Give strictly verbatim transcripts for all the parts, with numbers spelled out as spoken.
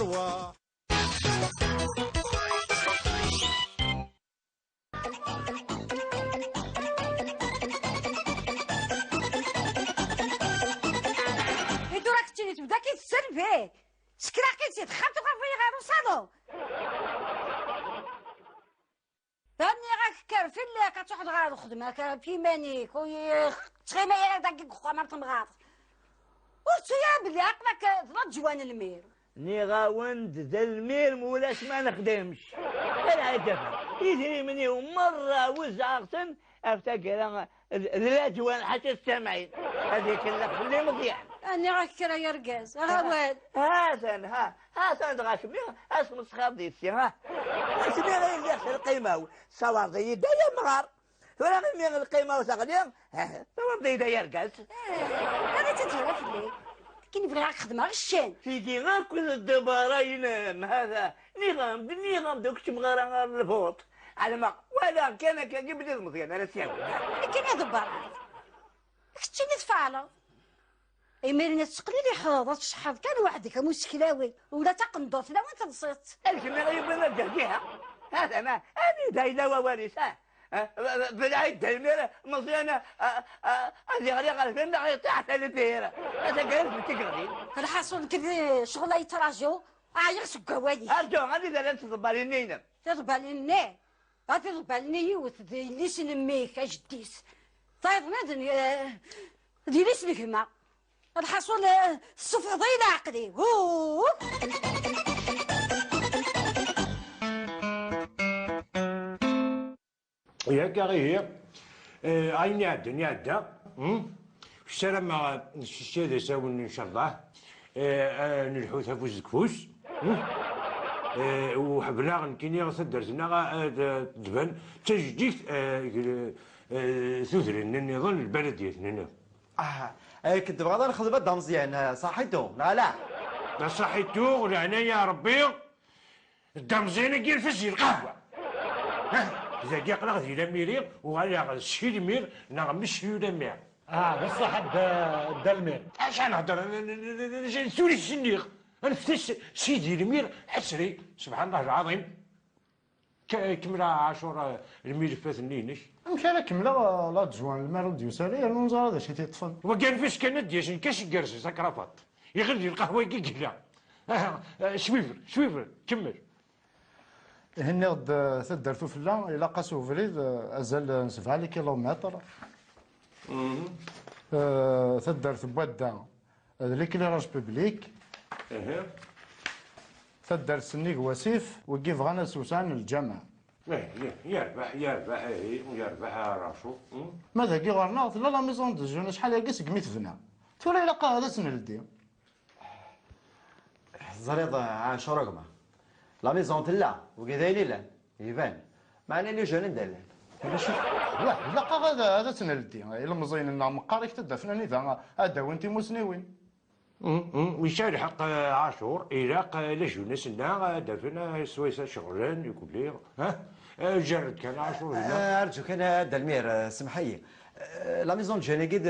I tura keččini tebda-k-id tselbi. Sekreɣ-k-id si texxamt, uɣaleḍ-iyi ɣer usalu. Rniɣ-ak kker fell-ak, ad truḥeḍ ɣer uxedm-ak ɣef yiman-ik, ur yi-, ttɣimi ara dagi deg uxxam ar temɣart. Ur ttu ara belli aql-ak d laǧwan lmir. Nniɣ-awen-d d lmir, ma ulac ma nexdimx. Ala ǧafa, idrimen-iw merra wezzɛeɣ-ten ɣef taggara d, d laǧwan ḥaca s tamɛin. Ad ikellex fell-i Meẓyan. Nniɣ-ak kra, ay argaz, ar awal. Ha-t-an, ha, ha-t-an dɣa kemmi, asmesxer di si, ha. Asmi ara yelliɣ s lqima-w, tsawaḍ-iyi-d ay amɣar. Tura imi lqima-w teɣli, eh, tsawaḍ-iyi-d ay argaz. Eh, ara tt-id-yerra fell-i. Akken bɣiɣ ad k-xedmeɣ ccan. Tigi akk d ddebara-inem, ha-t-a. Nniɣ-am-d, nniɣ-am-d, ur k-ttmɣ ara ɣer lbuṭ. Ɛelmeɣ, walaɣ kan akka belli d Meẓyan ara s-yawin. Nekkini d ddebara. Keččini tfeɛleḍ. Imiren ad tettqelliḥeḍ, ad tceḥḥeḍ kan weḥd-k am useklawi, ula d taqendurt lawan teḍsiḍ-tt. Amek mi ara yewwi ad ǧehdiha? Ha-t-ana, anida yella wawal-is, ha? Ha? Belɛid d imir Meẓyan, a, a, a, ad iɣli ɣer din neɣ iṭiḥ ɣer lbir. Ad tagad d tigeɣdin. Lḥaṣun, nekk d ccɣel ay ttrajuɣ, ɛyiɣ seg wawal-ik. Arǧu, anida llant tḍebbalin-nni-inem? Tiḍebbalin-nni? A tiḍebbalin-nni, yiwet d yelli-s n mmi-k, a jeddi-s. Tayeḍ-nni d, eh, d yelli-s n gma. Lḥaṣun, eh, tessufɣeḍ-iyi leɛqel-iw. Huu! Yak, ihi, eh, ayen iɛeddan, iɛedda. Hmm? Ssarameɣ, eh, s-, s-, ad as-awen, incallah. Eh, eh, nelḥu afus deg ufus. Hmm? Eh, u ḥebleɣ nekkini taddart-nneɣ, eh, ad d-tban d tajdit, eh, g-, eh, tudrin nniḍen, lbaladiyat nniḍen. Ah, akken tebɣiḍ ad nexdem a Dda Meẓyan, eh, ṣaḥitu, neɣ ala? D aṣaḥitu, leɛnaya n Rebbi. Dda Meẓyan-agi irfed si lqahwa. Ha? Dagi aql-aɣ di Lamiri, uɣaleɣ d Si Lmir neɣ Mesyu Lamir. Ah, d ṣṣeḥ a Dda, Dda Lmir. Acu ara nehder, n, n, n, n, n, n, tura i s-nniɣ. Anfet-as Sidi Lmir, ḥesri, subḥan Allah lɛaḍim. K-, kemmel a Ɛacur, eh, lmilfat-nni-inek. Amek ara kemmleɣ, eh, la tzwan, lmir ur d-yusi ara, yernu ur neẓri d acu i t-yeṭṭfen. Wagi anef-as kan ad d-yas, nekk-as igerrez takrafaṭ. Iɣil di lqahwa-agi yella. Aha, eh, swivel, swivel, kemmel. Ihi nniɣ-d, eh, taddart ufella, ilaq-as ubrid, eh, azal n sebɛa likilumitr. Mhm. Eh, taddart n wadda, eh, d l'éclairage public. Aha. Taddart sennig wasif, wigi bɣan ad sewsɛen lǧameɛ. Eh, eh, yerbeḥ, yerbeḥ, ihi, yerbeḥ a Racu. Hmm? Ma dagi ɣur-neɣ tella la maison de jeunes, acḥal-agi segmi tebna. Tura ilaq ad as-neldi. Teẓriḍ, a Ɛacur a gma, la maison tella, wigi d ayen illan, iban. Meɛna les jeunes anda llan? Ulac, wah, ilaq-aɣ ad, ad tt-neldi. Ilemẓiyen-nneɣ meqqar-ik-d ad d-afen anida ad d-awin timusniwin. Mm, mm, yesɛa lḥeqq, eh, Ɛacur, ilaq, eh, la jeunesse-nneɣ ad d-afen, eh, swayes ad ceɣlen, ikuli, ha? Eh, jerred kan, Ɛacur, dinna. Eh, arǧu kan, a Dda Lmir, eh, semmeḥ-iyi. Eh, la maison de jeunes-agi d,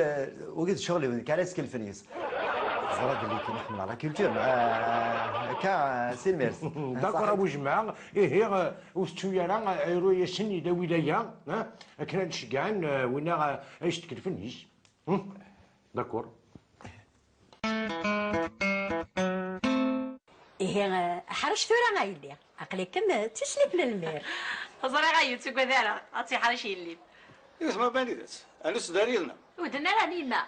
wagi d ccɣel-iw, nekk ara yeskelfen yis. Teẓra belli kan ḥemmleɣ la culture, eh, akka, eh, si lmir. D'accord, a bu jemɛa, ihi, eh, ur tettu ara, eh, ayru-yasen yella wilaya, ha? Akken ad ceggɛen, eh, winna, eh, ay yeskelfen yis. Hmm? D'accord. Ihi, eh, ḥrec tura a yelli. Aql-ikem, eh, d tislit n lmir. Ẓriɣ a yu, ur ttagad ara, ad tt-yeḥrec yelli-m. Yiwet ma banidet, ad nusedder yid-neɣ. Ur d-nnan ara a yemma.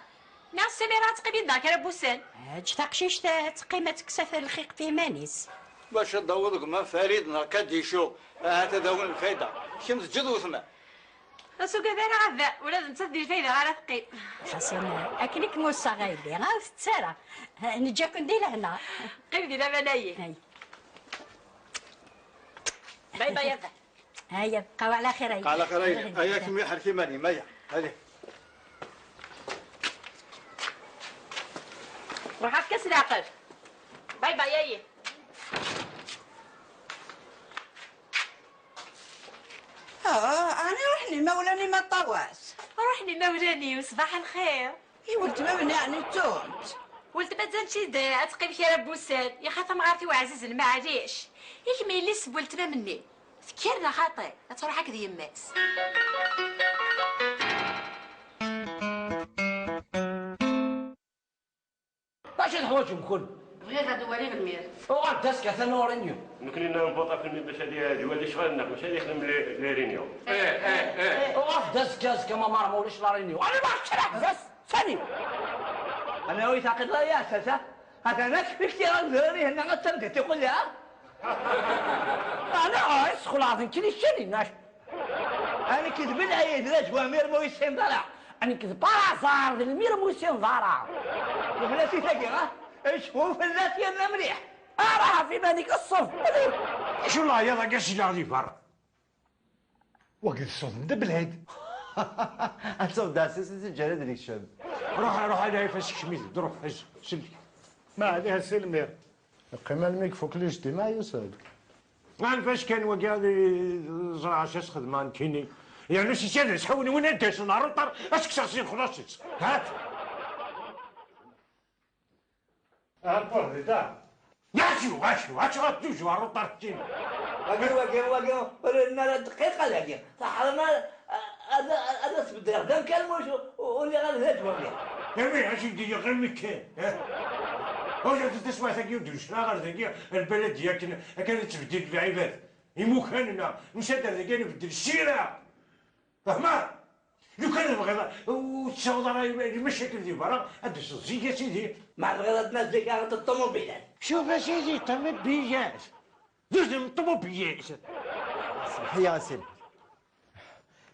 Neɣ Samira ad teqqim yid-neɣ kra n wussan. Eǧǧ taqcict, eh, ad teqqim ad tekkes afal lxiq f yiman-is. Bac ad d-taweḍ gma Farid neɣ Kadicu, ahat ad awen lfayda. Kemm teǧǧeḍ weltma. Ur ttagad ara a baba, ula d nettat di lfayda ara teqqim. Ḥasan, akken i kem-ussaɣ a yelli, ur tett ara. Neǧǧa-ken di lehna. Qqim di laman a yelli. Ay. Bye bye a baba. Aya, bqa ɛla xir a yelli. Ɛla xir a yelli. Aya, kemm ḥerrek iman-im, aya. Allez. Ruḥ efk-as leɛqel. Bye bye a yelli. Ah, ɛni ruḥen imawlan-im a Ṭawas? Ruḥen imawlan-iw, ṣbaḥ lxir. I weltma-m-nni ɛni ttunt? Weltma d Ǧanǧida ad teqqim kra n wussan, yaxa tamɣart-iw ɛzizen, maɛlic. Yak ma yelli-s n weltma-m-nni tekker neɣ xaṭi, ad truḥ akked yemma-s. Acu teḥwaǧem kun? Bɣiɣ ad waliɣ lmir. Uɣal-d azekka atan ur-, Nekkni nella nvuṭa kunwi bac ad y-, ad iwali ccɣel-nneɣ, mačči ad yexdem les, les réunions. Eh, eh, eh. Uɣal-d azekka, azekka ma mara ma ulac la réunion. Allez, ma kra, bas, sani. Ana wi taqid la ya sasa. Atan ak fikti ɣer zeri hna ad tabda tiqulya. Ana ay sxulaḍ nekkini cani nac. Amek d belɛi d lejwamir ma ur yessineḍ ara. Nekk d Baraẓar d lmir ma ur yessineḍ ara. Yebla si tagi, ha? Ecfu fell-as yerna mliḥ. Ara ɣef iman-ik, ṣṣef. Acu leɛyaḍ-agi a s-iliɣ di berra? Wagi d ṣṣut n Dda Belɛid. Ad tawed ɛessas i s-ǧǧan ad nekcem. Ruḥ, ruḥ, ala ifac kcem-it-d, ruḥ, ej, sel. Ma ɛliha si lmir. Qqim almi yefuk lijtimaɛ, yusa-d. Anef-as kan wagi ad ẓreɣ acu as-xedmeɣ nekkini. Yerna si kan ḥawen win ad d-asen ɣer uṭar, ad s-kkseɣ si lexlaṣ-is. Ha? Ahat ur rdiḍ ara. Acu, acu, acu ad tuju ɣer uṭar keččini? Wagi, wagi, wagi, ur rrin ara dqiqa dagi. Taḥrama, ad, ad as-beddleɣ d amkan, mus ur lliɣ ara d adwami. Awi, acu d-iyi ɣimi kan, eh? Ur yaf taswiɛt-agi ur d-ucraɣ ɣer dagi, lbaladi akken, akken ad ttbeddil lɛibad. Imukan-nneɣ, nessader dagi ad nbeddel ssira. Fehmeḍ? Lukan tebɣiḍ ur tessaweḍ ara i, i lmacakil di berra, ad d-taseḍ zik a sidi. Ma tebɣiḍ ad d-nass zik aɣ-d ṭumubilat. Cuf a sidi, ṭumubilat. Duzem ṭumubilat. Semḥ-iyi a sidi.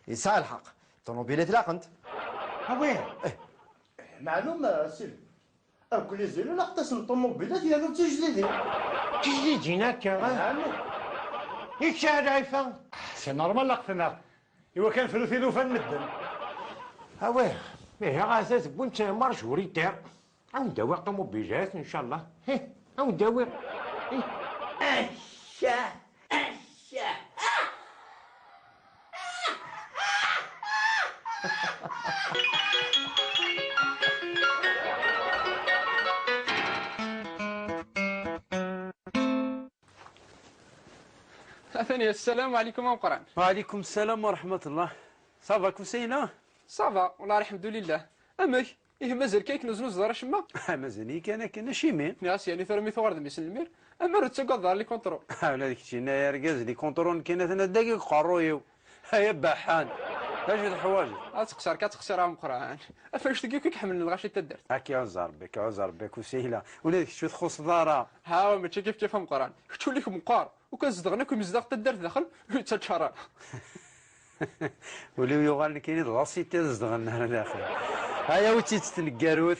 Yesɛa lḥeqq. Ṭumubilat laqent. Awi. Eh. Meɛlum a sidi. Akk les élus laqent-asen ṭumubilat yernu d tijdidin. Tijdidin akka, ah? Ɛni? Ikca a Lɛifa. C'est normal laqent-aɣ. Iwakken fru tilufa n medden. Awi, ihi ahat tewwim-tt majoritaire. Ad wen-d-awiɣ ṭumubilat, ncallah. Hi, ad wen-d-awiɣ. Hi. Acca, acca. Atan ya, السلام عليكم a Meqqran. وعليكم السلام ورحمة الله. Ça va, Kusayla? Ça va, والله الحمد لله. Amek? Ih, mazal kan ur teznuzzeḍ ara acemma? Mazal-iyi kan akken, acimi? Nniɣ-as, yeɛni tura mi tuɣaleḍ d mmi-s n lmir, amer ur tettagadeḍ ara les contrôles? Ula d keččini ay argaz, les contrôles nekkini atan dagi deg uqerruy-iw. Ay abaḥan! D acu teḥwaǧeḍ? Ad teqṣer kan, ad teqṣir a Meqqran. Af anect-agi akk i iḥemmlen lɣaci n taddart. Ad k-iɛuzz Rebbi, ad k-iɛuzz Rebbi a Kusayla. Ula d kečč ur txuṣṣeḍ ara. Ha, mačči kif kif a Meqqran. Kečč ul-ik meqqer. Ukan zedɣen akk imezdaɣ n taddart daxel, ur yettaččar ara. Ul-iw yuɣal nekkini d la cité zedɣen ar daxel. Aya ur tt-id-tneggarut.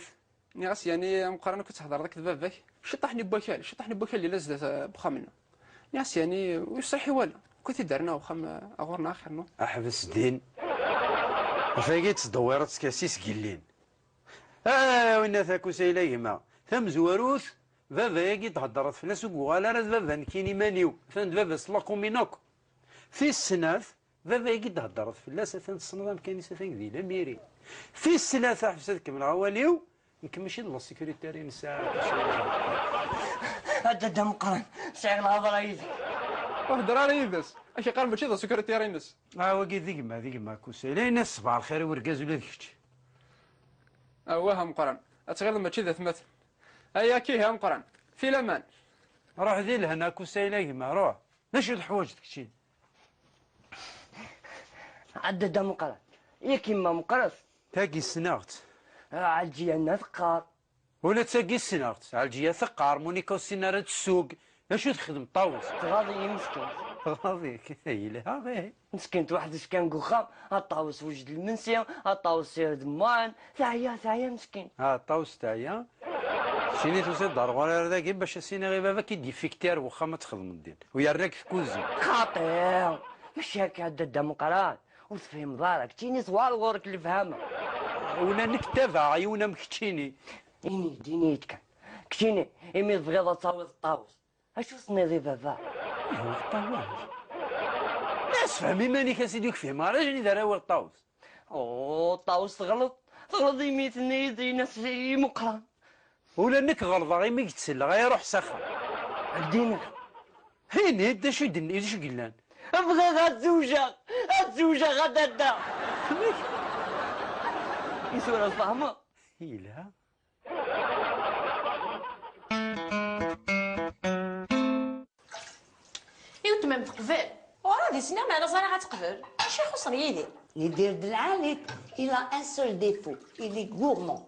Nniɣ-as, yeɛni, a Meqqran, akk ad thedreḍ akked baba-k? Ciṭṭaḥ-nni n wakal, ciṭṭaḥ-nni n wakal yella zdat, eh, n wexxam-nneɣ. Nniɣ-as, yeɛni, ur yeṣriḥ i wala. Akk ad t-id-rren ɣer uxxam, eh, ɣur-neɣ axir-nneɣ. Ḥbes din. Ɣef wagi ttdewwireḍ-tt kan s isgellin. Ah, winna takusa ila gma. Tamezwarut, baba-agi d-heddreḍ fell-as ur yuɣal ara d baba nekkini iman-iw. Atan d baba-s n la commune akk. Tis snat, baba-agi d-theddreḍ fell-as, atan tessneḍ amkan-is, atan di Lamiri. Tis tlata, ḥbes ad kemmleɣ awal-iw, nekk mačči d la sécurité-ines, a. A dadda Meqqran, sɛiɣ lhadra yid-k. Ur hedder ara yid-s, ak-iqqar mačči d la sécurité-ines. Ah, wagi d gma, d gma Kusayla, ini-as ṣbaḥ lxir i urgaz ula d kečč. Awah a Meqqran, ad tɣileḍ mačči d atmaten. Aya kihi a Meqqran, fi laman. Ruḥ di lehna Kusayla gma, ruḥ. D acu teḥwaǧeḍ keččini? Ɛedda-d a Meqqran. Yak yemma meqqret. Tagi ssneɣ-tt. Ɛelǧiya-nni teqqar. Ula d tagi ssneɣ-tt. Ɛelǧiya teqqar, Munika ur tessin ara ad tessug. D acu texdem Ṭawes? Tɣaḍ-iyi meskint. Tɣaḍ-ik? Yelha, ih. Meskint weḥd-s kan deg uxxam, a Ṭawes wejjed lmensi, a Ṭawes sired mwan, teɛya, teɛya meskint. A Ṭawes teɛya? Keččini tusiḍ-d ar ɣur-i ar dagi bac as-iniɣ i baba-k i d-ifikti ar wexxam ad txedmeḍ din. U yerna-k tkuzin. Xaṭi! Mačči akka a dadda Meqqran. Ur tefhimeḍ ara, keččini twal ɣur-k lefhama. Ula nekk ttabaɛeɣ yiwen am keččini. Ini-d, ini-d kan. Keččini, imi tebɣiḍ ad tawiḍ Ṭawes, acu tenniḍ i baba? Ihi Ṭawes. Ma yessefhem iman-ik a sidi, ur k-fhimeɣ ara, acu i d ara awiɣ Ṭawes? Oh, Ṭawes teɣleḍ. Teɣleḍ imi tenniḍ-d ini-as i Meqqran. Ula nekk ɣelḍeɣ imi i k-d-selleɣ, ay ruḥ s axxam. Ldin-k. Hin, d acu i d-, d acu i yellan? Bɣiɣ ad zewjeɣ, ad zewjeɣ a dadda. Amek? I tura tfehmeḍ? Yelha. I weltma-m teqbel? Ur ad isniɣ meɛna ẓriɣ ad teqbel. Acu ixuṣṣen yid-i? Yidir d lɛali, il a un seul défaut, il est gourmand.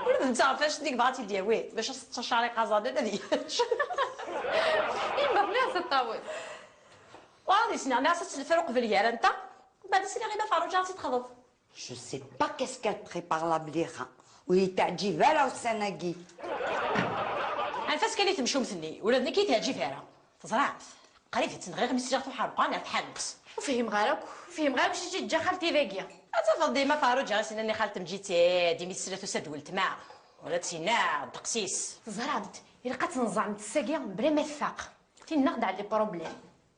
Ula d netta ɣef acu deg dɣa tt-id-yawi, bac as-tettacar iqaẓanen ad yečč. Imberniɣ tiṭṭawin. Ur ad isniɣ meɛna ad tt-neffer uqbel gar-anteɣ, mbeɛd isniɣ i ma Ferruǧa ad tt-id-texḍeb. Je sais pas qu'est-ce qu'elle prépare la Blixa. Ur yi-teɛǧib ara ussan-agi. Anef-as kan i temcumt-nni, ula d nekk i teɛǧib ara. Teẓramt, qrib i tt-nɣiɣ mi sliɣ tuḥerqan ar tḥanut. Ur fhimeɣ ara akk, ur fhimeɣ ara acu i tt-yeǧǧa xalti dagi. Ad tafeḍ dima Ferruǧa i s-nnan i xalti Mǧited, imi tesla tusa-d weltma. Ula d tinna ddeqs-is. Teẓramt, ilaq ad tt-nẓeɛmet ssagi bla ma tfaq. Tinna ɣ-d-ɛelli problème.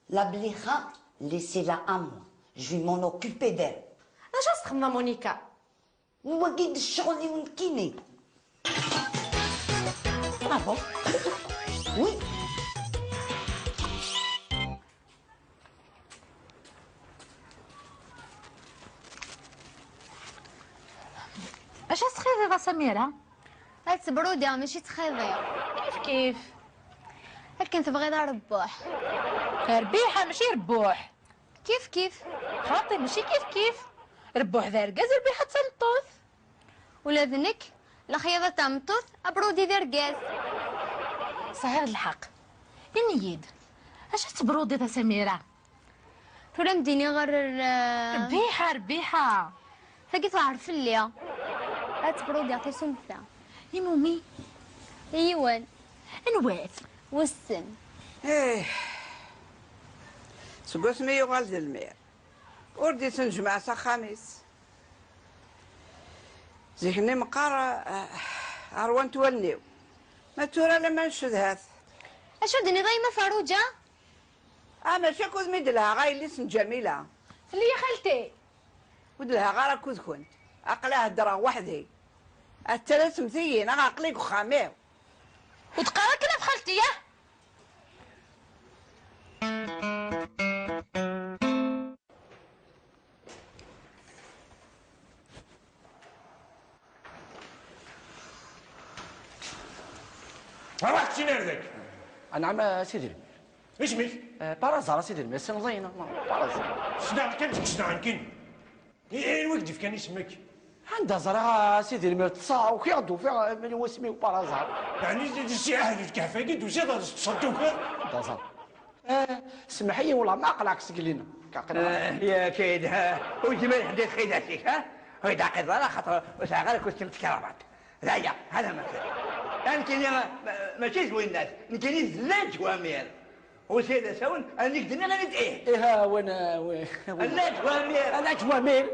La Blixa, laissez-la à moi. Je vais m'en occuper d'elle. D acu ad s-txedmeḍ a Monica? Wagi d ccɣel-iw nekkini. Ah bon? Oui. Acu ad s-txiḍiḍ a Samira? Ad ttbrudiɣ, mačči ttxiḍiɣ. Kif kif. Akken tebɣiḍ a Rebbuḥ. Rbiḥa, mačči Rebbuḥ. Kif kif. Xaṭi, mačči kif kif. Rebbuḥ d argaz, Rbiḥa d tameṭṭut. Ula d nekk, lexyaḍa d tameṭṭut, abrudi d argaz. Sɛiɣ lḥeqq. Ini-yi-d, acu ad tebrudiḍ a Samira? Tura m-d-iniɣ ɣer, eh, Rbiḥa, Rbiḥa. Tagi tewɛer fell-i. Ad tebrudiɣ tasumta. Imumi? I yiwen. Anwa-t? Wissen. Eh. Seg wasmi yuɣal d lmir, ur d-ittnejmaɛ s axxam-is. Zik-nni meqqar, eh, ṛwant wallen-iw. Ma tura lamma ncedhat. Acu d-tenniḍ a yemma Ferruǧa? Ah, mačči akk udem i d-lhaɣ a yelli-s n Ǧamila. Fell-i a xalti. Ur d-lhaɣ ara akked-kent. Aql-i heddreɣ weḥd-i. Ad tarasemt-iyi neɣ aql-i deg uxxam-iw. Ur d-qqar akken a xalti, yah? Ruḥ keččini ar daki. Anɛam a Sidi Lmir. Isem-ik? Eh, par hasard a Sidi Lmir, tessneḍ-iyi neɣ ma par hasard? Ssneɣ kan, ssneɣ nekkini. I, i, anwa i k-d-ifkan isem-ik? Anda ẓriɣ a Sidi Lmir, ṭṭseɣ, ukiɣ-d, ufiɣ, eh, mani wasmi-w par hasard. Yeɛni d, d si Ɛehd Lkehf-agi d-tusiḍ ad teṭṭseḍ tukiḍ? Anda ẓriɣ. Eh, semmeḥ-iyi, wala ma aql-aɣ seg lina. Ka aql-aɣ. Eh, yak, eh, ur yezmir ḥedd i txidas-ik, ha? Ur yi-d-ɛqideḍ ara, xaṭer ur sɛiɣ ara kusti n tekrabaṭ. D aya, hada ma kan. Nekkini ma-, ma-, mačči d winnat, nekkini d Laj Wamir. Usiɣ d asawen, anik d-nniɣ, ini-d ih. Iha, wen, eh, wen, wen. Laj Wamir. Laj Wamir.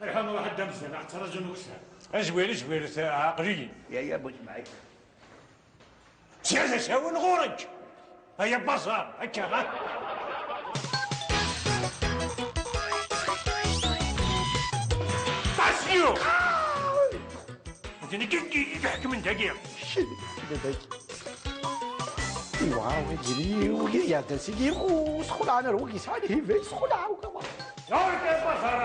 Rḥan ruḥ ad d-amzun, ad ttṛaǧun wussan. Azwir, azwir, aql-iyi. Ya, ya, bu Ismaɛil. Sɛiɣ asawen ɣur-k. Ay abaẓar, akka, ha? Pasyu! D nekk i, i iḥekmen dagi. Cid, d dagi. Iwa, wagi, wagi iɛeddan sigi, u sxelɛen ar wagi yesɛan hiba, sxelɛen, wagi. Ɣur-k ay abaẓar!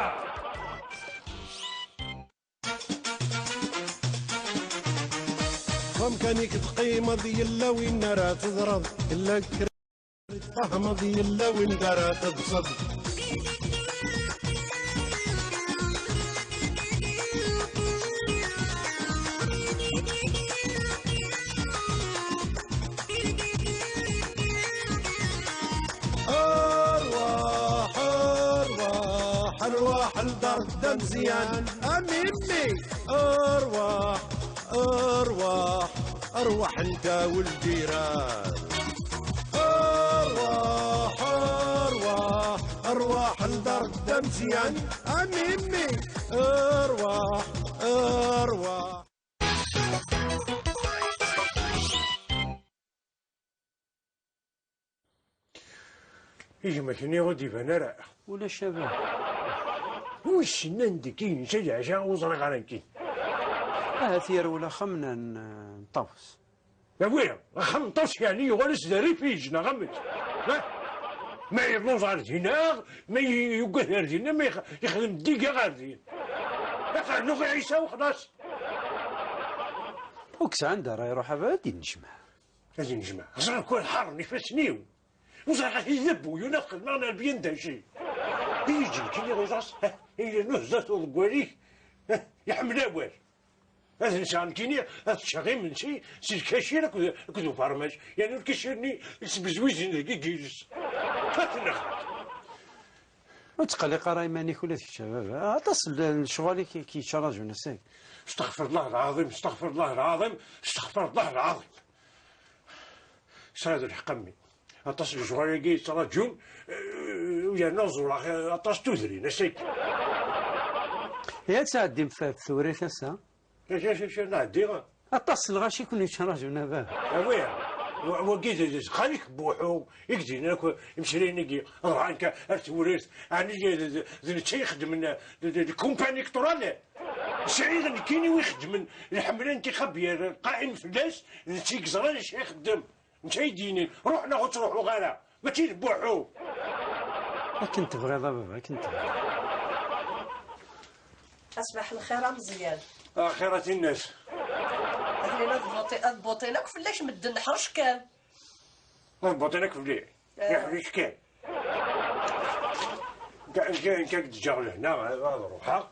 Wamkan-ik teqqimeḍ, yella win ara teẓreḍ, yella kra tfehmeḍ, yella win ara teḍseḍ. أرواح، أرواح، أرواح لدار دمزيان. أميمي، أرواح، أرواح، أرواح أنت والجيران. أرواح، أرواح، أرواح لدار دمزيان. أميمي، أرواح، أرواح. Gma-k-nni ur d-iban ara. Ulac a baba. Wissen anda i yensa leɛca, ur ẓriɣ ara nekkini. Ahat yerwel axxam n, n Ṭawes. Awi, axxam n Ṭawes yeɛni yuɣal-as d rifij neɣ amek? Ha? Ma yelluẓ ɣer dinna, ma y-, yugad ɣer dinna, ma yex-, yexdem ddiga ɣer din. Aqernuɣ i Ɛisa u xlaṣ. Ur yesɛi anda ara iruḥ abad ad d-innejmaɛ. Ad innejmaɛ. Ẓriɣ kul ḥerren ifassen-iw. Ur ẓriɣ ahat d abuyun ad xedmeɣ neɣ bien daci. I yi-ǧǧen kini ɣiẓas, ha, i nuhzat uḍeggal-ik, ha, iḥemmel awal. Ad nseɣ nekkini, ad ččeɣ imensi s lkacir akked, akked ufermaj. Yerna lkacir-nni sbezwizen deg igiles. Faten-aɣ. Ur ttqelliq ara iman-ik ula d kečč a baba. Aṭas n, n lecɣal i k-, k-yettraǧun ass-agi. Astaɣfirullah lɛaḍim, astaɣfirullah lɛaḍim, astaɣfirullah lɛaḍim. Sɛiɣ lḥeqq a mmi. Aṭas n lecɣal-agi yettraǧun, eh, yerna ẓureɣ aṭas n tudrin ass-agi. Ya ad tɛeddim f, f tewrit ass-a? Acu, acu, acu, nɛeddi? Aṭas n lɣaci i ken-yettraǧun a baba. Awi, wa-, wagi d, d, d xali-k Buḥu, i k-d-yennan akk imeslayen-agi, ḍran kan ar tewrirt, ɛni d, d, d netta i ixeddmen, d, d, d kumpanyi Kṭuran? Sɛiɣ nekkini wi ixeddmen lḥemla n tixabyar, lqaim fell-as, d netta i yeẓran acu ixeddem. Netta i d-yinin, ruḥ neɣ ur ttruḥuɣ ara, mačči d Buḥu. Akken tebɣiḍ a baba, akken tebɣiḍ. Aṣbaḥ lxir a Meẓyan. Axir a tinnas. Atan ad buṭi-, ad buṭin akk fell-ak medden, ḥrec kan. Ad buṭin akk fell-i? Eh. Yeḥrec kan. Nka, nka, nka k-d-ǧǧeɣ lehna, ad ruḥeɣ.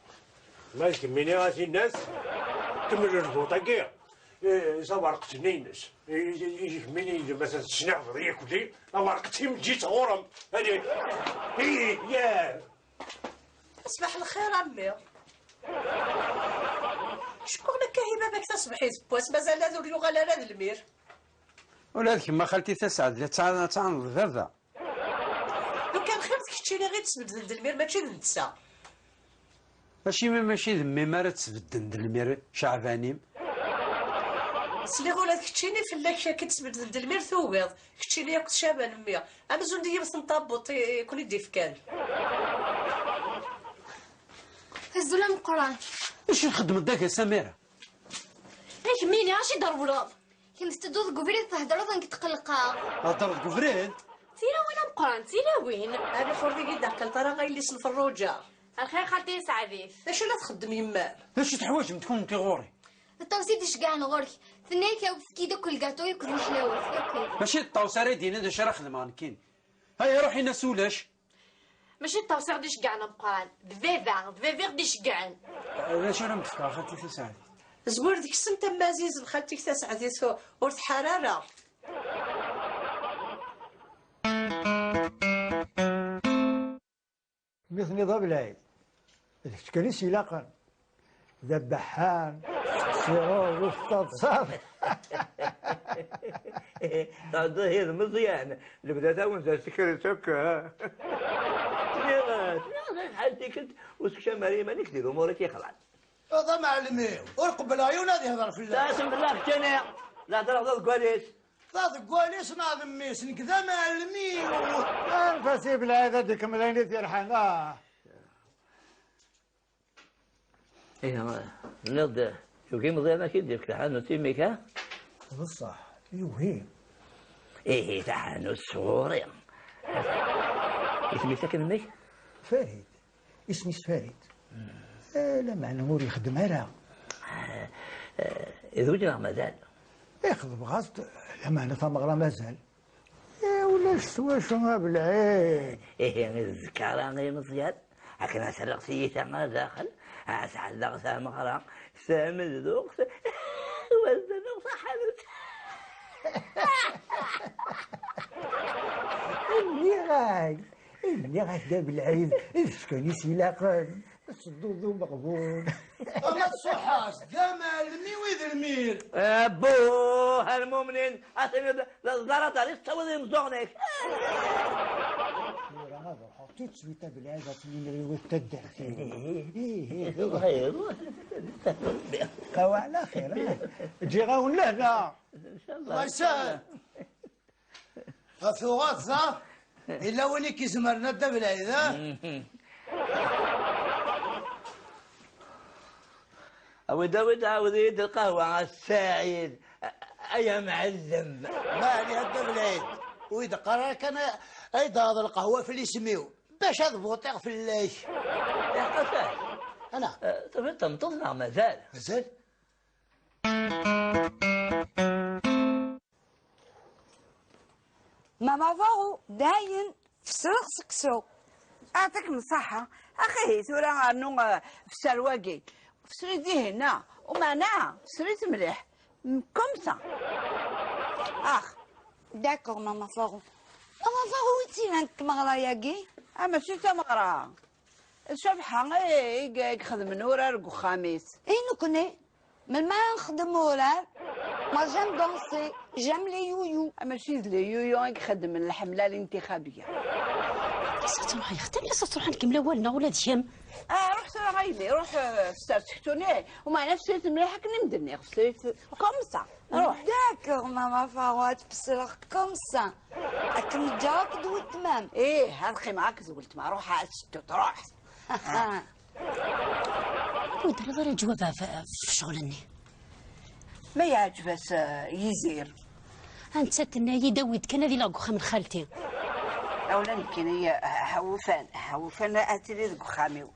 Ma d kemmini a tinnas, kemmel lbuṭ-agi. Eh, tawerqet-nni ines. Eh, eh, eh, kemmini d masat tesneɛbeḍ yakli, tawerqet-im ǧǧitt ɣur-m. Allez. Eh, ya. Ṣbaḥ lxir a mmi. Cukkeɣ nekkahi baba-k taṣebḥit n wass, mazal ad ur yuɣal ara d lmir. Ula d kemm a xalti Tasaɛd, la ttɛa-, ttɛaned baba. Lukan xir d keččini i d-tesbedden d lmir, mačči d netta. Acimi mačči d mmi-m ara tesbedden d lmir Ceɛban-im? Sliɣ ula d keččini fell-ak akka i d-tesbedden d lmir tugiḍ. Keččini akked Caɛban mmi. Amzun d yiwet n tabbuṭ i, i ken-id-ifkan. Azul ameqqran. Acu txeddmeḍ dagi a Samira? Ay kemmini, acu i d-trewleḍ? Kemm tettedduḍ deg ubrid, theddreḍ, nekk tqellqeɣ. Theddreḍ deg ubrid? Tilawin a meqqran, tilawin. Abixur deg-i d-aqel tara ɣaylis n Ferruǧa. Lxir xalti Tasaɛdit. D acu la txeddem yemma-m? D acu teḥwaǧemt kunemti ɣur-i? D Ṭawes i d-iceggɛen ɣur-k. Tenna-yak awit-k-id akk lgaṭu akked leḥlawat, akked. Mačči d Ṭawes ara yi-d-yinin d acu ara xedmeɣ nekkini. Aya ruḥ in-as ulac. Mačči d Ṭawes i ɣ-d-iceggɛen a meqqran. D baba, d baba i ɣ-d-iceggɛen. D acu ara m-d-fkeɣ a xalti Tasaɛdit? Zwir deg-sent a Maziz, xalti-k Tasaɛdit ur, ur tḥar ara. Mi tniḍ abelɛid, d kečč kan i s-ilaqen. D abeḥḥan, tettqeṣṣireḍ ur tettaḍsaḍ. Tɛeddaḍ-iyi d Meẓyan, lebda tawenza sekret akk. Nniɣ-as, nniɣ-as acḥal tikkelt ur tekcam ara iman-ik di lumuṛ-ik yexlan. D amɛellem-iw, ur qebbleɣ yiwen ad ihder fell-as. Tasem fell-aɣ keččini, la hedreɣ d aḍeggal-is. D aḍeggal-is neɣ d mmi-s, nekk d amɛellem-iw. Anef-as i Belɛid ad ikemmel ayen i t-yerḥan, ah. Ihi, tenniḍ-d, yugi Meẓyan ad k-id-yefk taḥanut i mmi-k, ha? D ṣṣeḥ, yugi. Ihi, taḥanut sɣur-i. Isem-is akken mmi-k? Farid. Isem-is Farid. Eh, lameɛna ur yexdim ara. Eh, eh, d win neɣ mazal? Ixdem ɣas, lameɛna tameɣra mazal. Eh, ulac s wacu a Belɛid. Ihi, d zzkara i Meẓyan, akken ad terreɣ tiyita ar daxel, ad s-ɛeddaɣ tameɣra, tamedluɣt, wazdaneɣ taḥanut. Nniɣ-ak, nniɣ-ak d abelɛid, d kečč kan i s-ilaqen. Ṣṣdud umeɣbun. Ama tṣuḥ-as, d amɛellem-iw i d lmir. Abbuh, a lmumnin, a tiniḍ d, d, d aradar i tettawiḍ imeẓẓuɣen-ik. Tura ad ruḥeɣ tout de suite a Belɛid, ad ten-iniɣ i wat taddart. Ih, ih, ih. Ruḥ, ruḥ. Qawa ɛla xir, ah. Ǧǧiɣ-awen lehna. Incallah. Allah yesahel. Ɣef tuɣaft-a, yella win i k-izemren a Dda Belɛid, ah? Mhm. Awi-d, awi-d, ɛawed-iyi-d lqahwa, a Saɛid, a, a ya mɛellem. Maɛliha, a Dda Belɛid, ur yi-d-qqar ara kan ay d-aɣeḍ lqahwa f lisem-iw, bac ad buṭiɣ fell-ak. Iḥeqqa Saɛid. Ana. Eh, tufiḍ tameṭṭut neɣ mazal? Mazal. Mama Faɣu, dayen, fesreɣ seksu. Aɛṭikem ṣṣaḥa. Axi tura rnu, eh, fser wagi. Fser-it dihinna. Umeɛna, fser-it mliḥ. M-, comme ça. Ax. D'accord, Mama Faɣu. Mama Faɣu, wi tt-ilan tmeɣra-yagi? Ah, mačči d tameɣra. D Cabḥa i, i, i ixedmen urar deg uxxam-is. I nekkni? Melmi ara nexdem urar? Moi, j'aime danser, j'aime les youyou. Ah, mačči d les youyou i ixeddmen lḥemla l'intixabiya. Ass ad truḥ yextem, ass ad truḥ ad nkemmel awal-nneɣ ula d kemm. Ah, ruḥ tura a yelli, ruḥ, eh, fester seksu-nni, umeɛna fsiret mliḥ akken i m-d-nniɣ, fsiret comme ça. Ruḥ. D'accord, Mama Faɣu, ad fesreɣ comme ça. Ad kem-ǧǧeɣ akked weltma-m. Ih, ad qqimeɣ akked weltma, ruḥ ad tedduḍ, ruḥ. Ur d-terriḍ ara leǧwab ɣef, ɣef ccɣel-nni. Ma yeɛǧeb-as, eh, Yidir? A nettat tenna-yi-d awi-d kan ad iliɣ deg uxxam n xalti. Awla nekkini, eh, hawufan, hawufan ad tili deg uxxam-iw.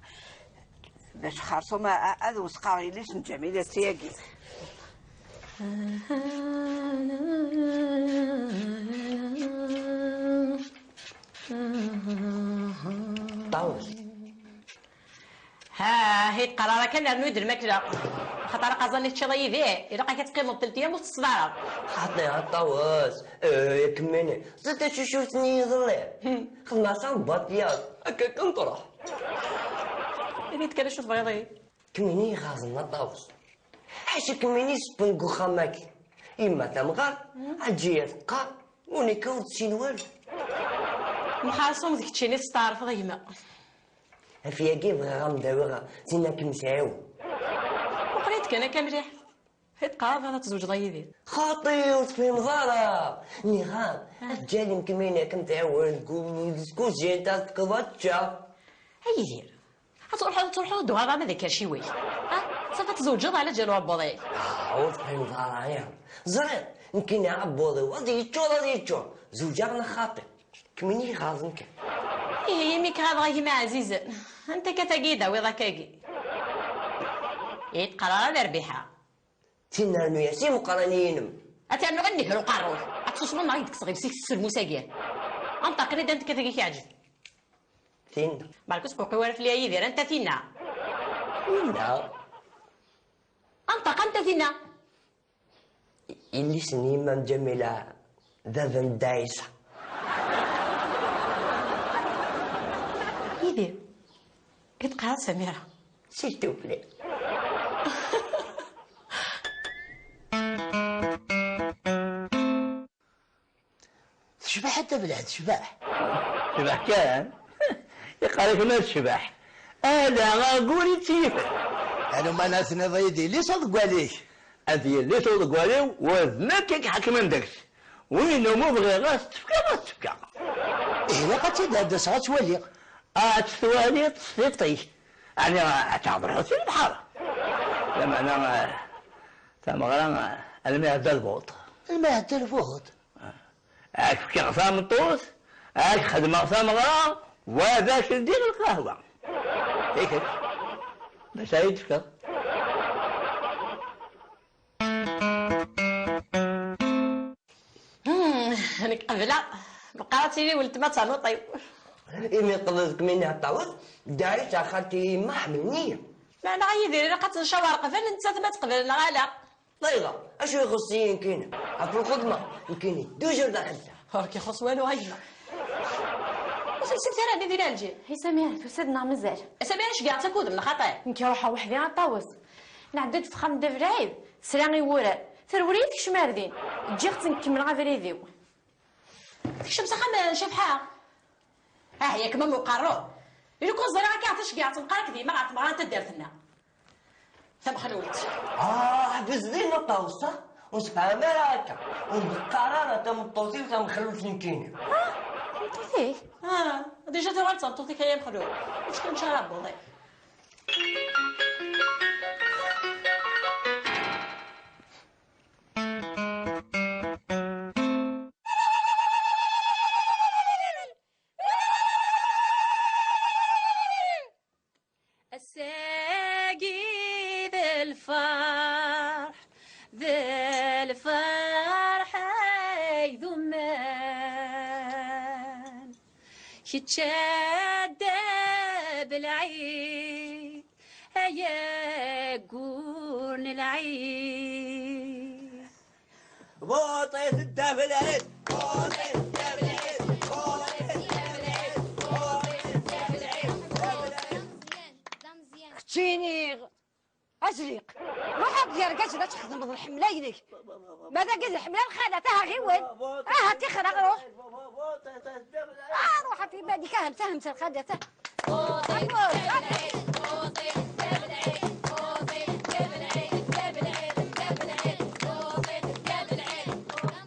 Bac xerṣum a-, a-, ad wesqeɣ yelli-s n Ǧamila d tiyagi. Ṭawes. Ha, hi tqerar akan rnu-d lmakla. Axaṭer aqaẓan i teččiḍ a Yidir, ilaq-ak ad teqqimeḍ telt ayyam ur teṭṭseḍ ara. Xaṭi a Ṭawes, eh, kemmini, ẓid tacucurt-nni iḍelli. Xedmeɣ-as arebbaṭ yaḍ, akka kan truḥ. Ini-d kan acu tebɣiḍ ihi. Kemmini iɣaẓen a Ṭawes. Ḥaca kemmini sewwen deg uxxam-agi. Yemma tamɣart, Ɛelǧiya teqqar, u nekk ur tessin walu. Mxalṣum d keččini testeɛrfeḍ a gma. Ɣef yagi bɣiɣ ad m-d-awiɣ tin ad kem-tɛiwen. Muqel-it kan akka mliḥ. Hi tqeṛṛeḍ ad tzewǧeḍ a Yidir. Xaṭi, ur tefhimeḍ ara. Nniɣ-am, ah, ad teǧǧalem kemmini ad kem-tɛiwen deg u-, deg tkuzint, ad tefkeḍ ad teččeḍ. A Yidir, ad truḥeḍ, ad truḥeḍ ad d-tuɣaleḍ ama d akerciwik. Ha? Saf ad tzewǧeḍ ɛla ǧal uɛebbuḍ-ik. Ah, ur tefhimeḍ ara, ya. Ẓriɣ, nekkini aɛebbuḍ-iw ad yeččur, ad yeččur. Zewǧeɣ neɣ xaṭi. Kemmini iɣaḍen kan. Ihi, imi k-ɣaḍeɣ a gma ɛzizen, anta akka tagi i d-tawiḍ akkagi? Ih, tqeṛṛeḍ ara d Rbiḥa. Tin rnu-yas imeqqranen-inem. Ad ternuḍ nnig uqerru-k. Ad tsusmeḍ neɣ ad k-d-kkseɣ ibsi-k s uselmus-agi. Anṭeq, ini-d anta akka tagi i k-iɛeǧben. Tinna. Berka ur sqewqiw ara fell-i a Yidir, anta tinna? Tinna. Anṭeq, anta tinna? Yelli-s n yemma n Ǧamila, d baba n Dda Ɛisa. Yidir, i d-teqqareḍ Samira? S'il te plaît. Tecbeḥ a Dda Belɛid, tecbeḥ. Tecbeḥ kan. Iqqar-ak ma tecbeḥ. Ala, agur i tt-yifen. Anuman ad tiniḍ-iyi-d yelli-s deg wali-k. Ad yelli-s deg wali-w, u d nekk i iḥekmen deg-s. Win umi bɣiɣ ad s-tt-fkeɣ, ad s-tt-fkeɣ. Ilaq ad tt-id-heddeseɣ ad tt-waliɣ. Ad tt-twaliḍ s tiṭ-ik. Ɛni ad teɛḍer ḥut si lebḥer? Lameɛna, eh, tameɣra, eh, almi iɛedda lbuṭ. Almi iɛedda lbuṭ? Ad k-fkeɣ tameṭṭut, ad k-xedmeɣ tameɣra, wa ad ak-ldiɣ lqahwa. I kečč? D acu ara yi-d-tefkeḍ? Hmm, nekk qebleɣ. Meqqar ad tili weltma d tanuṭ-iw. Imi teqbel deg mi neɛṭaweḍ, dɛiɣ-tt xalti yemma ḥemmlen-iyi. Meɛna a Yidir, ilaq ad tencawer qbel nettat ma teqbel neɣ ala. Layla, acu ixuṣṣ-iyi nekkini? Ɣef lxedma, nekkini toujours d axeddaɛ. Ur k-ixuṣṣ walu a yemma. Ur telsimt ara nni di Lɛelǧin? Hi Samira, tusa-d neɣ mazal? A Samira, ceggeɛ-tt akudem neɣ xaṭi? Nekk ruḥeɣ weḥd-i a Ṭawes. Nɛedda-d f uxxam n Dda Belɛid, sra i wurar. Terwel-iyi tekcem ar din. Ǧǧiɣ-tt nkemmleɣ abrid-iw. Tekcem s axxam n Cabḥa? Ah, yak ma muqerru. Ili kun ẓriɣ akka ɣef tceggeɛt meqqar akked yemma ɣer tmeɣra n taddart-nneɣ. Tamexlult. Ah, ḥbes din a Ṭawes, ur sefham ara akka. Ur d-qqar ara tameṭṭut-iw tamexlult nekkini. Ah, tameṭṭut-ik? Ah, déjà tuɣal d tameṭṭut-ik ay amexlul. Ur ttkunč ara abbuḍ-ik. Kečč a dda belɛid, ay aggur n lɛid. Buṭit dda belɛid, buṭit dda belɛid, buṭit dda belɛid, buṭit dda belɛid, buṭit dda belɛid. Keččini azliq. Ruḥ ad d-yergazen ad txedmeḍ lḥemla-inek. Ma dagi d lḥemla n lxalat, aha ɣiwel. Aha tixer, ruḥ. Ah, ruḥ ɣef iman-ik, aha, msahem s lxalat. D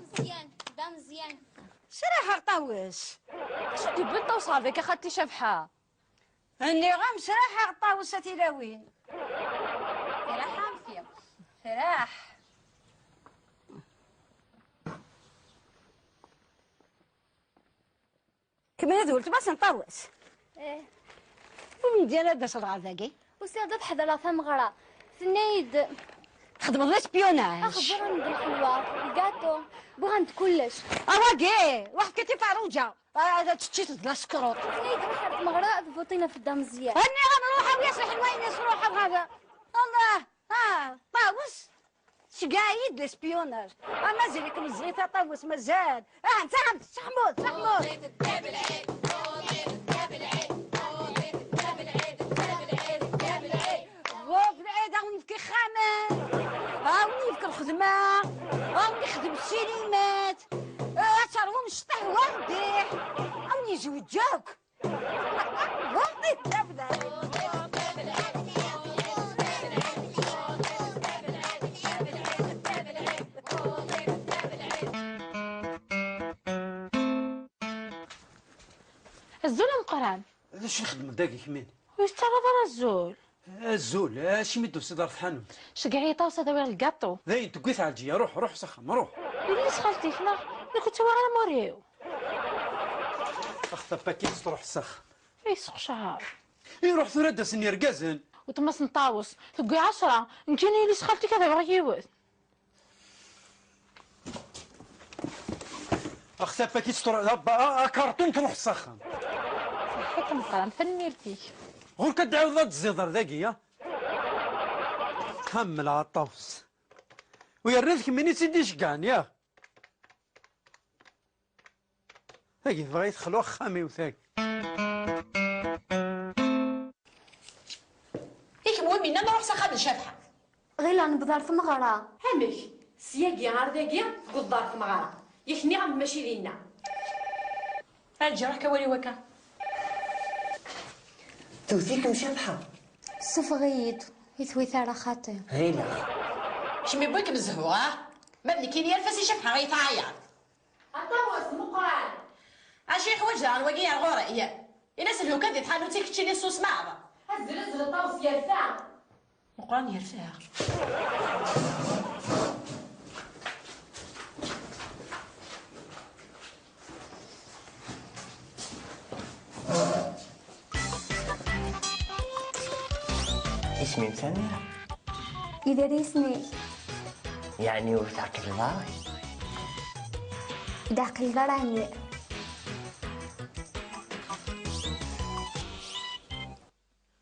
ameẓyan, d ameẓyan. Sraḥeɣ Ṭawes. Acu d-yewwin Ṭawes ɣer dagi, a xalti Cabḥa? Nniɣ-am sraḥeɣ Ṭawes a tilawin. Fraḥ a Ɛemti. Fraḥ. Kemmel d weltma-s n Ṭawes. Eh. Umi d-yerra ad d-taseḍ ɣer dagi? Usiɣ-d ad ḥedreɣ tameɣra. Tenna-yi-d txedmeḍ l'espionnage. Axeẓẓur n lḥelwa, lgaṭu, bɣant kullec. Awagi, waḥed kati farruǧa. Ah, ad teččiḍ d la scrotte. Tenna-yi-d ruḥ ar tmeɣra, ad vuṭin ɣef Dda Meẓyan. Nniɣ-am ruḥ awi-yas lḥelwa-ines, ruḥ awi-yas. Allah, ah, Ṭawes. Tceggeɛ-iyi-d l'espionnage. Ah, mazal-ik meẓẓiyet a Ṭawes, mazal. Ah, netta am Saḥmut, Saḥmut. Ɣur belɛid, a wen-yefk ixxamen, a wen-yefk lxedma, a wen-yexdem ssinimat, ad teṛwum cṭiḥ war ddiḥ, a wen-yezweǧ akk. Azul ameqqran. D acu i xedmeḍ dagi kemmini? Ur yi-tettarraḍ ara azul. Azul, acimi d-tusiḍ ɣer tḥanut? Ceggeɛ-iyi Ṭawes ad awiɣ lgaṭu. Dayen, tewwi-t Ɛelǧiya, ruḥ, ruḥ s axxam, ruḥ. Yelli-s xalti-k, neɣ? Nekk ur ttawiɣ ara amur-iw. Ax tapakit truḥ s axxam. Ay seqcar. Iruḥ tura ad d-asen yergazen. Weltma-s n Ṭawes, tewwi ɛecra, nekkini yelli-s xalti-k ad awiɣ yiwet. Ax tapakit truḥ, a, a, akarṭun truḥ s axxam. Ṣaḥit a meqqran, tanemmirt-ik. Ɣur-k ad d-tɛiwdeḍ ad d-tẓiḍ ar dagi, ya? Ḥemmleɣ a Ṭawes. U yerna d kemmini i tt-id-iceggɛen, ya? Tagi tebɣa i texlu axxam-iw, tagi. I kemm wumi nnan ruḥ s axxam n Cabḥa? Ɣileɣ newweḍ ɣer tmeɣra. Amek? Syagi ar dagi tewweḍ ɣer tmeɣra. Yak nniɣ-am mačči dinna. Ɛelǧiya, ruḥ kawali wakka. Tewwet-ikem Cabḥa? Ssufeɣ-iyi-d, ur yi-tewwit ara xaṭi. Ɣileɣ. Kemm yewwi-kem zzhu, ah? Ma d nekkini yerfa si Cabḥa i tɛayar. A Ṭawes, Meqqran! Acu yeḥwaǧ daɣen wagi ar ɣur-i? Ini-as d lukan di tḥanut i keččini tessusmeḍ. Azzel, azzel a Ṭawes, yerfa. Meqqran yerfa. Isem-im Samira? Ider isem-ik? Yeɛni ur teɛqileḍ ara? Ur d-ɛqileɣ ara ɛemmi.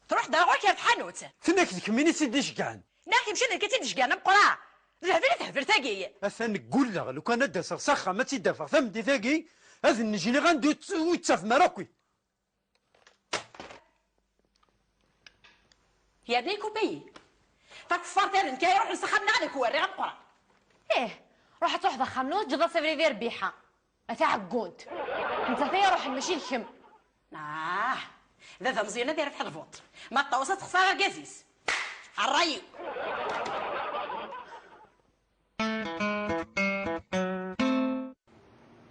Truḥ-d ɣer ɣur-k ar tḥanut. Tenna-k d kemmini i tt-id-iceggɛen. Nniɣ-ak mačči d nekk i tt-id-iceggɛen a Meqqran. D lehbal i tehbel tagi. Atan gulleɣ, lukan ad d-aseɣ s axxam ad tt-id-afeɣ tameddit-agi, ad nnejliɣ anda ur tt-, ur tt-tafem ara akk. Yerna ikupa-yi. Takeffart-a d nekk ara iruḥen s axxam-nneɣ ad ak-werriɣ a Meqqran. Ih, ruḥ ad truḥeḍ axxam-nni, ur teǧǧeḍ-as abrid i Rbiḥa. A taɛeggunt. Nettat ay iruḥen, mačči d kemm. Ah, baba Meẓyan ad irbeḥ lbuṭ. Ma Ṭawes ad texṣer argaz-is. Ṛṛay-iw.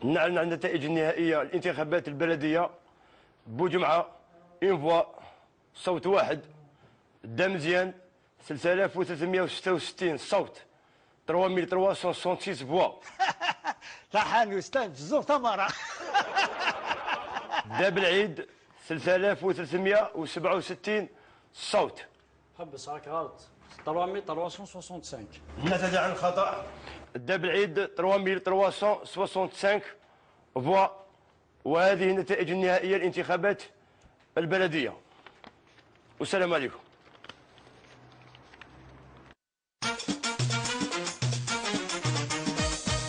نعلن عن النتائج النهائية للانتخابات البلدية. بوجمعة، une voix، صوت واحد. دامزيان، ثلاثة آلاف وثلاثمية وستة وستين صوت، trois mille trois cent soixante-six voix. Taḥanut, ta n Tzur tamara. دابلعيد، ثلاثة آلاف وثلاثمية وسبعة وستين صوت. حبس، راك غلط. Trois mille trois cent soixante-cinq. النتائج عن الخطأ. دابلعيد، trois mille trois cent soixante-cinq voix. وهذه النتائج النهائية لانتخابات البلدية. والسلام عليكم.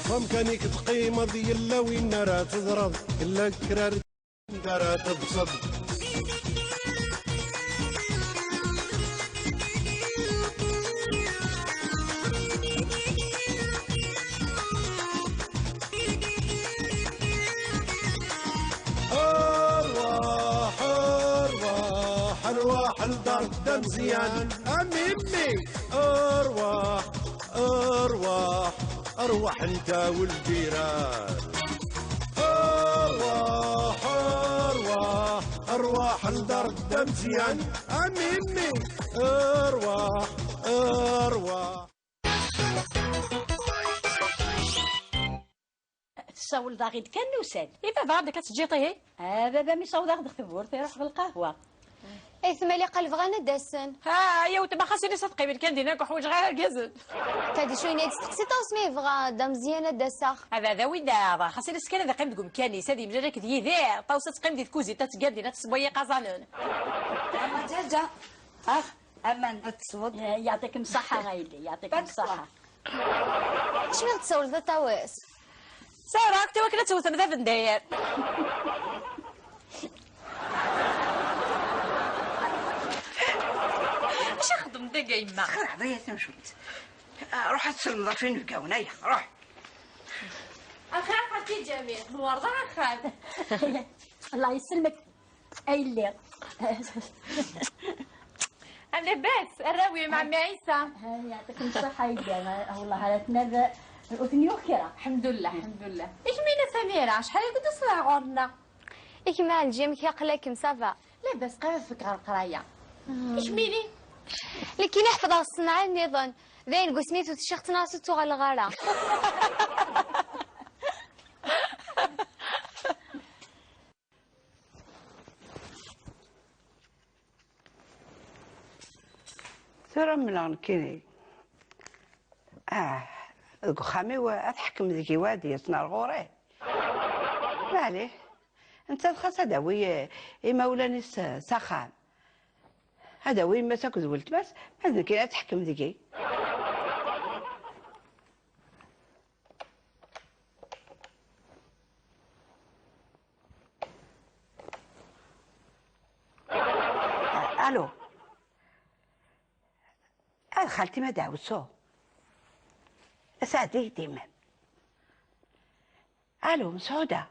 Mamkanik tqimeḍ yella win ara teẓreḍ, yella kra ara tebṣeḍ. Arwaḥ, arwaḥ, arwaḥ lḍar d ameẓyan, a mimmi. Arwaḥ, arwaḥ, arwaḥ nta u lǧiran. Arwaḥ, arwaḥ, arwaḥ lḍar d ameẓyan, a mimmi. Arwaḥ, arwaḥ. Tessawleḍ-aɣ-id kan nusa-d. I baba, anda akka teǧǧiḍ ihi? A baba, mi sawḍeɣ deg tewwurt, iruḥ ɣer lqahwa. Aytma Liqal bɣan ad d-asen. Ha, ya weltma, xas ini s ad qqimen kan dinna, ur ḥwaǧeɣ ara argazen. Tadi cwin ad testeqsi Ṭawes ma yebɣa Dda Meẓyan ad d-aseɣ. A baba, win daɣ, xas ini s kan ad iqqim deg umkan-is, ad yemlal akked Yidir, Ṭawes ad teqqim di tkuzit, ad teggan dinna ad tessewway iqaẓanen. Ama ǧaǧa. Ax, aman ad tesweḍ. Yeɛṭikem ṣṣeḥḥa a yelli, yeɛṭikem ṣṣeḥḥa. Acimi ɣ-d-tsawleḍ a Ṭawes? Sawreɣ-ak-d i wakken ad tewtem bab n dayar. Acu xedmen dagi a yemma? Sxerɛeḍ-iyi a tamcumt. Ruḥ ad tselmeḍ ɣef inebgawen aya, ruḥ. Axir a xalti Ǧamil, tnewreḍ-aɣ axxam. Allah yesselmek. A yelli. Am labas, arraw-im, ɛemmi Ɛisa. Yeɛṭikem ṣṣeḥḥa a yelli. Wellah ara tnad ur ten-yuɣ kra. Ḥemdullah, ḥemdullah. I kemmini a Samira, acḥal i kent-ssneɣ ɣur-nneɣ? I kemm a Ɛelǧi, amek aql-akem, ça va? Labas, qrib ad fkeɣ leqraya. I kemmini? Nekkini ḥefḍeɣ ṣṣenɛa nniḍen. Dayen deg wasmi tewwet ccixet-nneɣ ur ttuɣaleɣ ara. Tura mleɣ nekkini. Ah, deg uxxam-iw ad teḥkem deg-i wad yasen ar ɣur-i. Malih, nettat xas ad d-tawi, eh, imawlan-is, eh, s axxam. Ad d-tawi yemma-s akked weltma-s, ma d nekkini ad teḥkem deg-i. Allô. Ah, xalti ma dɛewsu. Saɛdi yedimem. Allô, Msɛuda.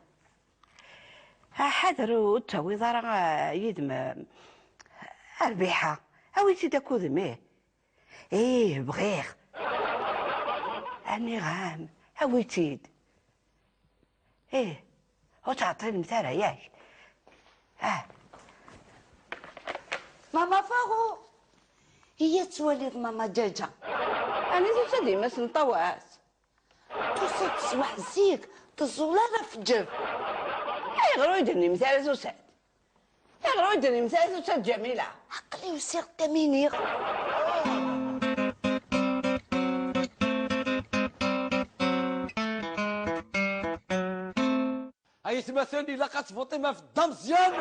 Ah, ḥader ur d-tawiḍ ara, ah, yid-m, ah, Rbiḥa. Awi-tt-id akked-m, ih. Ih, bɣiɣ. Aniɣ-am, awi-tt-id. Ih, ur ttɛeṭṭilemt ara, yak? Ah. Mama Faɣu, iya ad twaliḍ Mama Ǧaǧa. Ɛni tusa-d yemma-s n Ṭawas? Tusa-d ṣṣbeḥ zik, teẓẓul ara feǧǧeb. Ayɣer ur yi-d-tennimt ara tusa-d? Ayɣer ur d-tennimt ara tusa-d Ǧamila? Aql-i usiɣ-d am iniɣ. Ay atmaten, ilaq ad tvuṭim ɣef Dda Meẓyan,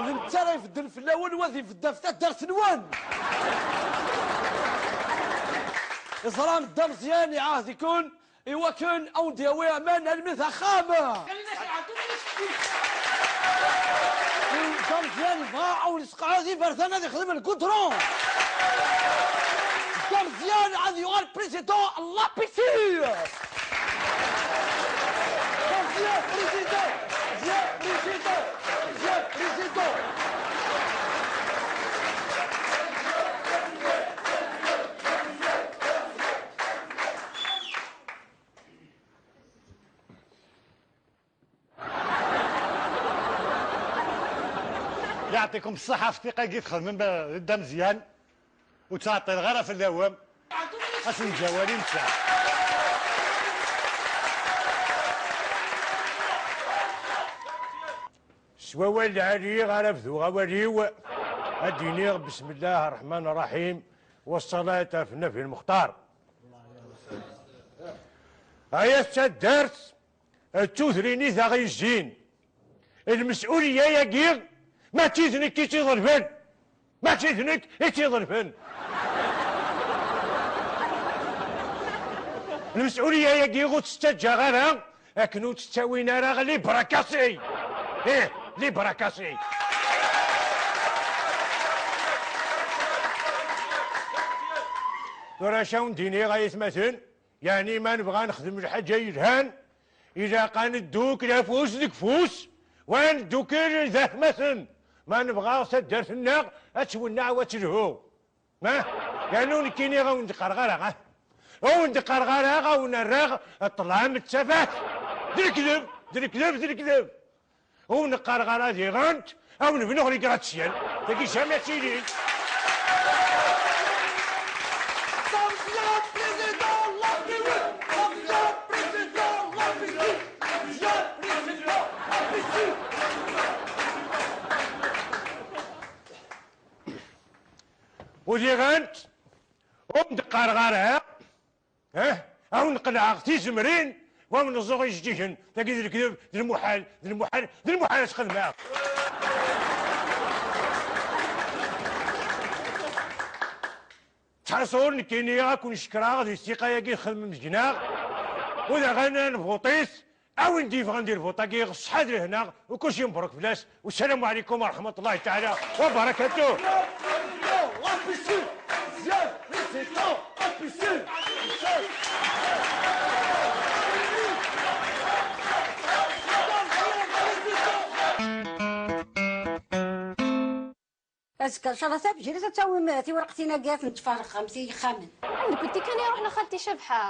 d netta ara ibedden fell-awen, u ad ibedd ɣef taddart-nwen. Iẓram Dda Meẓyan iɛahed-iken, iwakken a wen-d-yawi aman almi d axxam. Dda Meẓyan yebɣa a wen-yesqeɛɛed iberdan ad ixdem lgudron. Dda Meẓyan ad yuɣal président n la P C. Dda Meẓyan président. Dda Meẓyan président. Dda Meẓyan président. Yeɛṭikum ṣṣeḥḥa ɣef tiqa-agi txedmem d Dda Meẓyan, ur ttɛeṭṭileɣ ara fell-awen. Ad sen-ǧǧeɣ awal i netta. S wawal lɛali ara bduɣ awal-iw, ad d-iniɣ besmelleh rreḥman rraḥim, wa ṣṣalat ɣef nnabi lmuxtar. Ay at taddart, d tudrin i taɣ-yezzin. Lmes'uliya-agi mačči d nekk i tt-iḍelben. Mačči d nekk i tt-iḍelben. Lmes'uliya-agi ur tt-ttaǧǧaɣ ara akken ur tt-ttawin ara les bras cassés. Ih, les bras cassés. Tura acu awen-d-iniɣ ay atmaten? Yeɛni ma nebɣa nexdem lḥaǧa yelhan, ilaq ad neddukel afus deg ufus, wa neddukel d atmaten. Ma nebɣa taddart-nneɣ ad twenneɛ, wa telhu. Ha? Yernu nekkini ur wen-d-qqareɣ ara, ha? Ur wen-d-qqareɣ ara, ad wen-rreɣ ṭṭlam d tafat. D lekdeb, d lekdeb, d lekdeb. Ur wen-qqareɣ ara diɣen, ad wen-bnuɣ les gratte-ciel. Tagi jamais tili. Udiɣent, ur d-qqareɣ ara, eh? Ad wen-qelɛeɣ tizemrin, wa wen-ẓẓuɣ ijeǧǧigen. Tagi d lekdeb, d lmuḥal, d lmuḥal, d lmuḥal ad txedmeɣ. Ttḥaṣul, nekkini ad ken-cekkreɣ di ssiqa-agi txedmem deg-neɣ. U daɣen ad nvuṭis, a win d-yebɣan di lvuṭ-agi, ṣṣeḥḥa d lehna, u kulci mebruk fell-as. Wassalamu ɛlikum wa rahmatullahi taɛala wa barakatuh. Azekka, ncallah, tafejrit ad tawim tiwerqtin-agi ad tent-teffer axxam, ti yexxamen. Am nekkenti kan i iruḥen a xalti Cabḥa.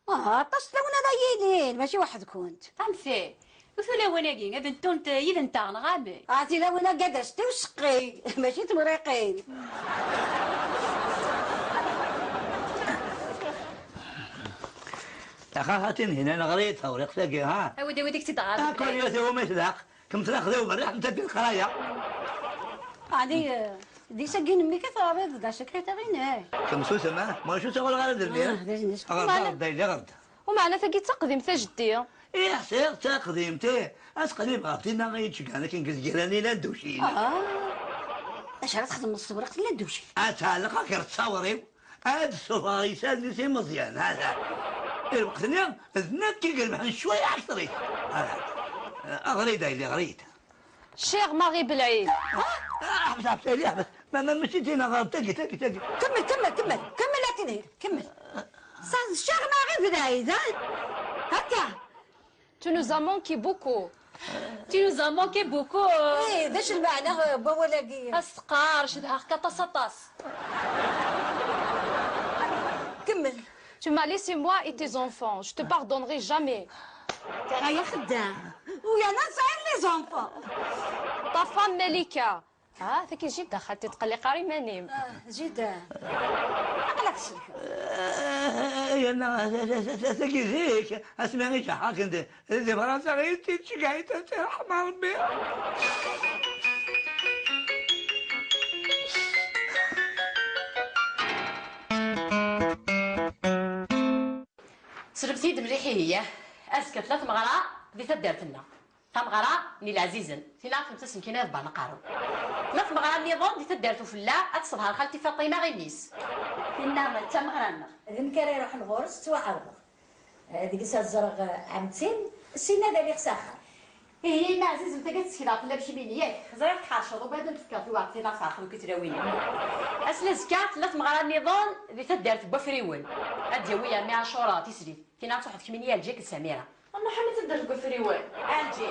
Ah, aṭas n tlawen ara yilin, mačči weḥd-kent. Am ti, u tulawen-agi, ad ntunt yid-nteɣ, neɣ amek? Ah, tilawen-agi ad as-tiwseqqi, mačči temriqin. Axaxatin hina neɣri tawriqt-agi, ha? Awi-d, awi-d, i k-tt-id-ɣer. Akk yat iwumi tlaq. Kemm tlaq d uberriḥ, netta d leqraya. Ɛni, eh, d isagi n mmi-k i teɣriḍ deg la secrétaire-inek? Kemm susem, ah, ma ur ttawaleɣ ara d lmir. Ah, d ayen. Ɣer da, ɣer da, yella ɣer da. Umeɛna tagi d taqdimt a jeddi. Ih, ḥṣiɣ d taqdimt, ih. Ad teqrib ɣef tinna i yettgan akken deg lǧiran i llan dewcin. Ah, acu ara txedmeḍ s tewriqt n llan dewcin? Ad tɛelleq ɣer ttawer-iw. Ad ssufɣeɣ isallen-is i Meẓyan, ala. I lweqt-nni, d nekk i irebḥen cwiya akter-is. Ala. Ɣer-iyi-d a yelli, ɣer-iyi-d. Cher Marie Belɛid. Ah, ḥbes, ḥbes, a yelli, ḥbes. Ma, ma, mačči d tin, ɣer tagi, tagi, tagi. Kemmel, kemmel, kemmel. Kemmel a Tinhir, kemmel. Ça, cher Marie Belɛid, ha? Akka. Tu nous as manqué beaucoup. Tu nous as manqué beaucoup. Oui, d acu lmeɛna, euh, n wawal-agi? Asteqar, cedhaɣ-k aṭas, aṭas. Kemmel. Tu m'as laissé moi et tes enfants. Je te pardonnerai jamais. Ay axeddam. U yana sɛiɣ les enfants. Ta femme Malika. Ah, tagi jida xalti, tqelliq ara iman-im. Ah, jida. Aql-ak tselkeḍ. Eh, yerna, tagi zik, asmi i ǧaḥeɣ akken d, di Fransa i tt-id-tceggeɛ-it, ad tt-iṛḥem Ṛebbi. Slemt-iyi-d mliḥ, ihi, yah. Azekka tella tmeɣra di taddart-nneɣ. Tameɣra n Ilɛazizen, tin ara tmetasen kan iḍebbren aqerru. Ma tmeɣra nniḍen di taddart ufella, ad tesseḍher xalti Faṭima imi-s. Tinna d tameɣra-nneɣ. D nekk ara iruḥen ɣur-s, ttwaɛerḍeɣ. Eh, deg-s ad ẓreɣ, eh, ɛemti-m, syin ad aliɣ s axxam. Ihi, ma ɛzizen, tagi ad ttekleɣ fell-am kemmini, yak? Ẓriɣ tḥerceḍ, ubaɛd ad m-fkeɣ tiweɛqtin ad tɛeqleḍ ki tlawin. Ass n azekka, tella tmeɣra nniḍen di taddart n Wafriwen. Ad d-yawi ɛemmi Ɛacura tislit. Tin ara truḥeḍ kemmini a Ɛelǧi akked Samira. Nruḥ armi d taddart n Wafriwen. Ɛelǧi.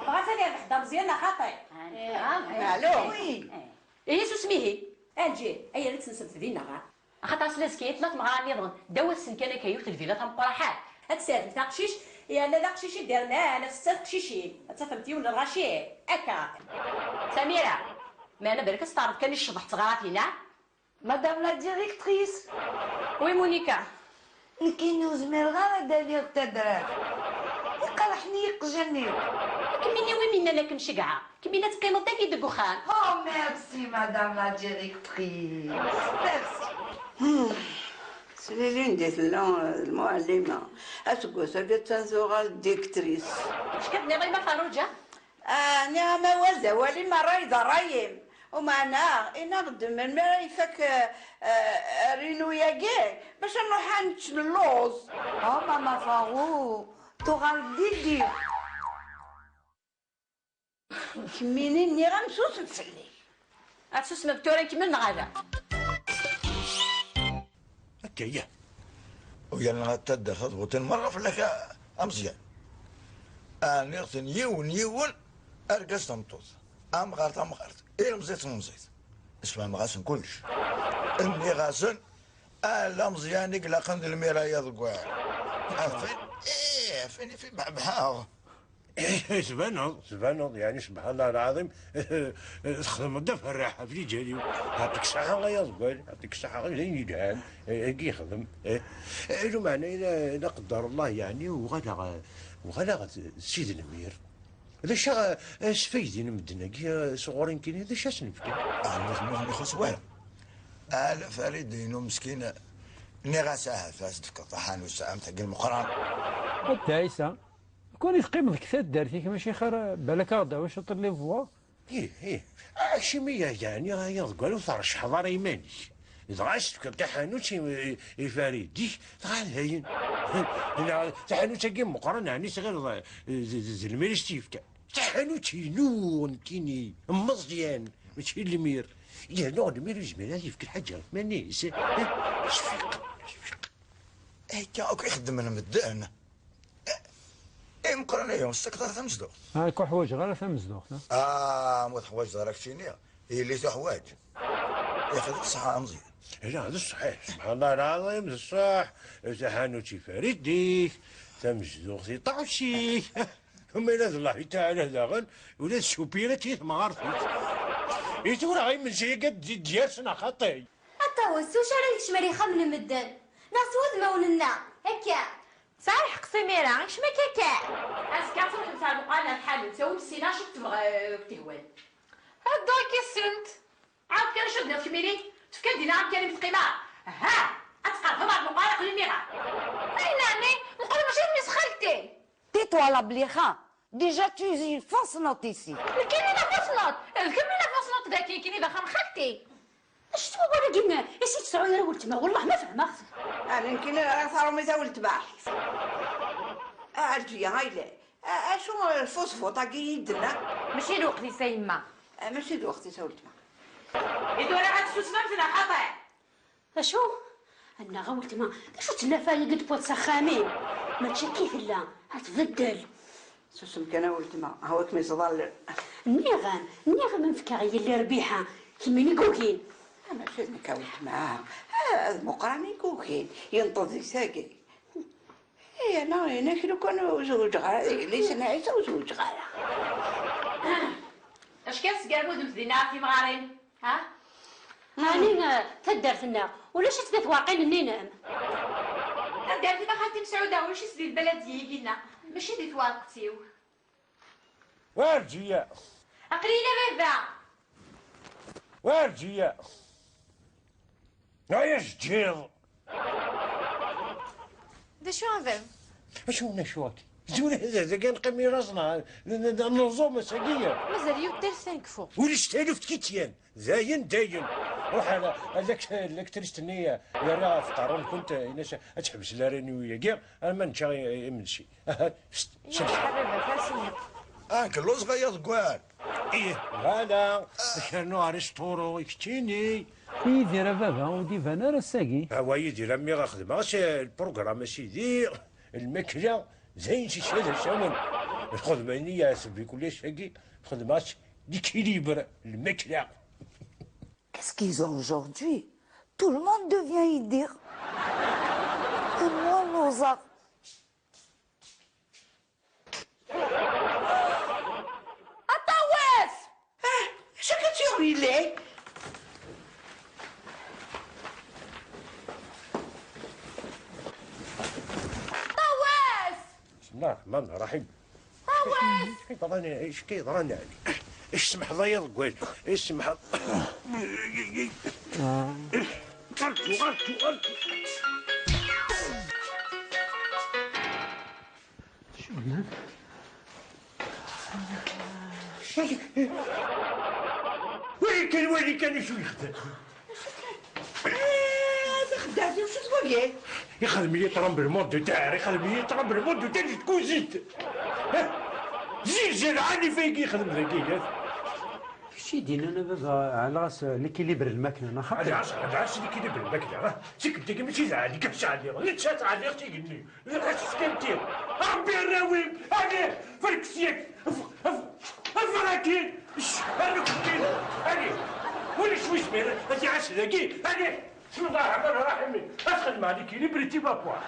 Bɣiɣ ad yerbeḥ Dda Meẓyan neɣ xaṭi? Ɛelǧi. Ah, ah, Ɛelǧi. Oui. Eh. Ihi susem ihi. Ɛelǧi, ayer i d-tensemt dinna, ha? Axaṭer ass n azekka tella tmeɣra nniḍen. Ddaw-asen kan akka yiwet n lvila tameqqraḥat. Ad tserrfem taqcict, yerna d aqcic i d-irnan, ad tetter teqcicin. Ad tafemt yiwen n lɣaci. Akka. Samira, meɛna balak ad testeɛreḍ kan i ccḍeḥ d teɣratin, a? Madame la directrice. Oui, Monica. Nekkini ur zmireɣ ara ad aliɣ taddart. Iqerḥen-iyi iqjan-iw. Kemmini wi minnan ad kem-ceggɛeɣ? Kemmini ad teqqimeḍ dagi deg uxxam. Oh, merci, Madame la directrice. Merci. Hmm. S lili anda tella, eh, lmuɛellima. Aseggas-agi attan tuɣal d directrice. Acu k-tenniḍ a yemma Ferruǧa? Ah, nniɣ-am awal d awal-im, ṛṛay d ṛṛay-im. Umeɛna, ini-aɣ-d melmi ara ifak, eh, eh, rinu-agi, bac ad nruḥ ad nečč lluẓ. Oh, mama Farouk, tuɣal-d didi. Kemmini, nniɣ-am susem fell-i. Ad tsusmeḍ tura kemmel neɣ ala? Akka, yah. U yerna taddart ad ɣutin merra fell-ak a, a Meẓyan. Ɛniɣ-ten yiwen, yiwen, argaz, tameṭṭut. Amɣar, tamɣart. Ilemẓi, tlemẓit. Sfehmeɣ-asen kullec. Nniɣ-asen, ala Meẓyan i ilaqen d lmiraya deg waɛar. Afin, ih, afin, afin, beḥbeḥeɣ. Tbaneḍ, tbaneḍ, yeɛni, subḥan Allah lɛaḍim, txedmeḍ-d aferraḥ ɣef lǧal-iw. Yeɛṭik ṣṣeḥḥa ay aḍeggal, yeɛṭik ṣṣeḥḥa, d ayen yelhan, eh, agi yexdem, eh. Eh, lumeɛna, ila, ila qedder Allah, yeɛni, uɣaleɣ, uɣaleɣ d, d Sidi Lmir. D acu, eh, sfayden medden-agi, eh, sɣur-i nekkini, d acu ad sen-fken? Ah, nutni ur ten-ixuṣṣ wara. Ala Farid-inu meskin, nniɣ-as ahat ad s-d-tefkeḍ taḥanut am tagi n Meqqran. A Dda Ɛisa, nekkni teqqimeḍ deg taddart-ik, mačči xir, balak ad aɣ-d-tawiḍ ciṭ n les voix? Ih, ih. Acimi ya, yeɛni, ay aḍeggal, ur treccḥeḍ ara iman-ik? Dɣa ad s-tefkeḍ taḥanut i, i, i Farid-ik, dɣa dayen. Neɣ taḥanut-agi n Meqqran, ɛni tɣileḍ, eh, d, d, d lmir i s-tt-yefkan? Taḥanut-inu, nekkini, n Meẓyan, mačči n lmir. Yerna lmir ur yezmir ad yefk lḥaǧa i iman-is. Cfiq, cfiq. Akka akk i xeddmen medden. Eh, eh, Meqqran, ayu, ur tettakeḍ ara tamezduɣt? Ah, nekk ur ḥwaǧeɣ ara tamezduɣt, ha? Ah, ma ur teḥwaǧeḍ ara keččini, yelli tuḥwaǧ. Yaxi d ṣṣeḥ a Meẓyan. Ala, d ṣṣeḥ, subḥan Allah lɛaḍim, d ṣṣeḥ. Taḥanut i Farid-ik, tamezduɣt i Ṭaɛus-ik. Ma yella d Allah Taɛala daɣen, ula d Supira d temɣart-is. I tura imensi-agi ad d-yersen axaṭi. A Ṭawes, s wacu ara yekcem ar ixxamen n medden? Neɣ s wudmawen-nneɣ? Akka. Tesɛa lḥeqq Samira, ikcem akka kan. Azekka ad truḥemt ɣer Meqqran ar tḥanut, awimt syin acu tebɣa, eh, akk tihwan. Heddu akka-sent. Ɛawed kan acu d-tenniḍ kemmini, tefka-d dinna amkan i m-teqqima. Ha! Ad tqerrbeḍ ɣer Meqqran aql-i nniɣ-am. Ay, neɛni, Meqqran mačči d mmi-s xalti. Tais-toi, la blixa. Déjà, tu es une fausse note ici. Nekkini d tafasnaṭ, d kemmi d tafasnaṭ dagi, nekkini d axxam xalti. Acu-t wawal-agi i s-id-tesɛu ara weltma? Wellah ma fehmeɣ-t. Ala, nekkini ara taṛumi taweltma. A Ɛelǧiya, ayla, a-, acu lfusfuṭ-agi i d-tenna? Mačči d lweqt-is a yemma. A, mačči d lweqt-is a weltma. I tura ad tessusmemt neɣ xaṭi? Acu? Annaɣ a weltma, d acu tella Farid d wad s axxam-im? Mačči akka i tella, ad tbeddel. Susem kan a weltma, hawa kem-iẓḍallen. Nniɣ-am, nniɣ-am am fkeɣ yelli Rbiḥa, kemmini gugin. Ah, mačči d nekk a weltma, ah, d Meqqran i gugin, yenṭeḍ deg tagi. Iya, neɣ, ini-ak lukan ur zewǧeɣ ara d yelli-s n Ɛisa, ur zewǧeɣ ara. Acku tesgermudemt dinna ɣef yemɣaren, ha? Ɛni, eh, taddart-nneɣ ulac-itt di twerqin-nni-inem? Taddart-im a xalti Mesɛuda ulac-itt di lbalad-igi-nneɣ, mačči di twerqet-iw. Werǧiya. Aql-i la baba. Werǧiya. Ay ajeǧǧiḍ. D acu a baba? Acu n acu akka? Tura d, d, dagi neqqim i laẓna, n, n, n, neẓum ass-agi. Mazal yiwet taluft ad nekfu. Ulac taluft kityan. Dayen, dayen. Ruḥ ar, ar lak-, laktrist-nni yerra ɣef qerru-nkent, ini-as ad teḥbes la réunion-agi, arma nečča i, i, imensi. Aha, pst, Yah, selḥ. A baba, fasiya. Ah, nkelluẓ ɣaya deg wal. Ih, voilà. Kernu ar resturu, i keččini. Yidir a baba, ur d-iban ara ass-agi. Awa Yidir, a mmi, xedmeɣ-as, eh, lprogram a sidi, lmakla, d ayen s-isɛa d asawen. Lxedma-nni yeɛteb i kullec-agi, xedmeɣ-as l'équilibre, lmakla. Qu'est-ce qu'ils ont aujourd'hui? Tout le monde devient Yidir. Et moi, lluẓeɣ. A Ṭawes! Ah, acu akka tuɣ yelli? Ṭawes! بسم الله الرحمن الرحيم. Ṭawes! ايش كي ضرني، ايش كي ضرني عليك؟ ايش سمح الله يا رجال؟ ايش سمح الله؟ ارجو، ارجو، ارجو. شو هناك؟ Wali kan, wali kan acu yexdem. Ah, taxeddaɛt-iw, acu-tt wagi? Ixdem-iyi tremblement de terre, ixdem-iyi tremblement de terre di tkuzit. Zilzal ɛanif ayagi yexdem dagi. Kečč i d-yennan a baba, ɛelleɣ-as l'équilibre n lmakla, neɣ xaṭi? Ad ɛas, ad ɛas l'équilibre n lmakla, ah. Tikkelt-agi mačči d ɛali, kan ɛliɣ, netta ɛliɣ tigenni. Ɣas skanti. Ṛebbi arraw-im, allez, ferk syak. Af-, af-, af-, akin. Sh-, arnuk-kin. Allez. Ulac wi zmiren ad t-iɛass dagi. Allez. بسم الله الرحمن الرحيم. Ad xedmeɣ l'équilibre, tu vas voir.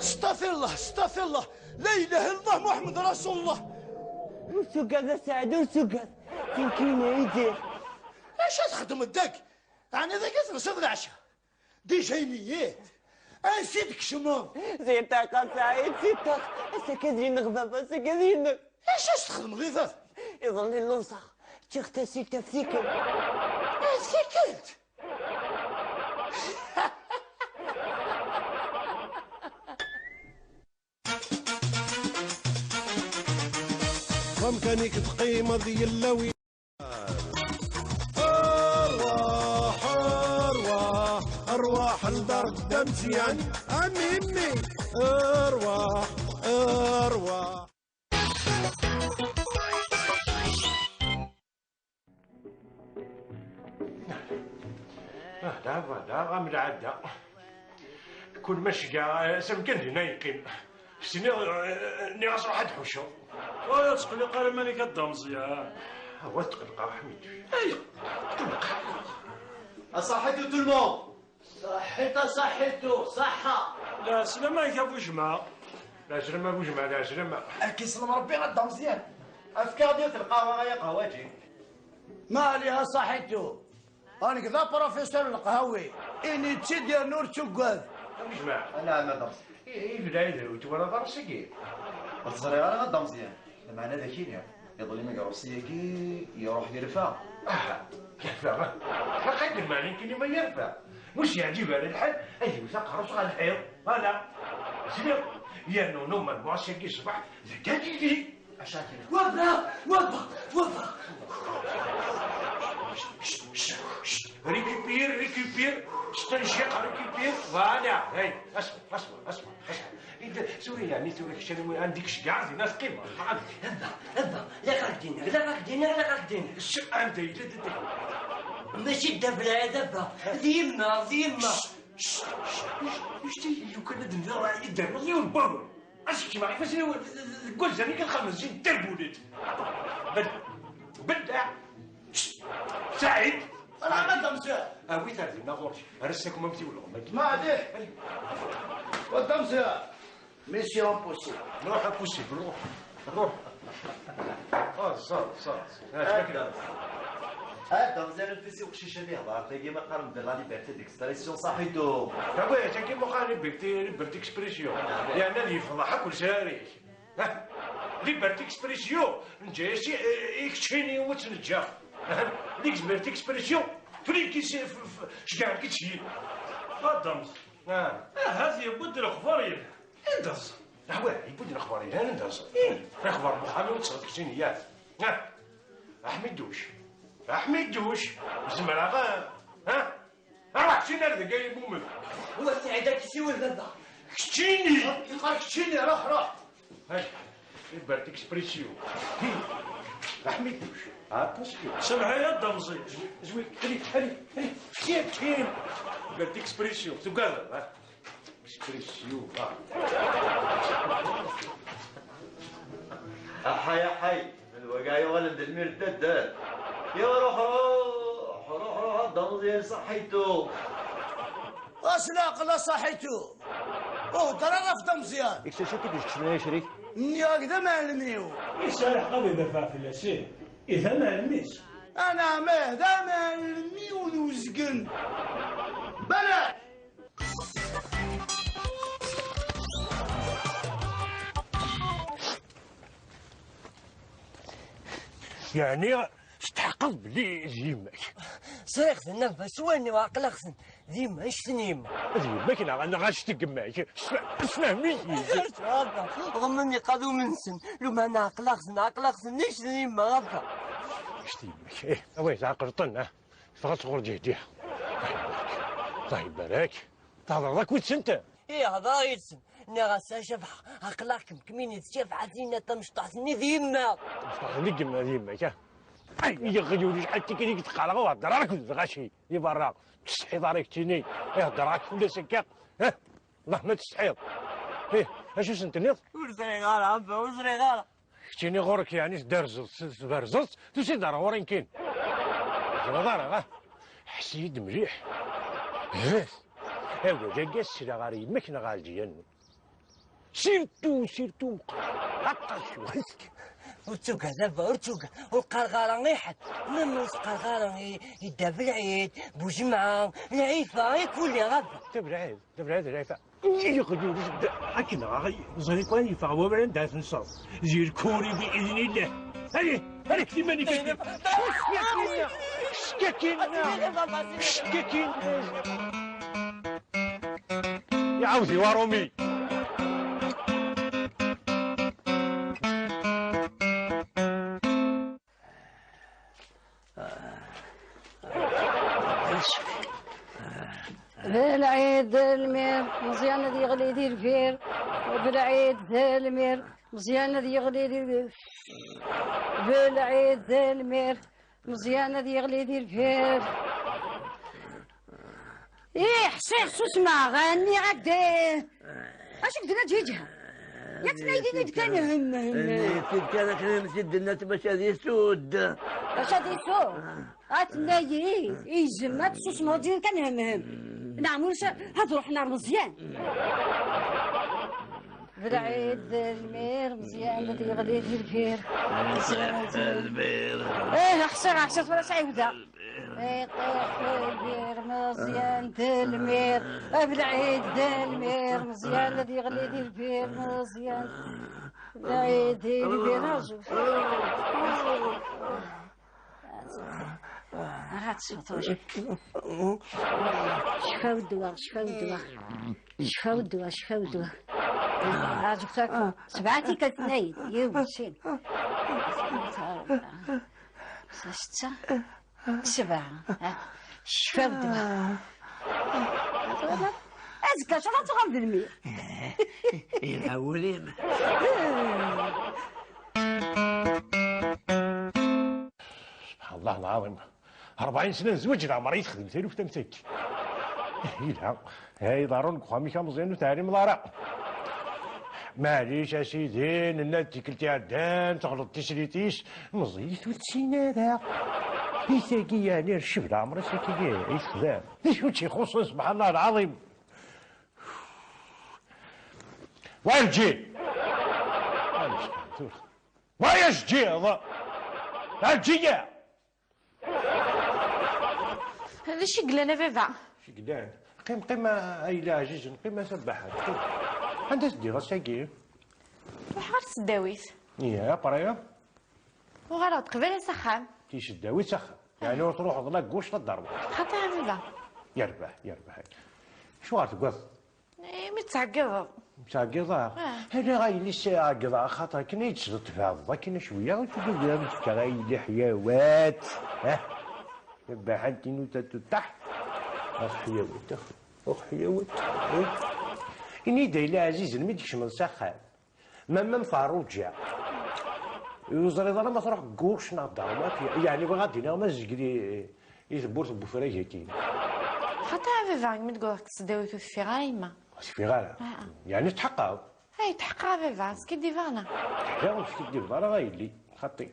استغفر الله، استغفر الله، لا إله إلا الله محمد رسول الله. Ur tuggad a Saɛid, ur tuggad. Tin kan a Yidir. Acu ad txedmeḍ dagi? Ɛni dagi telsiḍ leɛca? Déjà ini-yi-d. Ansi d-tkecmeḍ? Ziṭaq a Saɛid, ziṭaq. Ass-agi ad yenɣ baba, ass-agi ad yenɣ. Acu s-txedmeḍ i baba? Iḍelli lluẓeɣ, ččiɣ tasilt ɣef tikkelt. Ɣef tikkelt? Wamkan-ik teqqimeḍ yella wi. Arwaḥ, arwaḥ, arwaḥ lḍar Dda Mezyan, a mimi. Arwaḥ, arwaḥ. Ah, da, da, am lɛada. Kul ma ceggeɛ, eh, s amkan dinna yeqqim. Sniɣ, eh, nniɣ-as ruḥ ad tḥucceḍ. Ur tettqelliq ara iman-ik a Dda Meẓyan. Awa tettqelliq a Ḥmiduc. Ay, tettqelliq. A Saḥitu tout le monde. Saḥit a Saḥitu, ṣaḥḥa. Lɛeslama-k a Bujmeɛ. Lɛeslama a Bujmeɛ, lɛeslama. Ad k-islem Rebbi a Dda Meẓyan. Efk-aɣ-d yiwet lqahwa ay aqehwaǧi. Ma ɛliha Saḥitu. Nekk d apṛufisur n leqhawi. Ini-tt-id yernu ur ttugad. A Bujmeɛ. Anɛam a Dda Meẓyan. I, ibelɛid ur twalaḍ ara seg-i? Ur teẓriḍ ara a Dda Meẓyan. Lameɛna ad ak-iniɣ, iḍelli ma iruṣi-agi, iruḥ yerfa. Aha, yerfa. Ḥaq ad d-lmeɛna nekkini ma yerfa. Ma ur s-yeɛǧib ara lḥal, ad iwet aqerru-s ɣer lḥiḍ. Voilà. Sliɣ. Yernu normalement ass-agi ṣṣbeḥ d Galili. Acu akka? Wabba! Wabba! Wabba! Récupère, récupère. Stenjiq, récupère. Voilà. Hey, asma, asma, asma. Tura yeɛni tura kečč anwa gma-k ceggeɛ dinna teqqimeḍ? Abba, abba, la ɣak-d-iniɣ, la ɣak-d-iniɣ, la ɣak-d-iniɣ. Anda yella dadda-k? Mačči d abelɛid, abba, d yemma, d yemma. Lukan ad d-nniɣ i d-rnuɣ yiwen n wawal. Ad s-kecmeɣ ifassen-iw deg wanzaren-ik ad xedmen sin terbulit. Bel-, belleɛ. Saɛid. Ala ma d amsir. Awi-t ar dinna ɣur-k. Ar ass-a akk ma mtiwleɣ. Maɛliḥ. Wa d amsir. Mission impossible. Ruḥ impossible, ruḥ. Ruḥ. Ah, ẓer, ẓer. Ah, anda? Anda, mazal nfisi uqcic-nni hḍer, tagi ma qqaren de la liberté d'expression, Saḥitu. Tawi, tagi ma qqaren liberté, liberté d'expression. Ah, yerna ad yefḍeḥ akk lesrar-ik. Ha? Liberté d'expression, neǧǧa-yas i, i, i keččini ur tt-neǧǧa. Liberté d'expression, tura-k s-, f-, f-, ceggɛen-k-id syin. Tfaddemt. Ah. Ahat yewwi-d lexbar yelhan. Anda ẓer? Awa, yewwi-d lexbar yelhan, anda ẓer? Ih. Lexbar n uxxam-iw tt-ɣef keččini, yak. Ah. Aḥmiduc. Aḥmiduc. Zemreɣ a, ha? Ruḥ, keččini ar deg ay imumen. Wa Saɛid ad k-isiwel baba. Keččini. Yeqqar keččini, ruḥ, ruḥ. Hay, liberté d'expression. Aḥmiduc. Ah, attention. Semḥ-iyi a Dda Meẓyan. Zwi, zwi, allez, allez, allez. Tiens, tiens. Liberté d'expression. Tugadeḍ, ha? Expression, ha? Aḥay, aḥay. D wagi yuɣalen d lmir n taddart. Ya ruḥ, ruḥ, ruḥ, ruḥ, a Dda Meẓyan, Saḥitu. Ɣas leɛqel a Saḥitu. Ur hedder ara ɣef Dda Meẓyan. Iksac akk i d-iskecmen ay acrik. Nniɣ-ak d amɛellem-iw. Yesɛa lḥeqq ad idafeɛ fell-as, ih. Ih, d amɛellem-is. Anɛam, ih, d amɛellem-iw n uzgen. Bala! Yeɛni testeḥqeḍ belli d yemma-k? Ẓriɣ-ten a baba, s wallen-iw ɛeqleɣ-ten. D yemma, anect n yemma. D yemma-k neɣ, neɣ anect n yemma-k? Sf-, sfehmi-yi-d. Ẓriɣ-ten a baba, ḍemmen iqadumen-nsen. Lumana ɛeqleɣ-ten, ɛeqleɣ-ten, anect n yemma a baba. Anect n yemma-k, ih, away, tɛeqleḍ-ten, ah? Teffeɣ-d sɣur ǧehdi. Allah ibarek. Thedreḍ akked-sent? Ih, hedreɣ yid-sen. Nniɣ-as: "A Cabḥa, aql-aɣ kemmkmin d Cabḥa, tinna tamecṭuḥt-nni d yemma." Tamecṭuḥt-nni d yemma, d yemma-k, ah? Ay, yeɣyul, acḥal n tikkelt i k-d-qqareɣ ur heddeṛ ara akked lɣaci di berra. Ur tsetḥiḍ ara keččini. Ih, heddreɣ-ak fell-as akka. Eh, Allah ma tsetḥiḍ. Ih, acu sen-tenniḍ? Ur ẓriɣ ara, a baba, ur ẓriɣ ara. Keččini ɣur-k, yeɛni tderzeḍ, tberzeḍ, tusiḍ-d ar ɣur-i nekkini. Ẓriɣ ara, ah. Ḥess-iyi-d mliḥ. Heh. Awal-agi ad s-sleɣ ɣer yemma-k neɣ ɣer lǧiran-nwen. Sirtu, sirtu meqqar. Aṭas n wass. Ur ttugad a baba, ur ttugad. Ur qqareɣ ara i ḥedd. Même ur s-qqareɣ ara i, i Dda Belɛid, Bujemɛa, Lɛifa, i kulli a baba. Dda Belɛid, Dda Belɛid, Lɛifa. Yeɣyul, akken ɣer ẓriɣ kan yeffeɣ wawal anda ara tenseḍ. Di lkuri bi idnillah. Allez, allez, iman-ik. Cckakin-nneɣ. Cckakin-nneɣ. Iɛawed i warumi. Belɛid d lmir, Meẓyan ad yeɣli di lbir. Belɛid d lmir, Meẓyan ad yeɣli di lbir. Belɛid d lmir, Meẓyan ad yeɣli di lbir. Ih, ḥṣiɣ susmeɣ, nniɣ-ak-d. Acu k-d-nna ǧiǧa? Yak tnaydin-id kan hem, hem. Nniɣ-id kan akken am t-id-nna bac ad isudd. Bac ad isudd? Ad tnayi, izem, ad tsusmeḍ, ǧin kan hem, hem. Neɣ mulac, ad ruḥen ar Meẓyan. Belɛid d lmir, Meẓyan ad yeɣli di lbir. Meẓyan d lmir. Ih, ḥṣiɣ, ḥṣiɣ tura s ɛiwda. Iṭiḥ lbir, Meẓyan d lmir. Belɛid d lmir, Meẓyan ad yeɣli di lbir, Meẓyan. Belɛid di lbir, aẓu. Ara tsuṭuj. Cfaw ddwa, cfaw ddwa. Cfaw ddwa, cfaw ddwa. Aẓu, sebɛa tikkal tnayd, yiwen, sin. Setta. Sebɛa. Cfaw ddwa. Azekka, cṛuḥ ad tuɣal d lmir. Yelha wul-im. Allah lɛaḍim. Rebɛin sna n zzwaǧ, leɛmer i texdem taluft am tagi. Yelha. Ay, iḍerrun deg uxxam-ik a Meẓyan, ur teɛlimeḍ ara. Maɛlic a sidi, nenna-d tikkelt iɛeddan, teɣleḍ tislit-is, meẓẓiyet ur tessin ara. I tagi yeɛni rceb leɛmer-is akka i texdam. D acu tt-ixuṣṣen, subḥan Allah lɛaḍim. Wa yeǧǧi! Wa yeǧǧi! Wa yeǧǧi! D acu i yellan a baba? Acu i yellan? Qqim, qqim a, a yella ɛzizen, qqim a Sabaḥa, qqim. Anda teddiḍ ass-agi? Ruḥeɣ ɣer tesdawit. Iya, après? Uɣaleɣ-d qbala s axxam. Tiseddawit s axxam. Yeɛni ur truḥeḍ la gauche la droite. Xaṭi a baba. Yerbeḥ, yerbeḥ. Acuɣer teggaḍ? Eh, mi ttɛeggiḍeḍ. Ttɛeggiḍeɣ? Ah. Ala a yelli ttɛeggiḍeɣ, axaṭer akken ay d-tesleḍ tbeɛdeḍ akken a cwiya, ur tugad ara ad d-fkeɣ a yelli ḥyawat. Ah. Tabaḥant-inu tatuṭaḥ. Ax ḥyawat, ax, ax ḥyawat. Eh. Ini-d a yelli ɛzizen mi d-tkecmeḍ s axxam. Ma, ma m Ferruǧa. Ur teẓriḍ ara ma truḥ gauche neɣ droite, yeɛni bɣiɣ ad d-iniɣ ma tezgel i, i tewwurt n wefrag-agi. Xaṭi a baba, imi d-wwḍeɣ deg tesdawit ur teffiɣ ara yemma. Ur teffiɣ ara? Ah, ah. Yeɛni tḥeqqeɣ? Ay, tḥeqqeɣ a baba, skiddibeɣ neɣ? Ḥya ur skiddibeḍ ara a yelli, xaṭi.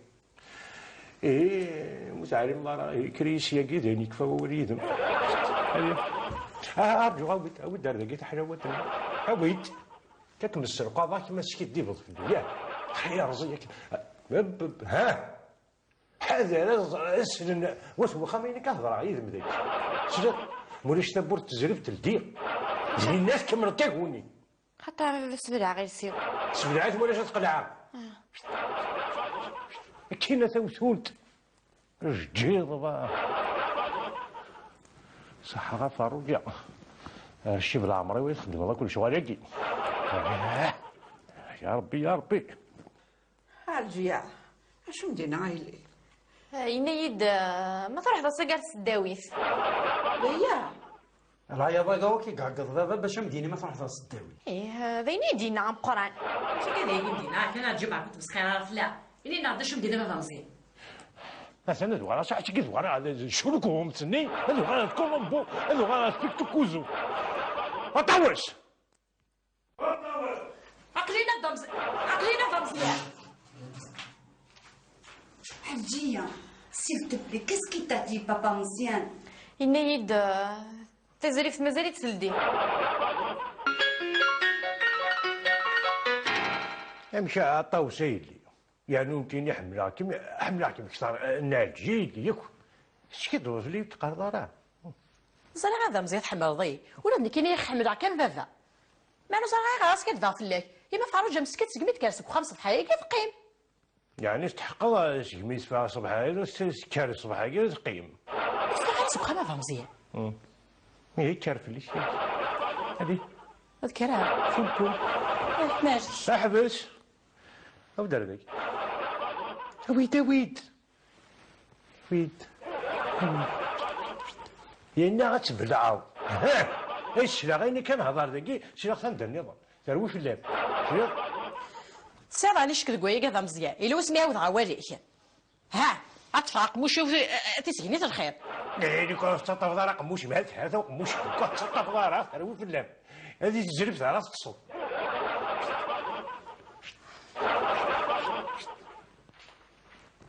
Ihi, ur teɛlimeḍ ara, ihi, kker-iyi syagi, dayen yekfa wawal yid-m. Awi. Ah, arǧu, awi-d, awi-d ar dagi taḥlawant-nni. Awi-d. Ad kem-sselqaḍeɣ, ma teskiddibeḍ fell-i, yah? Ḥya rẓi akken. Ha? Ḥader, ad ẓ-, ad slen wat n wexxam ayen akka hedreɣ yid-m dagi. Tesliḍ? Ma ulac tawwurt tezreb, teldi. Dinna tkemmleḍ taguni. Xaṭer baba sbelɛeɣ iles-iw. Sbelɛet, ma ulac ad qelɛeɣ. Ah. Kina tawtunt. Jǧiḍ ba. Ṣaḥa ɣef ṛṛuǧa. Rcib leɛmer-iw i txedmeḍ akk lecɣal-agi. Ya Ṛebbi, ya Ṛebbi. Ɛelǧiya, acu m-d-yenna a yelli? Yenna-yi-d, eh, ma truḥeḍ ass-agi ar tesdawit. Yaya. Lɛayaḍ-agi akk i iɛeggeḍ baba bac am-d-yini ma truḥeḍ ar tesdawit. Ih, d ayen i d-yenna ameqqran. Mačči kan d ayen i d-yenna, kan Ɛelǧiya ur tmesxir ara fell-aɣ. Ini-aɣ-d d acu m-d-yenna baba Meẓyan. Atan ad uɣaleɣ saḥit-agi, ad uɣaleɣ ad culukuhum-nni, ad uɣaleɣ ad Colombo, ad uɣaleɣ ad Pictocuzo. Aṭawes! Aql-in ad amẓ-, aql-in ad amẓyan. Ɛelǧiya, s'il te plaît, qu'est-ce qu'il t'a dit, papa Meẓyan? Yenna-yi-d, eh, Tizrift mazal-itt teldi. Amek a Ṭawes a yelli? Yernu nekkini ḥemmleɣ-kem, ḥemmleɣ-kem kter, eh, n Ɛelǧiya a yelli, yakk. Teskiddbeḍ fell-i ur d-teqqareḍ ara. Ẓriɣ ad amẓiy tḥemmleḍ-iyi, ula d nekkini ḥemmleɣ-k am baba. Meɛna ur ẓriɣ ayɣer ara skiddbeɣ fell-ak. Yemma Faruǧa meskint segmi d-tekker seg uxxam ṣṣbeḥ-agi teqqim. Yeɛni tḥeqqeḍ segmi teffeɣ ṣṣbeḥ-agi, tekker ṣṣbeḥ-agi teqqim. Ur teffeɣ ara seg uxxam a baba Meẓyan. Hmm. Ihi kker fell-ak. Adi. Ad kker ara. Fulku. Eh, maɛlic. Ḥbes. Awi-d ar dagi. Awi-d, awi-d. Awi-d. Awi-d. Yenna ad tbelɛeḍ. Ha! Ay ssleɣ ayen kan hḍer dagi, ssleɣ-t anda nniḍen. Terwi fell-am. Tesɛiḍ ɛlic deg wayagi d ameẓyan. Yella wasmi ɛawdeɣ awal-ik. Ha! Ad ṭṭfeɣ aqemmuc-iw, eh, eh, tisegni telxiḍ. Ihi, nekk ur tettaṭṭafeḍ ara aqemmuc-im, ha-t, ha-t uqemmuc-im, ur tettaṭṭafeḍ ara, terwi fell-am. Ad iyi-tezreb ara teṭṭseḍ.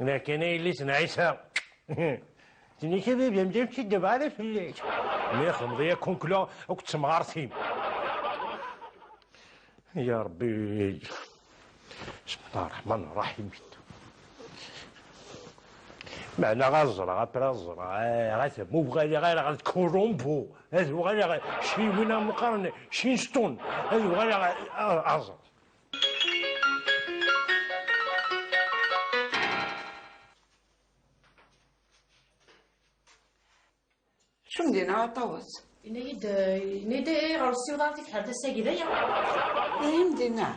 Lakin a yelli-s n Ɛisa. Tenna-k a baba, amdan ur skiddbeɣ ara fell-ak. Mi xedmeḍ ya kunkla akked temɣart-im. Ya Ṛebbi. بسم الله الرحمن الرحيم. Meɛna ad ẓreɣ, après ad ẓreɣ, eh, ɣas ma ur bɣiɣ ara ad Colombo, ad uɣaleɣ ci win am qqaren Chinston, ad uɣaleɣ a, a, aẓ. Acu m-d-yenna Aṭawes? Yenna-yi-d, yenna-yi-d, "Ayɣer ur tessiweḍ ara tibḥirt ass-agi d aya?" Ayen m-d-yenna.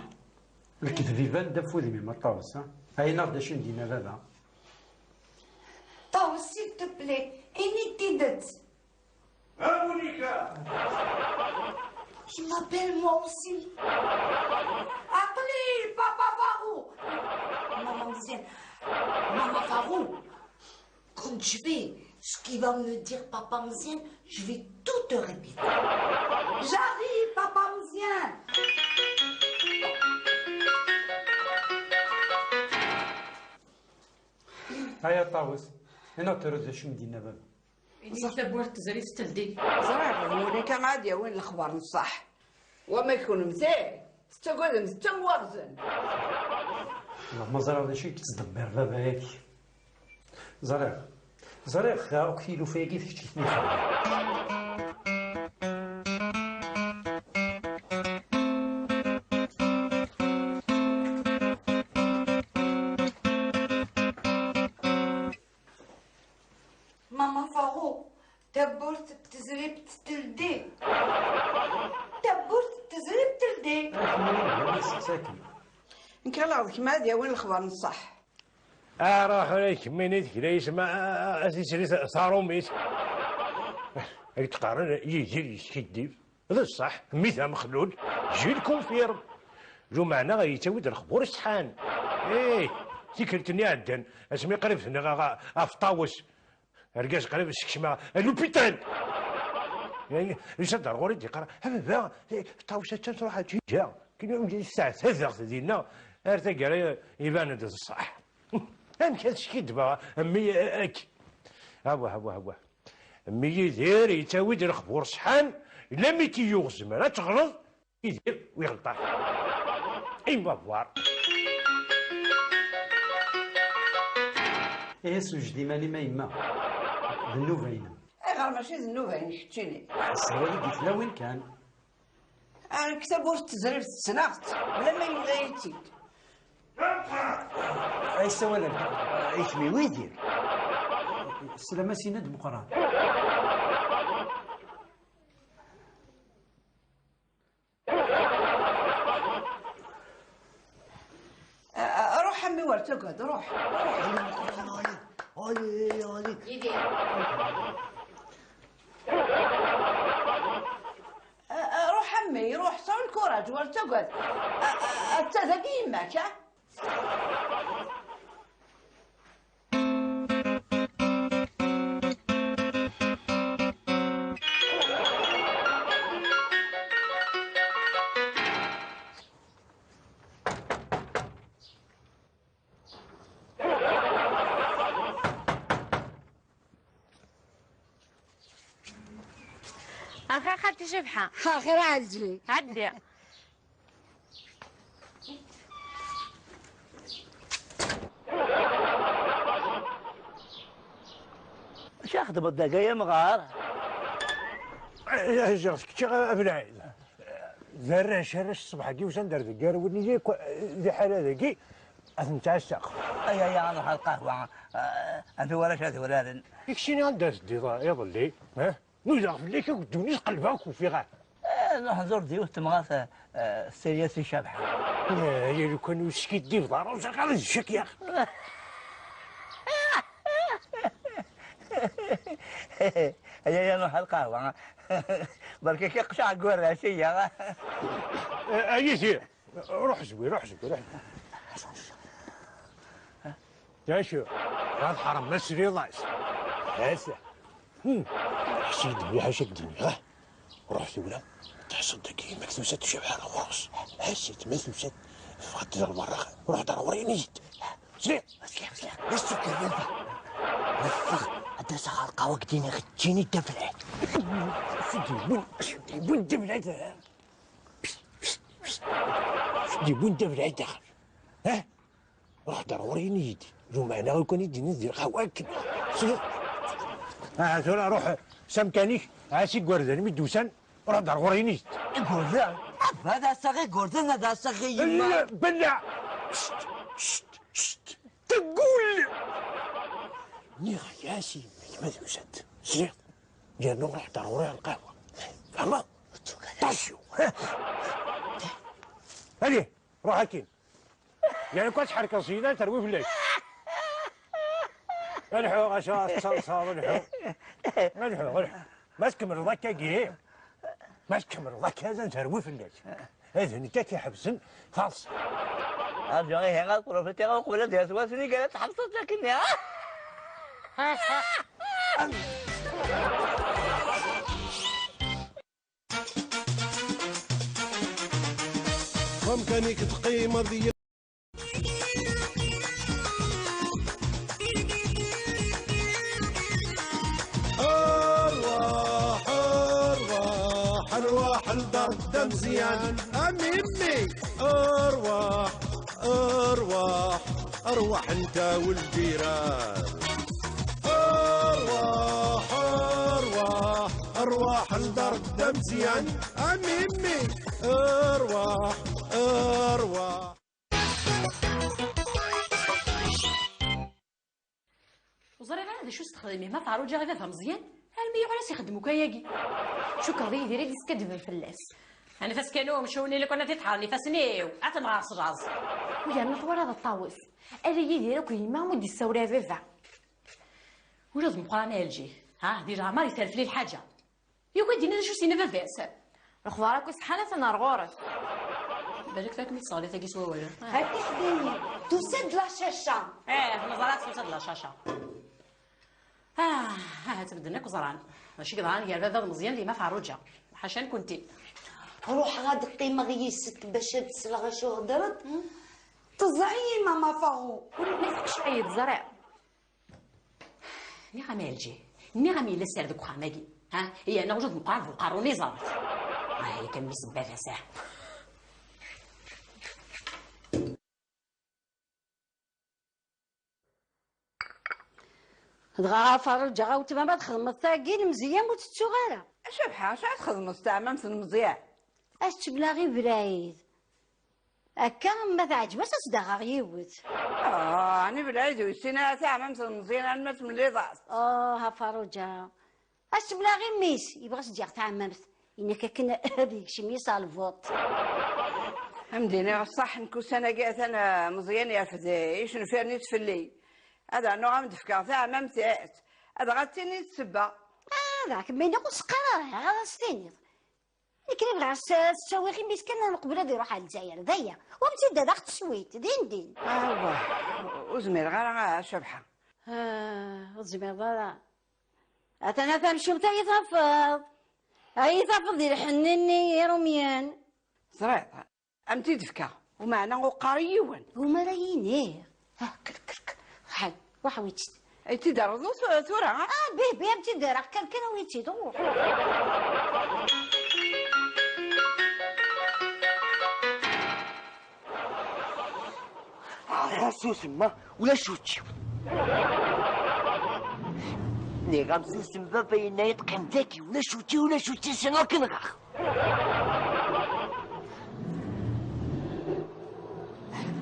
Lekdeb iban-d ɣef wudem-im a Ṭawes, ha? Ayen-aɣ-d acu m-d-yenna baba. Ṭawes, s'il te plaît, ini-d tidet. A Monica! Je m'appelle moi aussi. Aql-i, Papa Varou. Maman Meziane. Maman Varou. Quand je vais, ce qu'il va me dire Papa Meziane, je vais tout te répéter. J'arrive, Papa Meziane. Ay a Ṭawes, ini-aɣ-d tura d acu m-d-yenna baba. Ini-d tawwurt tezri teldi. Ẓriɣ d Monica ad yawin lexbar n ṣṣeḥ. Wama kunemti, tettagademt d tamwarzen. Neɣ ma ẓriɣ d acu i yettdebbir baba-agi. Ẓriɣ. Ẓriɣ akk tilufa-agi d kečč i ten-ixedmen. Mama Faru, tawwurt n tezribt teldi. Tawwurt n tezribt teldi. Nekk ɣileɣ d kemm ad yawin lexbar n ṣṣeḥ. Ara xir kemmini tegla yisem a tisri taṛumit. Ad d-qqaren Yidir yeskiddib. D ṣṣeḥ, mmi-t amexlul, Gilles confirme. Lumeɛna yettawi-d lexbur ṣeḥḥan. Ih, tikkelt-nni iɛeddan, asmi qrib tenniɣ ɣef Ṭawes. Argaz qrib sekcmeɣ à l'hôpital. Yusa-d ar ɣur-i d-yeqqar, a baba, Ṭawes attan truḥ ad tt-ǧǧeɣ. Kini tesɛa tadaɣt dinna, ar taggara iban-d d ṣṣeḥ. Amek ad skiddbeɣ a mmi akk? Awah, awah, awah. Mmi Yidir yettawi-d lexbur ṣeḥḥan, la mi t-yuɣ zemmer ad teɣleḍ, Yidir ur iɣelṭ ara. Et va voir. Ihi sewjed iman-im a yemma. D nnuba-inem. Ayɣer mačči d nnuba-inek keččini? Ḥṣiɣ ula d tlawin kan. Nekk tawwurt n tezribt ssneɣ-tt, bla ma yemla-yi-tt-id. Ay ssawalen, isem-iw Yidir. Sslam-as, yenna-d Meqqran. Ruḥ a mmi, ur ttagad, ruḥ. Yidir. Ruḥ a mmi, ruḥ, sɛu lkuraj, ur ttagad. Atta dagi yemma-k, ha? Axir xalti Cabḥa. Axir ɛeddi. Ɛeddi. Acu xedmeḍ dagi ay amɣar? Ziɣ kečči a Belɛid. D arrac, arrac ṣṣbeḥ-agi usan-d ar deg arwen-nni yakk di ḥala dagi, ad ten-ttɛassaɣ. Ay, ay, ad nruḥ ar lqahwa, eh, anef i warrac ad uraren. I keččini anda teddiḍ iḍelli, eh? Nudaɣ fell-ak akk ddunit qelbeɣ-k ufiɣ-ak. Eh, nruḥ nẓur-d yiwet temɣart, eh, eh, Sirya Si Cabḥa. Eh, ya lukan ur skiddibeḍ ara, ur ẓriɣ ara d acu ak-yaɣ. Ay, ay, ad nruḥ ar lqahwa. Berka-k iqceɛ deg warrac, iyya. Eh, a Yidir, ruḥ zwi, ruḥ zwi, ruḥ. D acu? Ad ḥeṛem ma tesliḍ-as. Ḥess. Hmm. Ḥess-iyi-d mliḥ acu ak-d-nniɣ, ah. Ruḥ tura, tḥesseḍ dagi ma tusa-d Cabḥa ɣer ɣur-s. Ḥess-itt ma tusa-d, ffeɣ-d ɣer berra, ruḥ-d ɣer ɣur-i ini-yi-d. Sliɣ. Sliɣ, sliɣ. D acu kan, yalla. Neffeɣ, ad d-aseɣ ɣer lqahwa, ad d-iniɣ ǧǧini Dda Belɛid. Acu d-yewwin, acu d-yewwin Dda Belɛid, ha? Psst, psst, psst. Acu d-yewwin Dda Belɛid daxel? Ha? Ruḥ-d ɣer ɣur-i ini-yi-d. Lumeɛna ur kan i d-iniḍ di lqahwa akken. Sliɣ. Aha, tura ruḥ s amkan-ik, ɛass igerdan mi d-usan, ruḥ-d ɣer ɣur-i ini-yi-d. Igerdan? Abba, ad aseɣ igerdan, ad aseɣ i yemma. Belleɛ! Cct, cct, cct! Teggul! Nniɣ-as i yemma-k ma tusa-d. Sliɣ? Yernu ruḥ-d ɣer ɣur-i ɣer lqahwa. Fehmeḍ? Attention! Allez, ruḥ akkin. Yeɛni, kan tḥerkeḍ syin, ad terwi fell-ak. Lḥu, acu ad tettaḍsaḍ, lḥu. Lḥu, lḥu. Ma tkemmleḍ akkagi, ma tkemmleḍ akka, ad terwi fell-ak. D nekk ad k-iḥebsen, xalṣ. Arǧu ihi, ad profitiɣ uqbel ad d-yas wass-nni kan ad tḥebseḍ akkenni. Wamkan-ik teqqimeḍ. Arwaḥ, arwaḥ, arwaḥ lḍar Dda Meẓyan, a mimmi. Arwaḥ, arwaḥ, arwaḥ nta u lǧiran. Arwaḥ, arwaḥ, arwaḥ lḍar Dda Meẓyan, a mimmi. Arwaḥ, arwaḥ. Ur ẓriɣ ara d acu s-texdem yemma Ferruǧa i baba Meẓyan, armi yuɣal as-ixeddem akk ayagi. Cukkeɣ d Yidir i d-iskadben fell-as. Anef-as kan umcum-nni, lukan ad t-id-ḥaren ifassen-iw, ad t-nɣer s laẓ. U yerna twalaḍ a Ṭawes, ala Yidir akked yemma umi d-yessawel i baba. Ula d Meqqran a Ɛelǧi, ha, di leɛmer iterfel i lḥaǧa. Yugi ad d-yini d acu s-yenna baba-s. Lexbar akk iṣeḥḥan atan ar ɣur-s. Balak tura kem-id-tesseɣli tagi s wawal. Ha tiḥdayin, tusa-d la caca. Eh, neẓra-tt tusa-d la caca. Ah, ahat medden akk ẓran. D acu i yeḍran gar baba d Meẓyan d yemma Ferruǧa. Ḥaca nekkenti. Ruḥeɣ ad qqimeɣ yis-s bac ad sleɣ acu heddren. Teẓẓeɛ-iyi mama Ferru. Ula d nekk qecɛeɣ-d, ẓriɣ. Nniɣ-am a Ɛelǧi, nniɣ-am yella sser deg uxxam-agi. Ha? Yerna ula d Meqqran d lqerrun i ẓerret. Ah, yakan mmi-s n baba-s, ah. Dɣa ɣef Ferruǧa a weltma ma txedmeḍ tagi n Meẓyan ur tettuɣ ara. A Cabḥa, acu ara txedmeḍ s teɛmamt n Meẓyan? Ad teblaɣ i Belɛid. Akka, ma teɛǧeb-as, ad s-d-aɣeɣ yiwet. Ah, ɛni belɛid ur yessin ara taɛmamt n Meẓyan arma tmellid-as? Ah, a Faruǧa. Ad s-mleɣ i mmi-s, yebɣa ad s-d-yaɣ taɛmamt. Inek akken ad yekcem yis albuṭ. Am d-iniɣ ṣṣaḥ, nekk ussan-agi atan, ah, Meẓyan yerfed icenfiren-is fell-i. Ad rnuɣ am d-fkeɣ taɛmamt-is. Adɣa d tini d ssebba. Ah, dɣa kemmi-nni ur s-qqar ara, ad as-tiniḍ. Nekk bɣiɣ s-, s-awiɣ imi-s kan uqbel ad iruḥ ɣer Lezzayer, d aya. U am-tt-id ad aɣ-teswiḍ, din din. Awah, ur zmireɣ ara, a Cabḥa. Ah, ur tezmireḍ ara. Atan a tamcumt ay tafeḍ. Ay tafeḍ di lḥenni-nni irumyen. Ẓriɣ. Am-tt-id-fkeɣ, umeɛna ur qqar i yiwen. Uma ara yiniɣ. Ah, kker, kker, kker. Ḥay, waḥ wi-tt. Ay tt-id-terreḍ tu-, tura, ha? Ah, bih, bih, am-tt-id-rreɣ, kker kan awi-tt-id, ruḥ. Ah, susem, ma ulac učči. Nniɣ-am susem, baba yenna-yi-d qqim dagi, ulac učči, ulac učči, sinon ad k-nɣeɣ.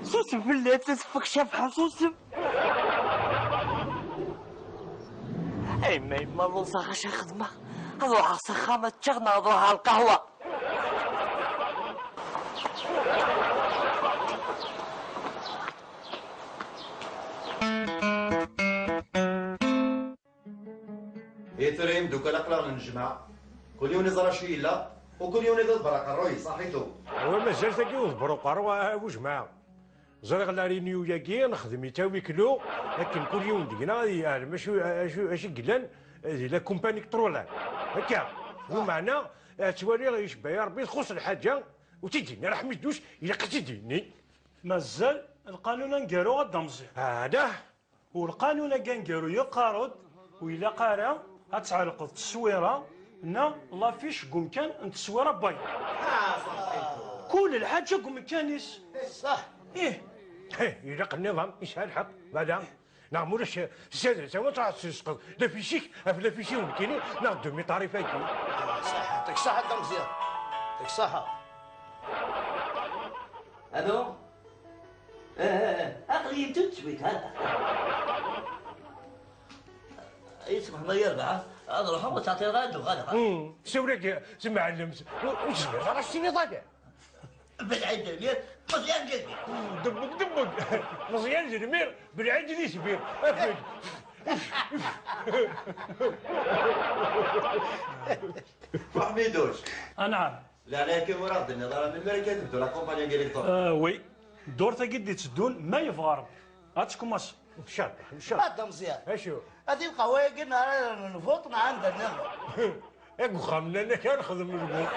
Susem fell-as, ad teffeɣ Cabḥa, susem. Ay ma yemma lluẓeɣ, acu xedmeɣ? Ad ruḥeɣ s axxam ad ččeɣ neɣ ad ruḥeɣ ɣer lqahwa? I tura imeddukal aql-aɣ nennejmaɛ, kul yiwen iẓra acu yella, u kul yiwen iḍebber aqerruy-is, saḥitu. Awa mazal tagi uḍebber uqerru, a, a bu jmaɛ. Ẓriɣ la réunion-agi nexdem-itt à huis clos, akken kul yiwen deg-neɣ ad yeɛlem acu, acu, acu i yellan di la compagnie Trolan. Akka, lameɛna, ad twaliɣ icebba-yi Rebbi txuṣ lḥaǧa, ur tt-id-yenni ara Ḥmiduc, ilaq ad tt-id-yenni. Mazal lqanun aneggaru ad d-amẓiɣ. Adah. U lqanun-agi aneggaru yeqqar-d, ur ilaq ara ad tɛelqeḍ tteswira neɣ l'affiche deg umkan n tteswira n wayeḍ. Kul lḥaǧa deg umkan-is. Ṣṣeḥ. Ih. Ih, ilaq nniḍam, yesɛa lḥeqq, bada. Neɣ mulac, s-, s-, s-, ad tesqeḍ l'affiche-ik ɣef l'affiche-iw nekkini, neɣ demi-tarif-agi. Ṣṣeḥ, yeɛṭik ṣṣeḥḥa a Dda Meẓyan. Yeɛṭik ṣṣeḥḥa. Alo? Eh, eh, eh, aql-iyi-d tuswit, ha. Ay, smeḥ ma yerbeḥ, ad ruḥeɣ, ur teɛṭiḍ ara ad uɣaleɣ, ha? Hmm, siwel-agi s mɛellemt, ur, ur tezmireḍ ara ad s-tiniḍ ala. Belɛid d lmir, Meẓyan d lmir. Debbeg, debbeg. Meẓyan d lmir, belɛid d itbir. Afeg. Ḥmiduc. Anɛam. Leɛnaya-k ur aɣ-d-tenniḍ ara melmi ara kan tebdu la campagne électorale. Euh, oui. Ddurt-agi d-itteddun, ma yebɣa Rebbi. Ad tkumaṣ. Ncallah, ncallah. A Dda Meẓyan. Acu? Adi lqahwa-agi neɣ ara nerren lvuṭ neɣ anda nniḍen? Deg uxxam nnan-ak ad nexdem lvuṭ.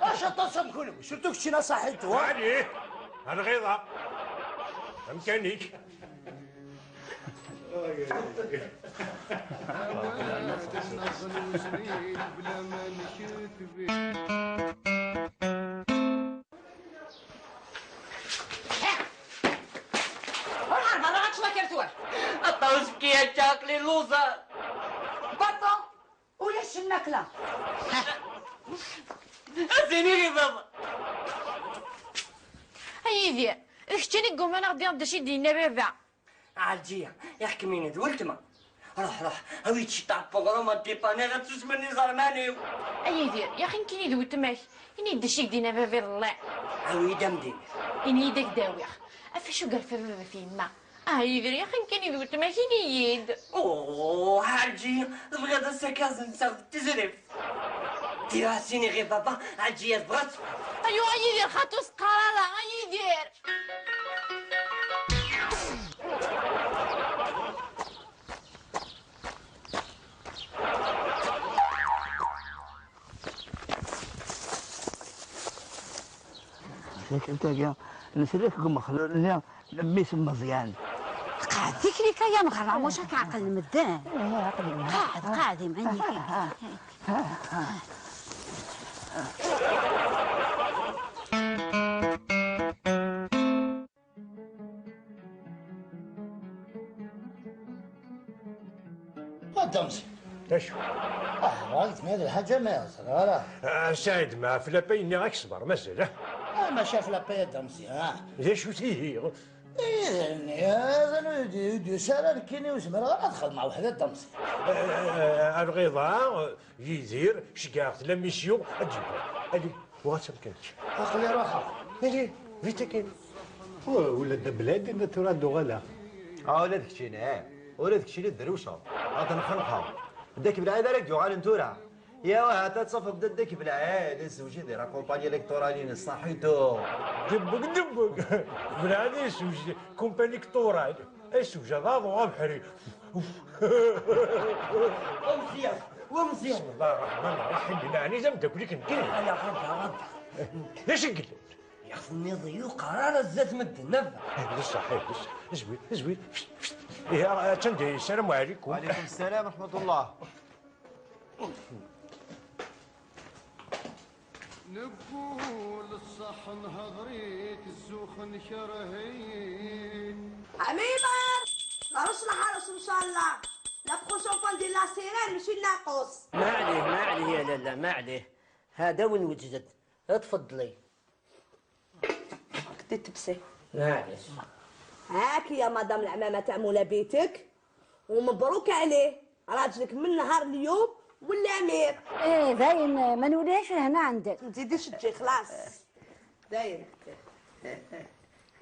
Acu aṭas am kunwi, surtout keččini a Saḥit, wa? Ɛli, a lɣiḍa. Amkan-ik. Ruḥ ar berra ad teččeḍ akal tura. Aṭṭawes fki akka aql-i lluẓeɣ. Baṭa, ulac lmakla. Azin i baba. A Yidir, d keččini i yummen ad aɣ-d-tiniḍ d acu i d-yenna baba. Ɛelǧiya, iḥkem-ini d weltma. Ruḥ, ruḥ, awi-d ciṭṭaɛ n uɣrum ad dipaniɣ ad susmen iẓerman-iw. A Yidir, yaxi nekkini d weltma-k. Ini-yi-d d acu i k-d-yenna baba iḍelli. Awi-yi-d amdin. Ini-yi-d ad k-d-awiɣ. Ɣef acu i yerfa baba ɣef yemma? Ah, Yidir, yaxi nekkini d weltma-k, ini-yi-d. Oh, Ɛelǧiya, tebɣiḍ ass-agi ad nseɣ d tezrift. Ddiɣ ad s-iniɣ i baba, Ɛelǧiya tebɣa ad teffeɣ. Ayu, a Yidir, xaṭi ur s-qqar ara, a Yidir. Tikkelt-agi, nesla-k deg umexlul-nni n mmi-s n Meẓyan. Qɛed tikli-k ay ameɣram, wac ad k-ɛeqlen medden? Eh, ɛeqlen. Qɛed, qɛed, imɛen-ik. A Dda Meẓyan. D acu? Ah, Ɣer-k tmid lḥaǧa ma ẓriɣ ara. Ah, Saɛid, ma ɣef lapay nniɣ-ak ṣber, mazal, ah? Ah, maca ɣef lapay a Dda Meẓyan. D acu-t ihi? Ihi, d anwa ur d-yusi ara nekkini, ur zmireɣ ara ad xedmeɣ weḥd-i a Dda Meẓyan. Ah, ah, ah, Lɣiḍa, Yidir, ceggɛeɣ-t la mission, ad d-yewweḍ. Ali, uɣal s amkan-ik. Aql-i ruḥeɣ. Ihi, vite kan. Ula d Dda Belɛid inna tura ad d-uɣaleɣ. Ah, ula d keččini, eh. Ula d keččini tedrewceḍ. Ad nxenqeḍ. Dda Belɛid ara d-yuɣalen tura. Ya wahat ad tafeḍ Dda Belɛid, eh, ad yessewjed di la compagnie électorale-ines, saḥitu. Debbeg, debbeg. Belɛid ad yessewjed compagnie électorale. Ad yessewjed aḍu abeḥri. Wa Meẓyan, wa Meẓyan. بسم الله الرحمن الرحيم. Meɛni d ameddakel-ik nekkini? Ala, ɣerda, ɣerda. D acu i yellan? Yak tenniḍ-iyi ur qqar ara zdat medden, neɣ? Eh, d ṣṣeḥ, eh, d ṣṣeḥ. Zwir, zwir. Fst, fst. Ihi, attan di, السلام عليكم. وعليكم السلام ورحمة الله. نقول الصح نهضريت الزوخ نكرهيت. عميمر! غروس الحرس إن شاء الله. La prochaine fois ندير la sirène ماشي الناقوس. ما عليه، ما عليه يا لالا، ما عليه. هذا وين وجدت. اتفضلي. كنتي تبسي. معليش. هاك يا مدام العمامة تاع مولا بيتك، ومبروك عليه، راجلك من نهار اليوم ولا أمير. ايه، باين ما نوليش هنا عندك. ما تزيديش تجي، خلاص. داير.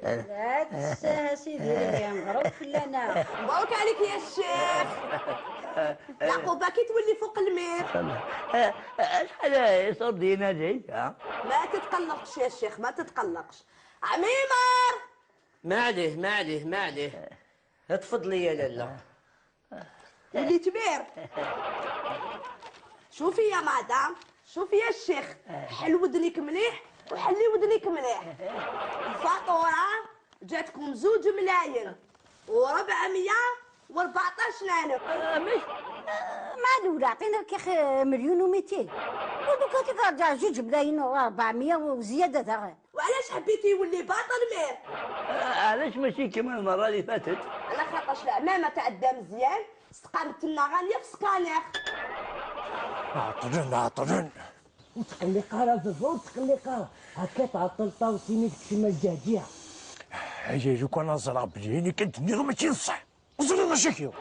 لا تساها سيدي، اللي مبروك لنا. مبروك عليك يا الشيخ. العقوبة كي تولي فوق المير. شحال صدينا جاي، ها؟ ما تتقلقش يا الشيخ، ما تتقلقش. عميمر! ما عليه، ما عليه، ما عليه. تفضلي يا لالا. وليت مير. شوفي يا مدام، شوفي يا الشيخ، حل ودنيك مليح وحلي ودنيك مليح. الفاتورة جاتكم زوج ملايين وربعمية وأربعطاش نانو. آه، مش، آه، مع الأولى عطينا لك يا أخي مليون وميتين، ودوكا تيك رجع زوج ملايين وربعمية وزيادة داغن. وعلاش حبيتي يولي باطل مير؟ آه، علاش ماشي كيما المرة اللي فاتت؟ على خاطرش العمامة تاع الدم مزيان استقامت لنا غالية في سكانير. عطلن، عطلن. وتقلي قارة بابا، وتقلي قارة. هكا تعطل طاوسيني تكشم الجهجية. هيا لو كان نزرع بليني كنت نغمة ينصح. وزري غشكيو.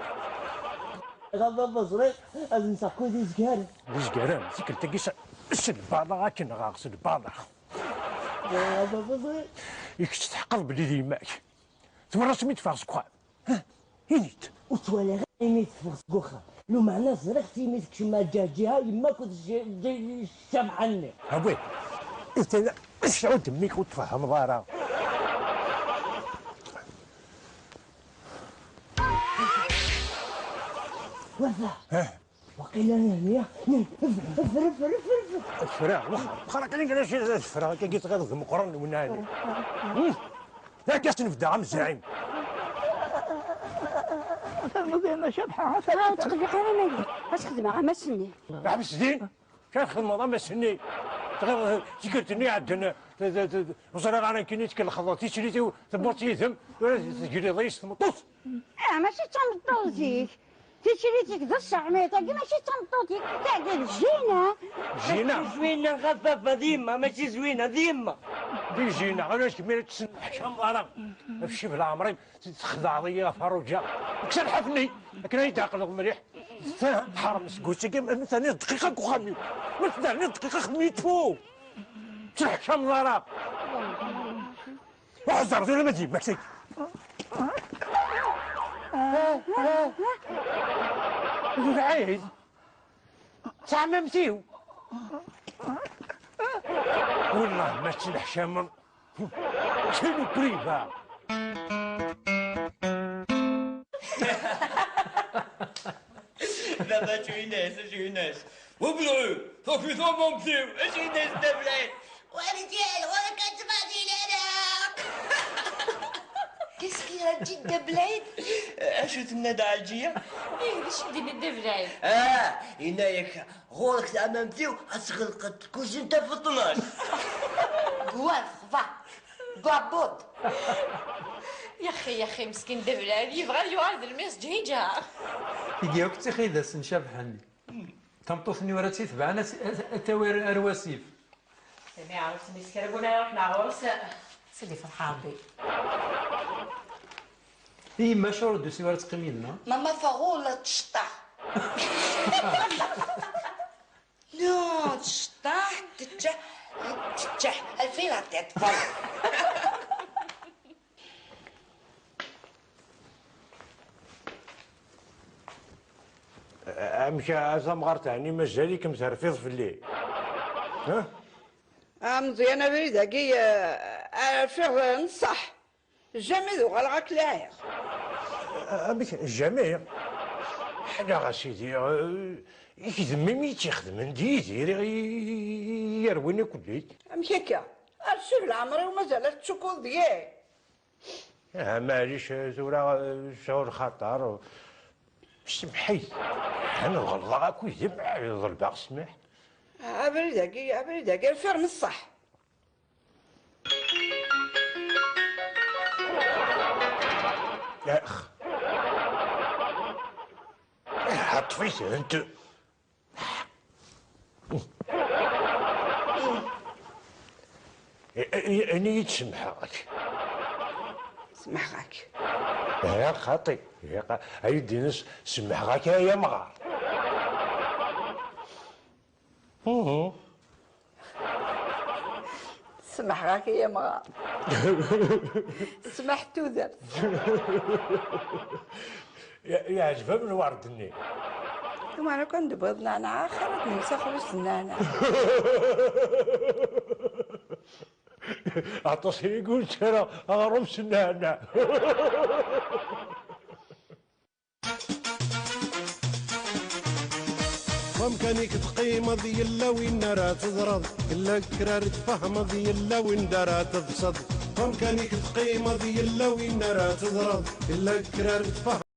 غابة بزري، أزم ساكو دي زكارة. دي زكارة، زكرتك يس-، السلبانة، غاكي نغاغ سلبانة. غابة بزري. يكش تحقر بلي ديماك. ثم راسي ميت فاس كوا. ها، هينيت. وتوالي غير ميت فاس كوخا. لو معنا زريخ تيميت كشما جاجيها، يما كنت جي، جي، الشمعة. هاوي. إنت لا، اش عود ميك وتفهم ضارة. وفاء. ها. وقيلا أنا هنيا. افر، افر، افر، افر. الفراغ، واخا، واخا راك اللي قال شي الفراغ، كي قلت غير ذم قرن ونادي. هم؟ لا كاس نبدا عم الزعيم. المدينة شبحة، ها، تقلق أنا مالي. اش خدمة، عم سني. عم سني. كان خدمة ضم سني. تغير سكرتني عندنا. ت-، ت-، ت-، وزرا غانا كيني تكل خضر، تيشري تو، تبوت يدم، ولا تجري ضيس، تمطوس. آه، ماشي تمطوزيك. تيشريتك ذا الشعميطة، كي ماشي تمطوطيك، تاع الزينة. زينة؟ زوينة خفافة ديما، ماشي زوينة ديما. دي زينة، علاش كمية تسنى حشام ضارة. في الشيف العمري، تخدع عليا فروجة. كسر حفني، لكن هي تعقل مليح. تحرم سكوتي، كي ثاني دقيقة كوخامي. ما ثاني دقيقة خميت فوق. تحشام ضارة. وحزر زول ما تجيب مكسي. زول عايز. تعممتيو. والله ما تنحشم. شنو بريفا؟ لا، لا، شو يناس، شو يناس. وبلعو، صافي، صافي، مشيو. اش يناس دابلين؟ ورجال، ولا كتبادي لنا. كيسكي راه جدة بلعيد؟ اش تنادى على الجية؟ ايه، باش يديني دا بلعيد. اه، هنايا غورك زعما مشيو، اش غلقت كلشي انت في اثناش. قوار، خفا. قابوط. يا خي، يا خي، مسكين دا بلعيد، يبغى يوعد الميس جهيجها. يجيوك تخيل اسم شبحني. Tameṭṭut-nni ur ad tt-itebɛen, ad, ad, ad tawi ar, ar wasif. Sami, ɛawed-tt-id s kra n win ara iruḥen ɣur-s. Sidi, ferḥeɣ Rebbi. I yemma, acuɣer ur d-tusi ara ad teqqim yid-neɣ? Mama Faɣu la tecṭeḥ. Non, tecṭeḥ, teččeḥ, teččeḥ. Elle fait la tête, voilà. Amek a tamɣart, ɛni mazal-ikem terfiḍ fell-i? Ha? A Meẓyan, abrid-agi, eh, rfiɣ, eh, n ṣṣeḥ. Jamais d uɣaleɣ ad k-laɛiɣ. Amek, jamais? Ḥlaɣ a sidi, eh, i d mmi-m i tt-ixedmen d Yidir i, i, i yerwin akk-d. Amek akka? Arsuf leɛmer-iw mazal ad tettukuḍ deg-i. Ah, maɛlic, tura, eh, sɛu lxaṭer. Semḥ-iyi. Ḥan ɣelḍeɣ akk d-, ḍelbeɣ ssmaḥ. Abrid-agi, abrid-agi, rfiɣ n ṣṣeḥ. Ax. Ṭṭef-itent. Ini-yi-d semmḥeɣ-ak. Semmḥeɣ-ak. Ya xaṭi, ya qa-, ay d-ines semmḥeɣ-ak ay amɣar. Mhm. Semmḥeɣ-ak ay amɣar. Smaḥ tudert. Ye-, yeɛjeb-am lwerd-nni? Tumar akk anda tebɣiḍ nneɛneɛ, axir ad d-nels axrus n nneɛneɛ. Aṭas i ur ttaraɣ aɣrum s nneɛneɛ. Wamkan-ik teqqimeḍ yella win ara teẓreḍ, illa kra ara tfehmeḍ yella win ara teḍseḍ. Wamkan-ik teqqimeḍ yella win ara teẓreḍ, illa kra ara tfehmeḍ.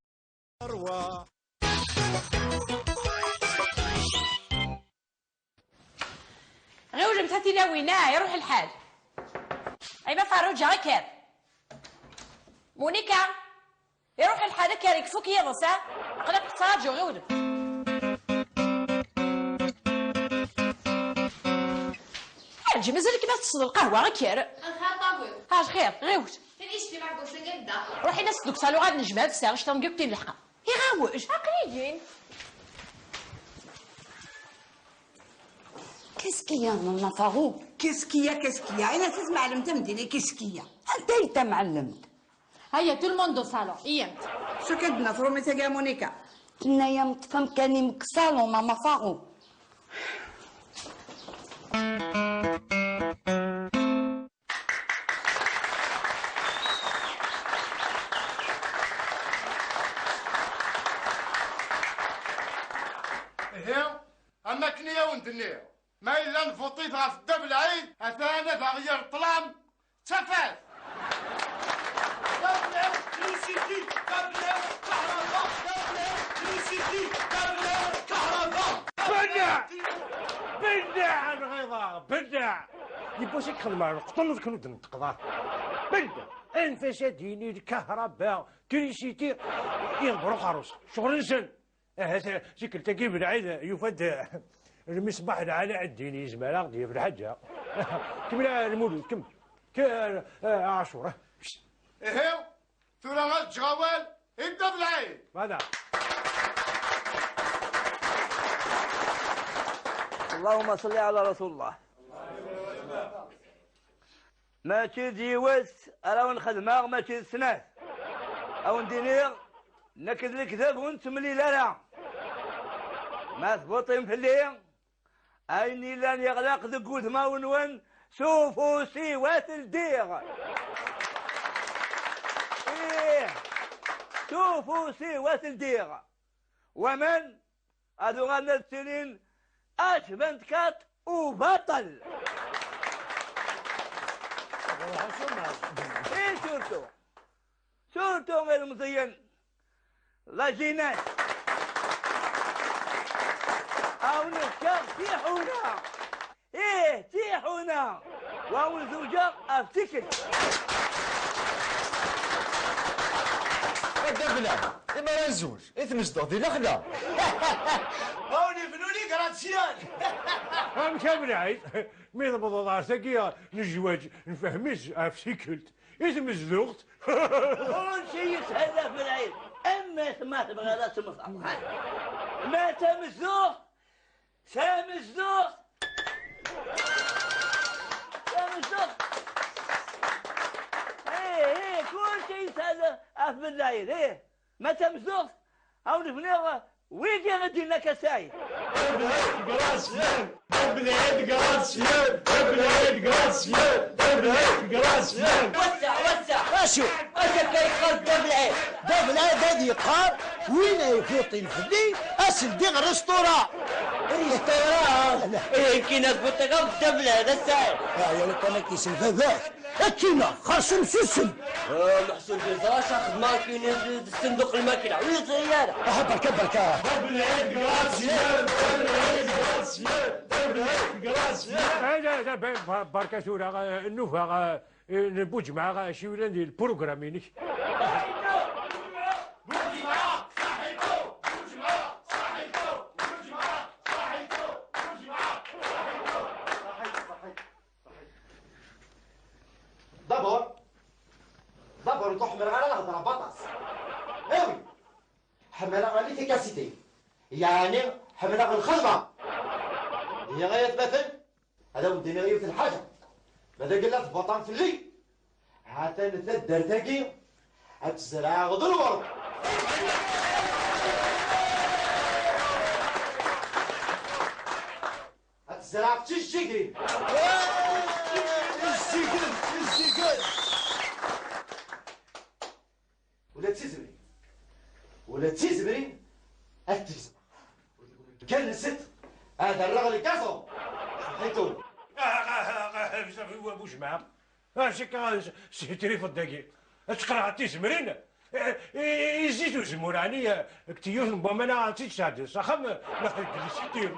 Ɣiwlemt a tilawin, ah, iruḥ lḥal. Ay ma Farruǧa, kker. Munika, iruḥ lḥal, kker, ifuk yiḍes, ah. Aql-ak tettraǧu, ɣiwlemt. Ḥaǧi, mazal-ikem ad teṭṭseḍ lqahwa, kker. Lxir ṭagut. Ha, lxir, ɣiwel. Tili icki meḥbus deg lda. Ruḥ in-as deg usalu ad nejmeɛ ad sɛiɣ cṭan deg uktin lḥeqqa. Iɣawel. Aql-iyi-n. Qu'est-ce qu'il y a, Maman Farou? Qu'est-ce qu'il y a, qu'est-ce qu'il y a? Ɛni tezmeɛlemt am din, qu'est-ce qu'il y a? Anta ay d tamɛellemt? Aya, tout le monde au salon, iyyamt. Acu akka d-tenna tṛumit-agi a Monica? Tenna-yam ṭṭef amkan-im deg ṣṣalun, Maman Farou. Ihi, am akken i awen-d-nniɣ, ma yella nvuṭit ɣef Dda Belɛid, atan ad aɣ-yerr ṭṭlam d tafat. Dda Belɛid trisiti, Dda Belɛid kahraba, Dda Belɛid trisiti, Dda Belɛid kahraba. Beddeɛ! Beddeɛ, lɣiḍa, beddeɛ! Yiwwas i ixedmen leqṭen ur d-neṭṭqeḍ ara. Beddeɛ! Anef-as ad d-yini lkahraba, trisiti, iḍebber uxerrus. Ccɣel-nsen. Ahat tikkelt-agi Belɛid yufa-d lmisbaḥ lɛali Ɛeddin, yezmer ad aɣ-d-yaf lḥaǧa. Kemmel a Lmulud, kemmel. K-, a, a Ɛacur. Ihi, tura ad ǧǧeɣ awal i Dda Belɛid. Voilà. اللهم صل على رسول الله. Mačči d yiwet ara wen-xedmeɣ, mačči d snat. A wen-d-iniɣ, nekk d lekdeb ur nettemlil ara. Ma tbuṭim fell-i, ayen yellan yeɣleq deg wudmawen-nwen, s ufus-iw ad t-ldiɣ. Ih, s ufus-iw ad t-ldiɣ. Waman ad uɣalen ad ttilin acba n tkaṭ ubaṭel. I surtout, surtout ilmeẓyen, la jeunesse, a wen-fkeɣ tiḥuna. Ih, tiḥuna! Wa ur zewǧeɣ ɣef tikkelt. A Dda Belɛid, imi ara nzewǧ, i tmezdeɣ di lexla. Ma ur ifnun Gracian! Amek a Belɛid? Mi tewwḍeḍ ɣer tagi n zzwaǧ n Fehmi ɣef tikkelt i tmezduɣt? Ur yeshel a Belɛid, am ma tebɣiḍ ad temmteḍ. Ma tamezduɣt, tamezduɣt, tamezduɣt. Ih, ih, kulci yeshel ɣef Belɛid, ih. Ma d tamezduɣt, ad wen-bniɣ wigi i d-yenna Kasayi. Dda Belɛid Gracian! Dda Belɛid Gracian! Dda Belɛid Gracian! Dda Belɛid Gracian! Wesseɛ, wesseɛ! Acu? Acu akka yeqqar Dda Belɛid? Dda Belɛid ad yeqqar, win ay fuṭin fell-i, ad s-ldiɣ rrisṭura. Rrisṭura? Ihi kan ad fuṭiɣ akk Dda Belɛid, a Saɛid. Ah, ya lukan ad k-isel baba-k. Akkina, xerṣum susem! Ah, meḥsub yeẓra acu xedmeɣ akkini d, d ssenduq lmakla, ur yeẓri ara. Aha, berka, berka! Dda Belɛid Gracian! Dda Belɛid Gracian! Dda Belɛid Gracian! Ah, la, la, be-, be-, berka tura, eh, nnuba, eh, eh, n Buǧemɛa, eh, acu yellan di lprugram-inek? D'abord, d'abord, ur ḥemmleɣ ara lhedra baṭas. Awi, ḥemmleɣ l'efficacité. Yeɛni, ḥemmleɣ lxedma. Ihi ay atmaten, ad awen-d-iniɣ yiwet n lḥaǧa. Ma d akken la tbaṭam fell-i, ha-t-an taddart-agi, ad tt-zerɛeɣ d lwerḍ. Ad tzerɛeḍ tijjigin. Tijjigin, tijjigin. Ula d tizemrin. Ula d tizemrin ad t-gezmeɣ. Kan nsiḍ ad rreɣ lkaẓu. Saḥitu. Ah, ah, ah, ah, ah, Buǧemɛa. Acu akka s-, s-, trifuḍ dagi? Ad tqerɛeḍ tizemrin? I, i, i zzit uzemmur, ɛni, eh, deg tiyut n waman ad tt-id-sɛeddiḍ s axxam, neɣ deg lsitir?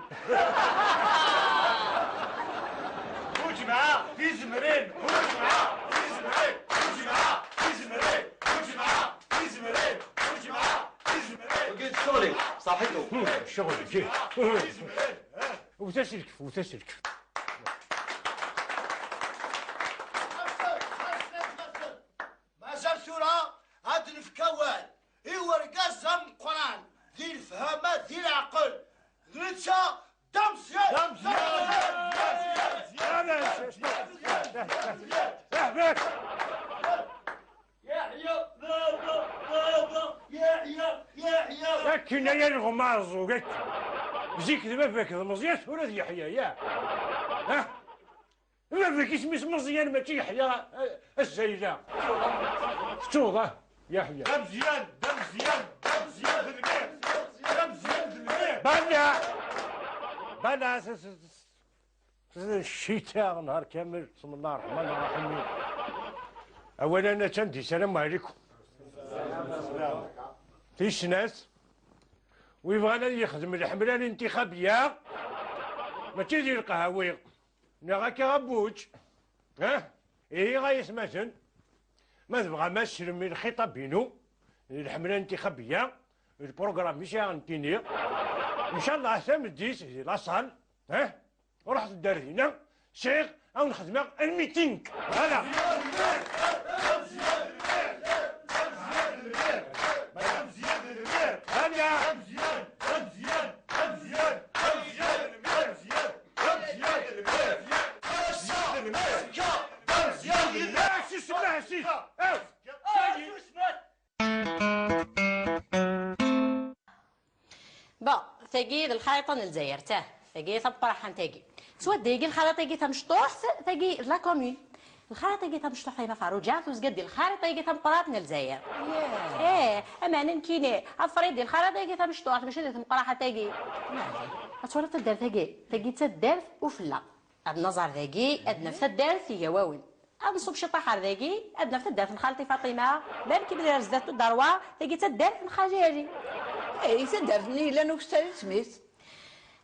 Buǧemɛa, tizemrin! Buǧemɛa, tizemrin! Buǧemɛa, tizemrin! Buǧemɛa, tizemrin! Buǧemɛa, tizemrin! Wagi d ccɣel-ik, saḥitu. Hmm, ccɣel-ik. Wwet-as lkef, wwet-as lkef. Mazal tura ad nefk awal i urgaz ameqqran di lefhama, di leɛqel, d netta d ameẓyan. D ameẓyan! Yeḥya, baba, baba, Yeḥya, Yeḥya, Yeḥya. Akken ay alɣem aɛeẓẓug, akken. Zik d baba-k d Meẓyan, tura d Yeḥya, ya? Ha? Baba-k isem-is Meẓyan, mačči Yeḥya, a, a Zayla. Tettuḍ, ah, Yeḥya. D ameẓyan, d ameẓyan, d ameẓyan d lmir. D ameẓyan d lmir. Bala! Bala, s-, s-, s-, s-, ccita, nhar kamel, بسم الله الرحمن الرحيم. Awal-a, attan di السلام عليكم. Tis snat, wi bɣan ad yexdem lḥemla lintixabiya, mačči di lqahwi. Neɣ akka a Buǧ? Ha? Ihi, ay atmaten, ma tebɣam ad teslem i lxiṭab-inu, di lḥemla n tixabiya, lprugram i sɛiɣ nekkini, ncallah tameddit di laṣal, ha? Ruḥet-d ar dinna, sɛiɣ ad wen-xedmeɣ un meeting. Voilà. Voilà. Bon, tagi d lxariṭa n Lezzayer, tah, tagi tameqqrant tagi. Swadda-agi lxariṭa-agi tamecṭuḥt, tagi d la commune. Lxariṭa-agi tamecṭuḥt ay ma Farruǧa, tuzga-d di lxariṭa-agi tameqqrant n Lezzayer. Eh, ameɛna nekkini, ad friḍ di lxariṭa-agi tamecṭuḥt, mačči di tmeqqrant-agi. Ad twaliḍ taddart-agi, tagi d taddart ufella. Ad naẓer dagi, ad naf taddart Igawawen. Ad nṣub ciṭaḥ ar dagi, ad naf taddart n xalti Faṭima, même ki bdiɣ zdat Tudarwa, tagi d taddart n Xali Ali. Eh, i taddart-nni yellan ukessar isem-is.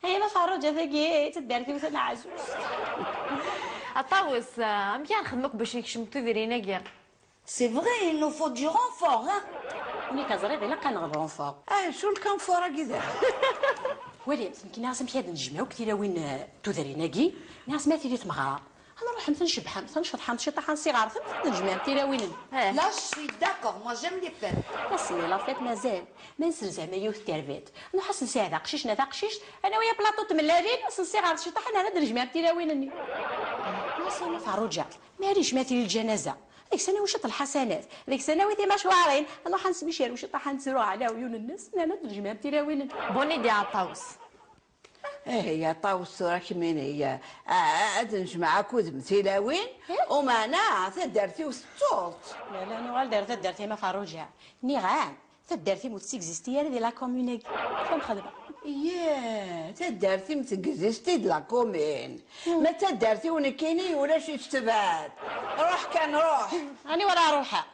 Ay, ma Farruǧa, tagi d taddart-iw taneɛzuzt. A Ṭawes, amek ara nxedem akk bac nekcem tudrin-agi? C'est vrai, il nous faut du renfort, hein? Nekk ẓriɣ ilaq ad neɣ d renfort. Ah, acu lkanfur-agi da? Walimt, nekk nniɣ-as amek ad nejmeɛ akk tilawin, eh, tudrin-agi, nniɣ-as ma tili tmeɣra, ad nruḥemt ad ncebḥemt, ad nceḍḥemt ciṭaḥ, ad nsiɣertemt, ad nejmeɛemt tilawin-nni. Eh. Là, je suis d'accord, moi j'aime les fêtes. Ass-nni la fête mazal, ma nselzam yiwet n terbaɛt, nruḥ ad s-nsaɛed aqcic neɣ taqcict, ad nawi plateau n tmellalin, ad s-nsiɣert ciṭaḥ, ad nerr ad nejmeɛemt tilawin-nni. Nniɣ-as a Ferruǧa, maɛlic ma tili lǧanaza, deg-s ad nawi ciṭ lḥasanat, deg-s ad nawi timacwarin, nruḥ ad nesmicir ciṭaḥ, ad nettru ɛla ɛyun-nnes, nerna ad nejmeɛemt tilawin-nni. Bonne idée a Ṭawes. Eh, ya Ṭawes, tura kemmini, eh, a-, a-, ad nejmeɛ akud-m tilawin, eh? Umeɛna taddart-iw tettuḍ. Lala, nuɣal-d ar taddart-im a Ferruǧa. Nniɣ-am, taddart-im ur tessigizisti ara di la commune-agi. Acu am xedmeɣ? Yah, taddart-im tegizisti di la commune. Hmm. Ma taddart-iw nekkini ulac-itt tebɛed. Ruḥ kan, ruḥ. Ani wala ruḥeɣ.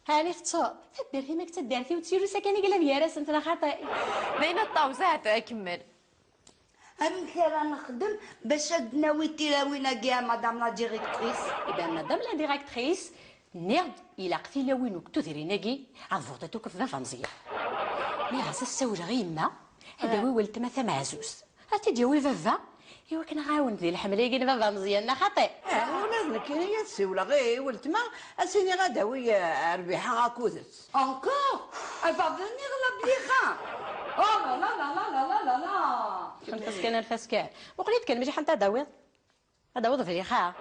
Ɛni tettuḍ? Taddart-im akked taddart-iw d tirusa kan i yellan gar-asent, neɣ xaṭi? D ayen a Ṭawes, ahat kemmel. Amek ara nexdem bac ad d-nawi tilawin-agi a Madame la Directrice? Eh ben, Madame la Directrice, nniɣ-d ilaq tilawin akk tudrin-agi ad votent akk ɣef baba Meẓyan. Nniɣ-as ad ssawleɣ i yemma, ad d-tawi weltma tameɛzuzt. Ad t-id-yawi baba, i wakken ad ɣ-iɛawen di lḥemla-agi n baba Meẓyan, neɣ xaṭi? Ah, ula d nekkini ad siwleɣ i weltma, ad s-iniɣ ad d-tawi, eh, Rbiḥa akked-s. Encore? Elle va venir, la Blixa? Oh là là là là là là là là! Anef-as kan, anef-as kan. Muqel-it kan mliḥ anta ad d-tawiḍ. Ad d-tawiḍ Blixa.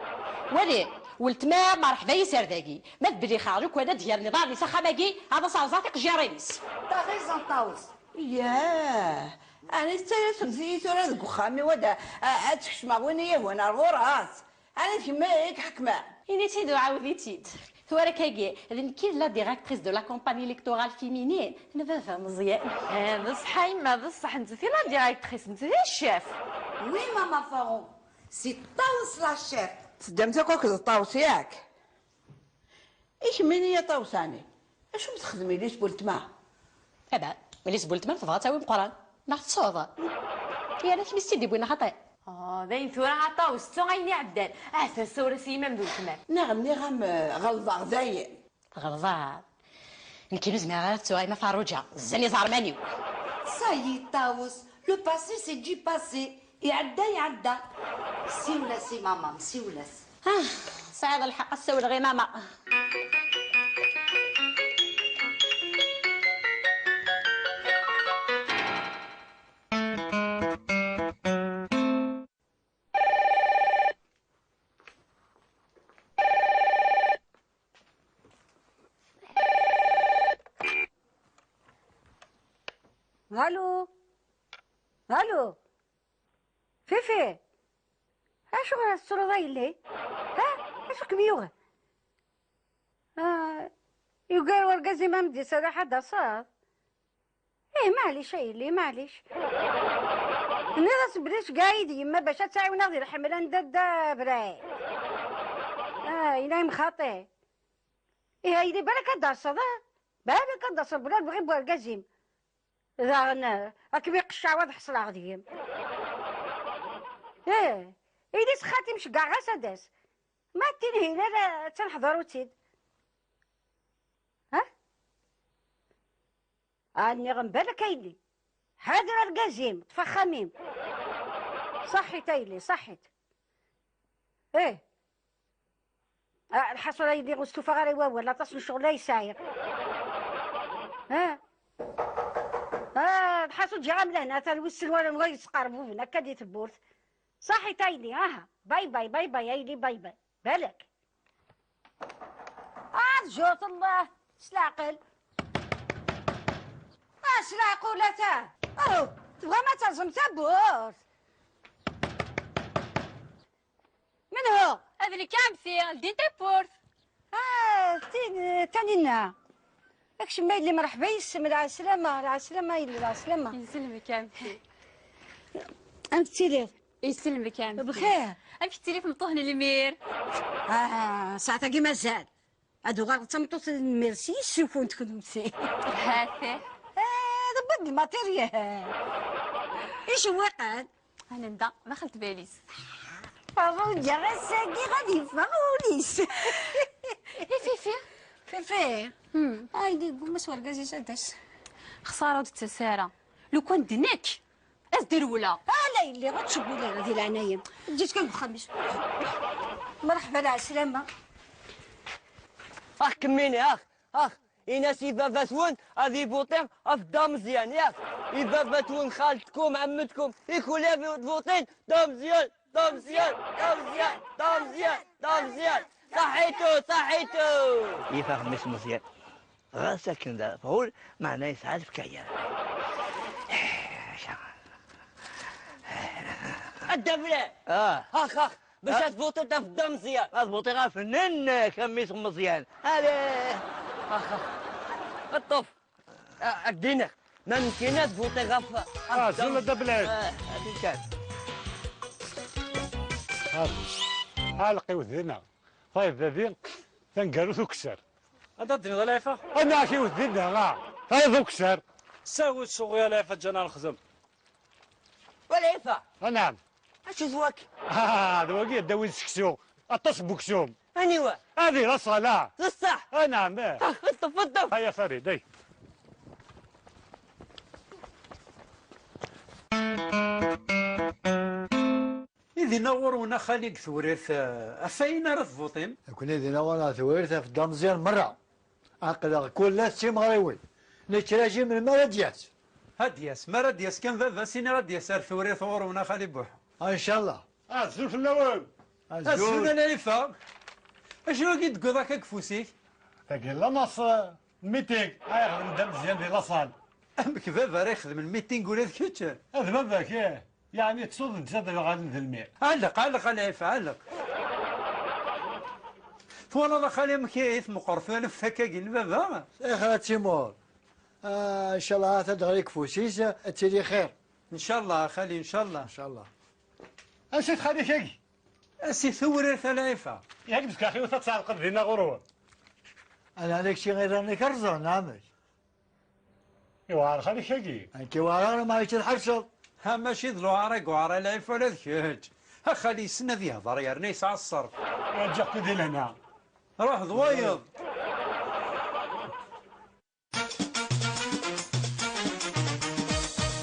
Wali, weltma, merḥba yes ar dagi. Ma d Blixa, lukan ad d-gren iḍarren-is axxam-agi, ad as-rẓeɣ tiqejjirin-is. T'as raison, Ṭawes. Yah, ɛni tettalasem-iyi tura deg uxxam-iw ad, a-, ad tt-kecmeɣ win i yehwan ar ɣur-s? Ɛni d kemm i iḥekmen? Ini-tt-id u ɛawed-itt-id. Tura akkagi, d nekk i d la directrice de la campagne électorale féminine n baba Meẓyan. Eh, d ṣṣeḥ a yemma, d ṣṣeḥ, nettat i la directrice, nettat i chef. Oui, maman Faron, c'est Ṭawes la chef. Teddamt akk akked Ṭawes, yak? I kemmini a Ṭawes, ɛni acu m-texdem yelli-s n weltma? Aba, yelli-s n weltma tebɣa ad tawi Meqqran. Neɣ tettuḍ? Yerna kemm i s-tt-id-iwwin, neɣ xaṭi? Oh, d ayen tura a Ṭawes, ttu ayen iɛeddan. Ahat ass-a ur as-yemmam d weltma. Neɣ nniɣ-am, eh, ɣelḍeɣ dayen. Tɣelḍeḍ. Nekk ur zmireɣ ara ad ttuɣ a yemma Ferruǧa. Zzan iẓerman-iw. Ça y est, Ṭawes, le passé c'est du passé. Iɛedda, iɛedda. Siwel-as i mama-m, siwel-as. Ah, tesɛiḍ lḥeqq, ad ssiwleɣ i mama. Allô? Allô? Fifi! Acuɣer ad tettruḍ a yelli? Ha? Acu kem-yuɣen? Ah, yugar wergaz-im a m-d-iserreḥ ad d-taseḍ? Ih, maɛlic a yelli, maɛlic. Tenniḍ-as belli ceggeɛ-iyi-d yemma bac ad tt-ɛiwneɣ di lḥemla n dadda Bray. Ah, yella yemxaṭi. Ih, a yelli, balak ad d-taseḍ, ah? Balak ad d-taseḍ, bla lebɣi n wergaz-im. Daɣen, eh, ad kem-iqecceɛ waḍ ḥeṣleɣ deg-m. Ih, yelli-s n xalti-m ceggeɛ ɣas ad d-tas. Ma d Tinhinan, eh, attan ḥḍer-itt-id. Ha? Ah, nniɣ-am balak a yelli. Ḥader argaz-im, ṭṭef axxam-im. Ṣaḥit a yelli, ṣaḥit. Ih. Ah, lḥaṣul a yelli ur stufaɣ ara i wawal, aṭas n ccɣel ay sɛiɣ. Ah. Ah, lḥaṣul ǧǧiɣ-am lehna, atan wis sin wala mwa yesqerbuben akka di tewwurt. Ṣaḥit a yelli, aha. Bay bay, bay bay a yelli, bay bay. Balak. Ah, tjurt Allah, s leɛqel. Ah, s leɛqul ata. Oh, tebɣam ad terẓem tawwurt? Menhu? Ad nekk ɛemti, ldin tawwurt. Ah, tin, Taninna. Akcem ma yelli, mreḥba yes-m, lɛeslama, lɛeslama yelli, lɛeslama. Yesselmek ɛemti. Amek tettiliḍ? Yesselmek ɛemti. Bxir. Amek tettili tmeṭṭut n lmir? Ah, saɛet-agi mazal. Ad uɣaleɣ d tameṭṭut n lmir s yissufunt kunemti. Hati. Ah, tewwiḍ-d lmatirya. Icewwiqen. Ananda, daxel tbalizt. Ferruǧa ass-agi ad yeffeɣ wul-is. I Fifi? Fifi? Hmm. Ay, di gma-s wergaz-is ad d-tas. Xsara ur d-tettas ara. Lukan d nekk, Ad d-rewleɣ. Ala yelli, ur ttcewwil ara di leɛnaya-m. Ǧǧet kan deg uxxam-is. Mreḥba, lɛeslama. Ax kemmini, ax, ax. Ini-as i baba-twen ad ibuṭi ɣef Dda Meẓyan, yak? I baba-twen, xaltkum, ɛemmetkum, i kul ad ibuṭin Dda Meẓyan, Dda Meẓyan, Dda Meẓyan, Dda Meẓyan, Dda Meẓyan. Ṣaḥitu, ṣaḥitu. Yif axemmis Meẓyan. Ɣas akken d aɣur, meɛna yesɛa lefkaya. A Dda Blan! Ah. Ax, ax, bac ad tvuṭiḍ ɣef Dda Meẓyan. Ad vuṭiɣ ɣef nennek, a mmi-s n Meẓyan. Allez! Ax, ax. Ṭṭef. Ah, ad k-d-iniɣ. Ma mkin ad vuṭiɣ ɣef, ɣef Ah, Dda zul a Dda Blan. Ah, akken kan. Hadi. Ɛelq iwet dinna. Tayeḍ dadi, taneggarut ukessar. Anda d-tiniḍ a Lɛifa? Anaɣ iwet dinna, ah. Tayeḍ ukessar. Sawi suɣi a Lɛifa, ǧǧan ad nexdem. Wa Lɛifa! Anɛam. Acu d waki? Ah, d wagi ad d-awi seksu. Aṭas n weksum. Aniwa? Hadi la sala. D ṣṣeḥ. Anɛam, eh. Ṭṭef, ṭṭef. Aya Farid, ay. I dinna ɣur-wen a xali deg Tewrirt, eh, ɣef wayen ara tvuṭim? Nekkni dinna ɣur-neɣ Tewrirt ɣef Dda Meẓyan merra. Aql-aɣ kul ass d timeɣriwin. Nettṛaǧi melmi ara d-yas. Ad d-yas. Mi ara d-yas kan baba, as-iniɣ ad d-yas ar Tewrirt ɣur-wen a xali Buḥa. Ah, ncallah. Azul fell-awen. Azul. Azul a Lɛifa. Acu-agi d-tewwiḍ akka deg ufus-ik? Tagi n lamas, eh, meeting. Ay, xedmen-d ameẓyan di laṣal. Amek baba ara ixedmen meeting ula d kečč? D baba-k, ih. Yeɛni tsuḍ-d zad lɣal d lmir. Ɛelleq, ɛelleq a Lɛifa, ɛelleq. Twalaḍ a xali amek i tmeqqer taluft akkagi n baba? Ixir a Timur. Ah, ncallah ad d-ɣer ikfus-is, ad tili xir. Ncallah a xali, ncallah. Ncallah. Acu-t xali-k-agi? A si Tewrirt a Lɛifa. Yak d-fkaɣ yiwet ad tɛelqeḍ dinna ɣur-wen. Ala, ala kečči i rran-ik rẓen, amek? Iwɛer xali-k-agi. Nekk iwɛer ara ma yettḥerseḍ. Ha, mačči d lewɛer i yewɛer a Lɛifa ula d kečč. Ha, xali yessen ad yehder yerna yesɛa ṣṣerf. Ǧǧiɣ-k di lehna. Ruḥ d wayeḍ.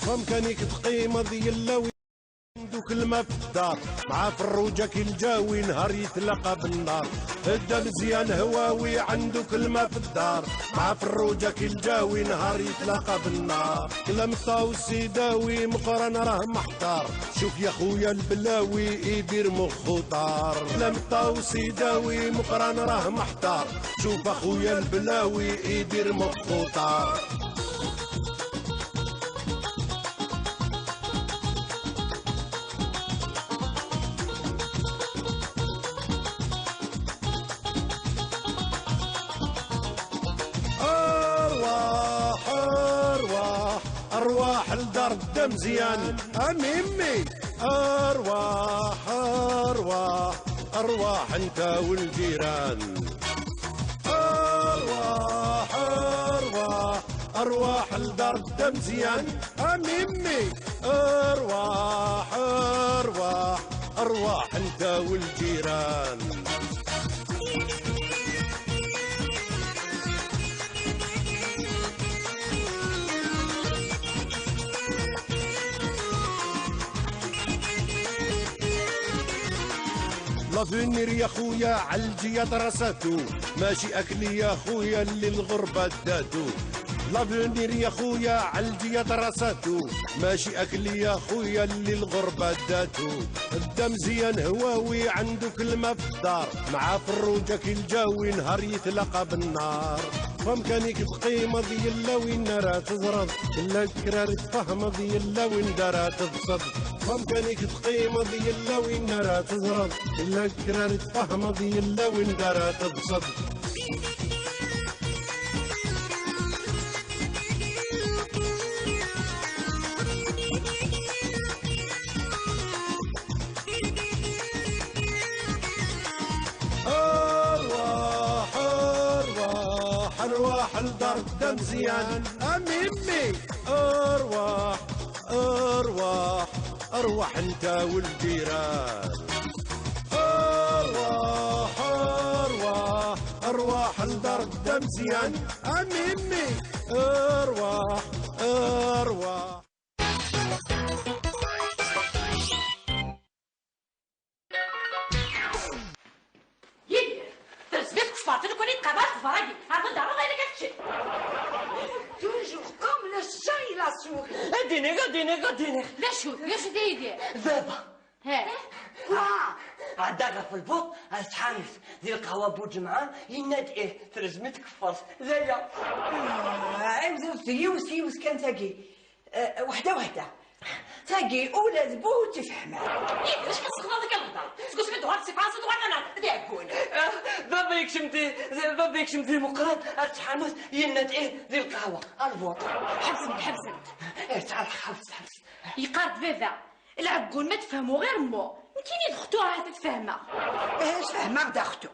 Wamkan-ik teqqimeḍ yella wi عندو كلمة في الدار، مع فروجك الجاوي نهار يتلاقى بالنار. الدم زيان هواوي عندو كلمة في الدار، مع فروجك الجاوي نهار يتلاقى بالنار. كلام الطاوس يداوي مقرن راه محتار، شوف يا خويا البلاوي يدير مخو طار. كلام الطاوس يداوي مقرن راه محتار، شوف اخويا البلاوي يدير مخو طار. أرواح، أرواح، أرواح لدار الدمزيان. أميمي. أرواح، أرواح، أرواح أنت والجيران. أرواح، أرواح، أرواح لدار الدمزيان. أميمي. أرواح، أرواح، أرواح أنت والجيران. لافونير يا خويا علجي يا دراساتو، ماشي أكلي يا خويا اللي الغربة داتو. لافونير يا خويا علجي يا دراساتو، ماشي أكلي يا خويا اللي الغربة داتو. الدم زيان هواوي عندو كلمة في الدار، مع فروجك الجاوي نهار يتلاقى بالنار. فمكانك تقيمض يلا وين راه تزرد، إلا كرار تفهمض يلا وين دارها تبسط. فمكانك تقيمض يلا وين راه تزرد، إلا كرار تفهمض يلا وين دارها تبسط. أرواح، أرواح، أرواح لدار الدمزيان. أميمي. أرواح، أرواح، أرواح أنت والجيران. أرواح، أرواح، أرواح لدار الدمزيان. أميمي. أرواح، أرواح. Tqabac tbaragi, ar d-ḍarreɣ ayen akka tečči. Toujours comme le chat et la souris. Ad d-iniɣ, ad d-iniɣ, ad d-iniɣ. D acu, d acu d aydi? Baba. He. Quoi? Ɛedda ɣef lbuṭ, ar tḥanut, di lqahwa Buǧemɛa, yenna-d ih, trezm-it tkeffert. D aya. Ah, amzun d yiwet, yiwet kan tagi. Eh, weḥda, weḥda. Tagi, ula d bu tifehma. Yid, acu txedmeḍ akka lehḍer? Seg wasmi d-tuɣal si Fransa, tuɣal d aɛeggun. Ah, baba yekcem di, baba yekcem di Meqqran, ar tḥanut, yenna-d ih, di lqahwa, ar lbuṭ. Ḥebsem-d, ḥebsem-d. Eh, ttɛerq, ḥebs, ḥebs. Yeqqar-d baba, lɛeggun ma tfehmu ɣir mmu. Nekkini d xtu ahat ad fehmeɣ. Eh, fehmeɣ d axtu.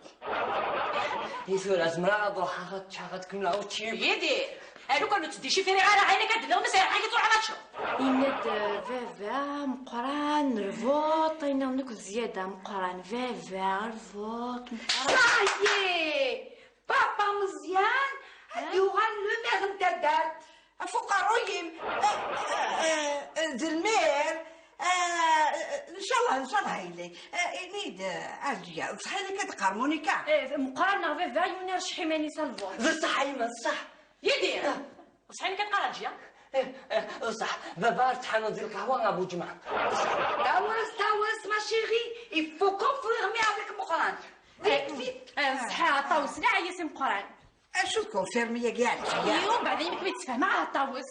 I tura zemreɣ ad ruḥeɣ ad ččeɣ ad kemmleɣ učči? Yidir, a lukan ur ttdicifiriɣ ara ayen akka d-tenniḍ, ma serḥeɣ-k ad truḥeḍ ad teččeḍ. Yenna-d, eh, baba, Meqqran, lbuṭ, yenna nekk d Ziyada, Meqqran, baba, lbuṭ, Meqqran. Ça y est! Papa Meẓyan, ad yuɣal le maire n taddart. Ɣef uqerruy-im, eh, eh, eh, d lmir, eh, ncallah, ncallah yili. Eh, ini-d, eh, Ɛelǧiya, d ṣṣeḥ-inek ad d-teqqar Monica? Eh, Meqqran neɣ baba, yiwen irceḥ iman-is a lbuṭ. D ṣṣeḥ a yemma, d ṣṣeḥ. Yidir, d ṣṣeḥ-inek ad d-teqqar Ɛelǧiya? Eh, eh, d ṣṣeḥ, baba ar tḥanut di lqahwa a Buǧemɛa. Ṭawes, ṭawes, ma chérie, il faut confirmer avec Meqqran. Vite, vite. Eh, ṣṣeḥ a Ṭawes, laɛi-yas i Meqqran. Acu d confirmer-agi, Ɛelǧiya? Yiwen, beɛdin mi kem-id-sfehmeɣ a Ṭawes.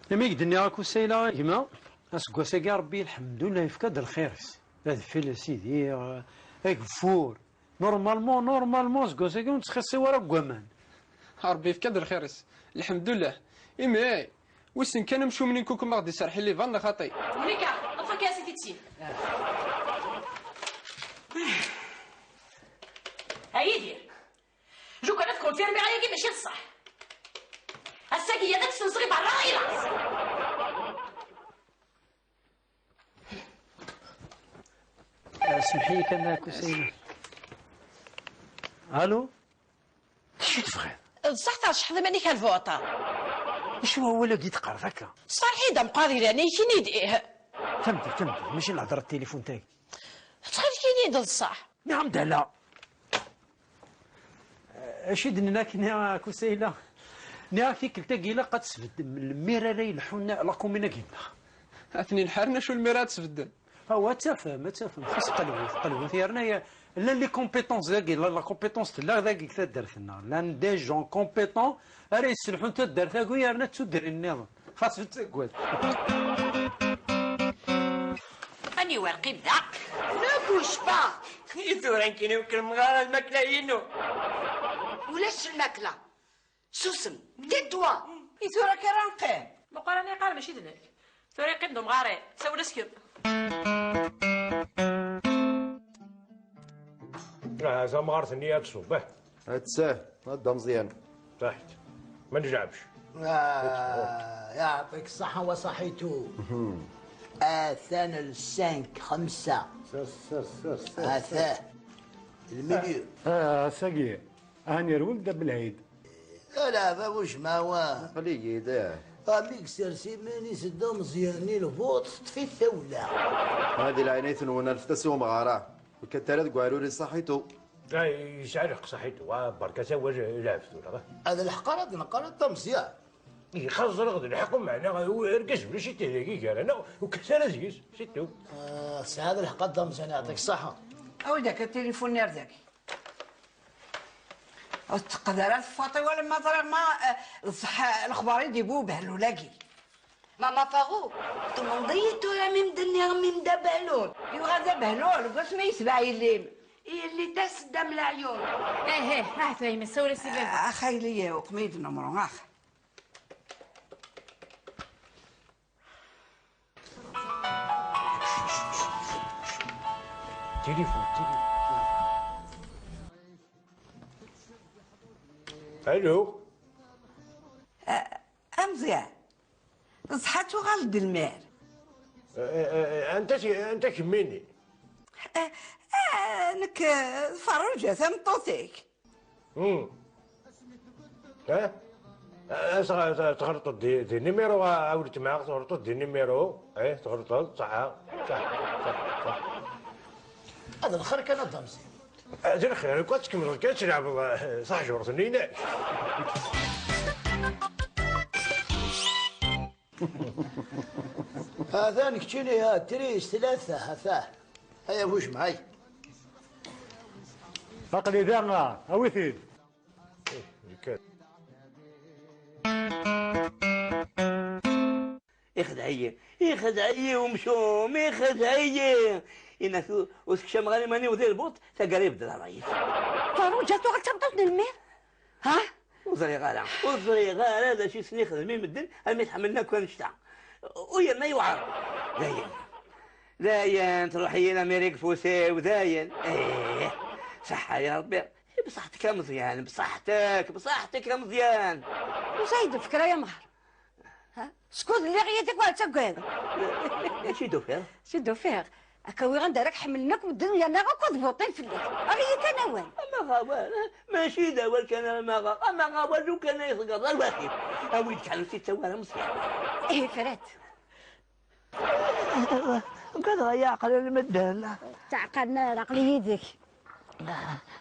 Imi i k-d-nniɣ akk usayla a gma, aseggas-agi Ṛebbi lḥemdullah yefka-d lxir-is. Adfel a sidi, eh, ageffur. Normalement, normalement, aseggas-agi ur nettxiṣi wara deg waman. Ṛebbi yefka-d lxir-is. Lḥemdullah. Imi, wissen kan amcum-nni n Kukum a ɣ-d-iserḥ i Livan neɣ xaṭi. Monica, ḍfek-as i titsin. A Yidir, lukan ad confirmiɣ ayagi mačči d ṣṣeḥ. Ass-agi ad k-senseɣ i berra i laẓ. Eh, semḥ-iyi kan a Kusayna. Allô? D acu i tebɣiḍ? D ṣṣeḥ terceḥḍ iman-ik ar lvuṭa. Acu awal-agi teqqareḍ akka? Ṣṣerḥ-iyi-d a Meqqran, ini-k-id ih. Tamdint, tamdint, mačči lhedra n tilifun tagi. Ttxil-k ini-d d ṣṣeḥ. Niɣ-am-d ala. Acu i d-nenna akkenni a Kusayla? Nniɣ-ak tikkelt-agi ilaq ad tesbeddem lmir ara yelḥun la commune-agi-nneɣ. Atni lḥaren acu lmir ad tesbeddem? Awa, ad tafem, ad tafem. Xas qelbet, qelbet. Yerna ya-, llan les compétences dagi, la, la compétence tella dagi deg taddart-nneɣ. Llan des gens compétents ara yesselḥun taddart-agi yerna d tudrin nniḍen. Xas ur ttaggad. Aniwer qim da. Ne bouge pas. I tura nekkini ur kelmeɣ ara lmakla-inu. Ulac lmakla. Susem. Tais-toi. I tura kan ara neqqim. Meqqran yeqqar mačči d nekk. Tura yeqqim d umɣar-i. Sawel-as kemm. Ah, tamɣart-nni ad tṣubb, eh? Atta, a Dda Meẓyan. Taḥt. Ma njeɛbec. Ah, يعطيك الصحة وصحيتو. Atan le cinq, xemsa. Ses, ses, ses, ses, Atan. Le milieu. Ah, ass-agi. Ɛni yerwel Dda Belɛid? Ala, a baba Ucmawa. Aql-iyi da. Ah, mi yessers iman-is Dda Meẓyan i lbuṭ, teṭṭef-it tawla. Hadi lɛinayt-nwen, alfet-as i umɣar-a. Ur kkat ara deg uɛrur i Saḥitu. Ay, yesɛa lḥeqq Saḥitu, ah, berka-t awal, lɛeb tura. Ad lḥeqq ara d-neqqar a Dda Meẓyan. Ixaẓ ẓriɣ d lḥeqq, meɛna argaz ulac-it dagi gar-aneɣ, ur kkat ara deg-s, c'est tout. Ah, tesɛiḍ lḥeqq a Dda Meẓyan, yeɛṭik ṣṣeḥḥa. Awi-d akka tilifun-nni ar dagi. Ur teqqed ara tefwaṭ-iw alamma ẓriɣ ma, eh, d ṣṣeḥ, eh, lexbar i d-yewwi ubehlul-agi. Mama Faru, tumneḍ-iyi tura mi m-d-nniɣ mmi-m d abehlul? Yuɣal d abehlul deg wasmi yetbeɛ yelli-m. Yelli d aseddam leɛyun. Ih, ih, ahat a yemma, sawel-as i baba. Ah, a xayli, uqem-iyi-d numru, ax. Tilifun, tilifun. Allo? A, a Meẓyan, d ṣṣeḥ ad tuɣaleḍ d lmir? Eh, eh, eh, anta k-, anta kemmini? Eh, eh, nekk, eh, d Ferruǧa, tameṭṭut-ik. Hmm. Eh? Eh, tɣ-, tɣ-, tɣelṭeḍ di, di numéro, a, a weltma, tɣelṭeḍ di numéro. Eh, tɣelṭeḍ, ṣaḥa, ṣaḥa, ṣaḥa, ṣaḥa. هذا الخير كان هذا مزيان. هذا الخير، كنت تكمل، كان تلعب، آه، صح، جورة النيناش. هذا نكتشيني، ها، تريس، ثلاثة، هذا. هيا، وش معي؟ أقلي ذا، أوي ثيد. إيه، الكل. يخدعي، يخدعي ومشوم، يخدعي. إنك وسكشم غالي ماني وذي البوط، تقريب درارايس. فاروق، جاتو غير تبطل المير؟ ها؟ وزري غالا، وزري غالا، لا شي سني خدمي مدن، أمي تحملنا كون شتا. ويا ما يوعر. داين. داين، تروحي لأمريك فوسي وداين. إيه. صحة يا ربي. إيه، بصحتك يا مزيان، بصحتك، بصحتك يا مزيان. وزايد فكرة يا مهر. ها؟ شكون اللي غيتك ولا تقول؟ شي دو فيها؟ شي دو فيها؟ هكا وي غنديرك حملناك والدنيا انا غا كنت بوطين في الليل. غيت انا وين؟ اما غوال، ماشي دا وال كان اما غا، اما غوال لو كان يصقر الواحد. اوي تحل سي توارا مصير. ايه فرات. قد يعقل المدن. تعقلنا عقل يدك.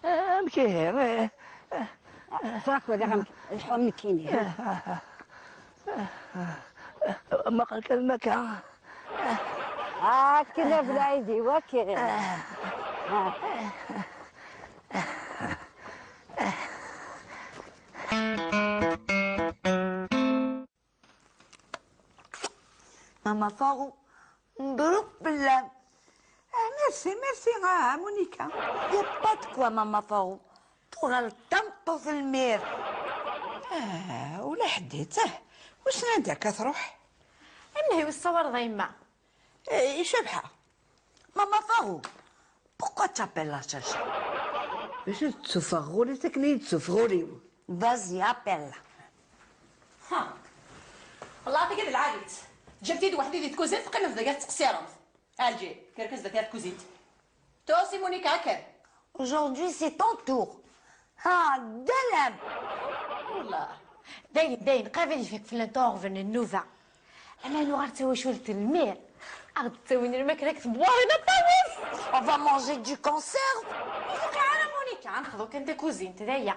امشي. فراك ولا غم الحوم كيني. ما قال كلمة كا. هاك كنا بلايدي وكي. ماما فاغو، مبروك بالله. آه، merci، merci، آه، مونيكا. Y a pas de quoi, ماما فاغو. تغلط تنطط المير. آه، ولا حديت، آه. وش ناداك تروح؟ إنه يصور ذا يما. إيه، شبحة. ماما فاغو. Pourquoi t'appelles la cherche؟ باش تسوفغولي تكني تسوفغولي. Vas-y, appelle. ها. والله عطيك هاد العادت. جبتي واحد اللي تكوزين تقيم في دقات تقصيرات. الجي، كركز دقات كوزيت. توسي مونيكا كر. Aujourd'hui, c'est ton tour. ها، دلم. والله. داين، داين، قابل فيك في الانترفن النوفا. أنا نغار توشولت المير. أغد تسوين الماكلة كتبواري نطاوس. On va manger du conserve. يزوقي على مونيكا، نخذو كان دي كوزين تدايا.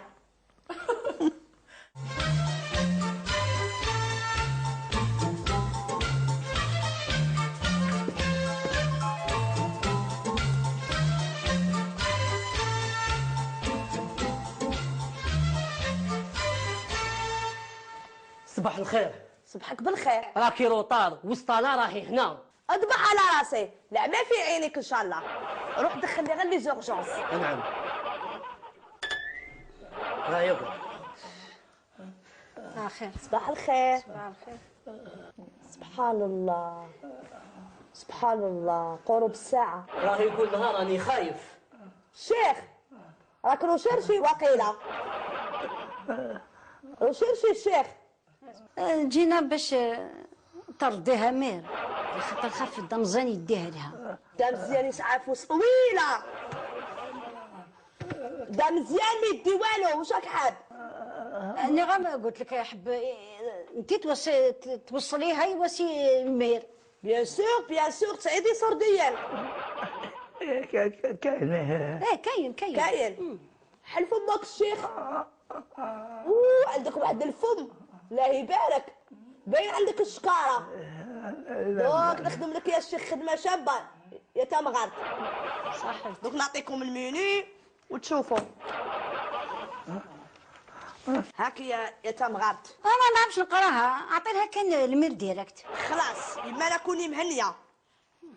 صباح الخير. صبحك بالخير. راكي روطار، وسطانا راهي هنا. اذبح على راسي، لعبة في عينك ان شاء الله. روح دخل لي غير les urgences. نعم. ها يبا. صباح الخير. صباح الخير. صباح الخير. سبحان الله. سبحان الله، قرب الساعة. راه يقول لها راني خايف. الشيخ، راك روشيرشي واقيلا. روشيرشي الشيخ. آه، جينا باش، آه، ترضيها مير، خاطر خاف الدمزان يديها لها. دمزيان يسعى فوس طويلة. دمزيان ما يدي والو، واش راك حاب؟ أنا غير ما قلت لك يا حب، آه، انت توص-، توصليها يواسي مير. Bien sûr، bien sûr، تعيدي صرديان. كاين، كاين. ايه، كاين، كاين. كاين. حل فمك الشيخ. أوه، عندك واحد الفم، الله يبارك، باين عندك الشكارة. دوك نخدم لك يا الشيخ خدمة شابة يا تمغرت. صح. دوك نعطيكم الميني وتشوفوا. هاك يا، يا تمغرت. أنا ما نعرفش نقراها، أعطي لها كان الميل ديريكت. خلاص، يما أنا كوني مهنية.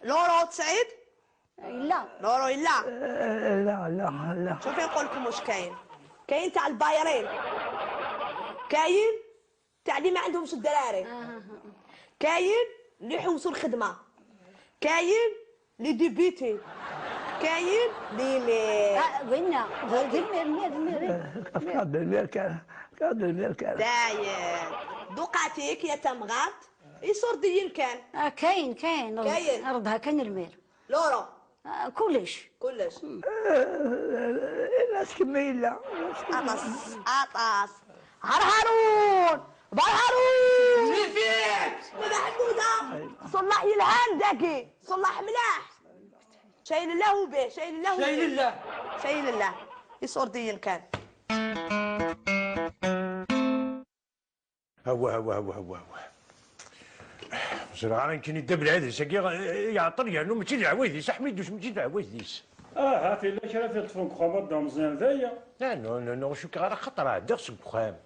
لورو تسعيد؟ لا. لورو إلا. لا، لا، لا. شوفي نقول لكم واش كاين. كاين تاع البايرين. كاين تاع اللي ما عندهمش الدراري. كاين اللي يحوسوا الخدمة. كاين les débutés. كاين les mères. آه، وينا؟ غير المير، المير، المير. كاين. كاين. دوقاتيك يا تمغات. يسورديين كان. آه، كاين، كاين. كاين. رضها كان المير. لورا. آه، كلش. كلش. مم. آه، الناس كما يلا. الناس كما أطاس، يلا. أطاس. هار هارون. بار هارون. اللي فيك. بابا حمودة. صلاح يلهان داكي. صلاح ملاح. شايل الله به، شايل الله به. شايل الله. شايل الله. يصور دين كان. هو، هو، هو، هو، هو. زرعة يمكن يدب العيد، ساقي يعطل، يعني، ماشي العوايد، يس حميد، ماشي العوايد، يس. آه، هاتي لا كرا في الطفل كخوما دام زين ذايا. لا، نو، نو، نو، شو كي غير خطرة، دغس بخام.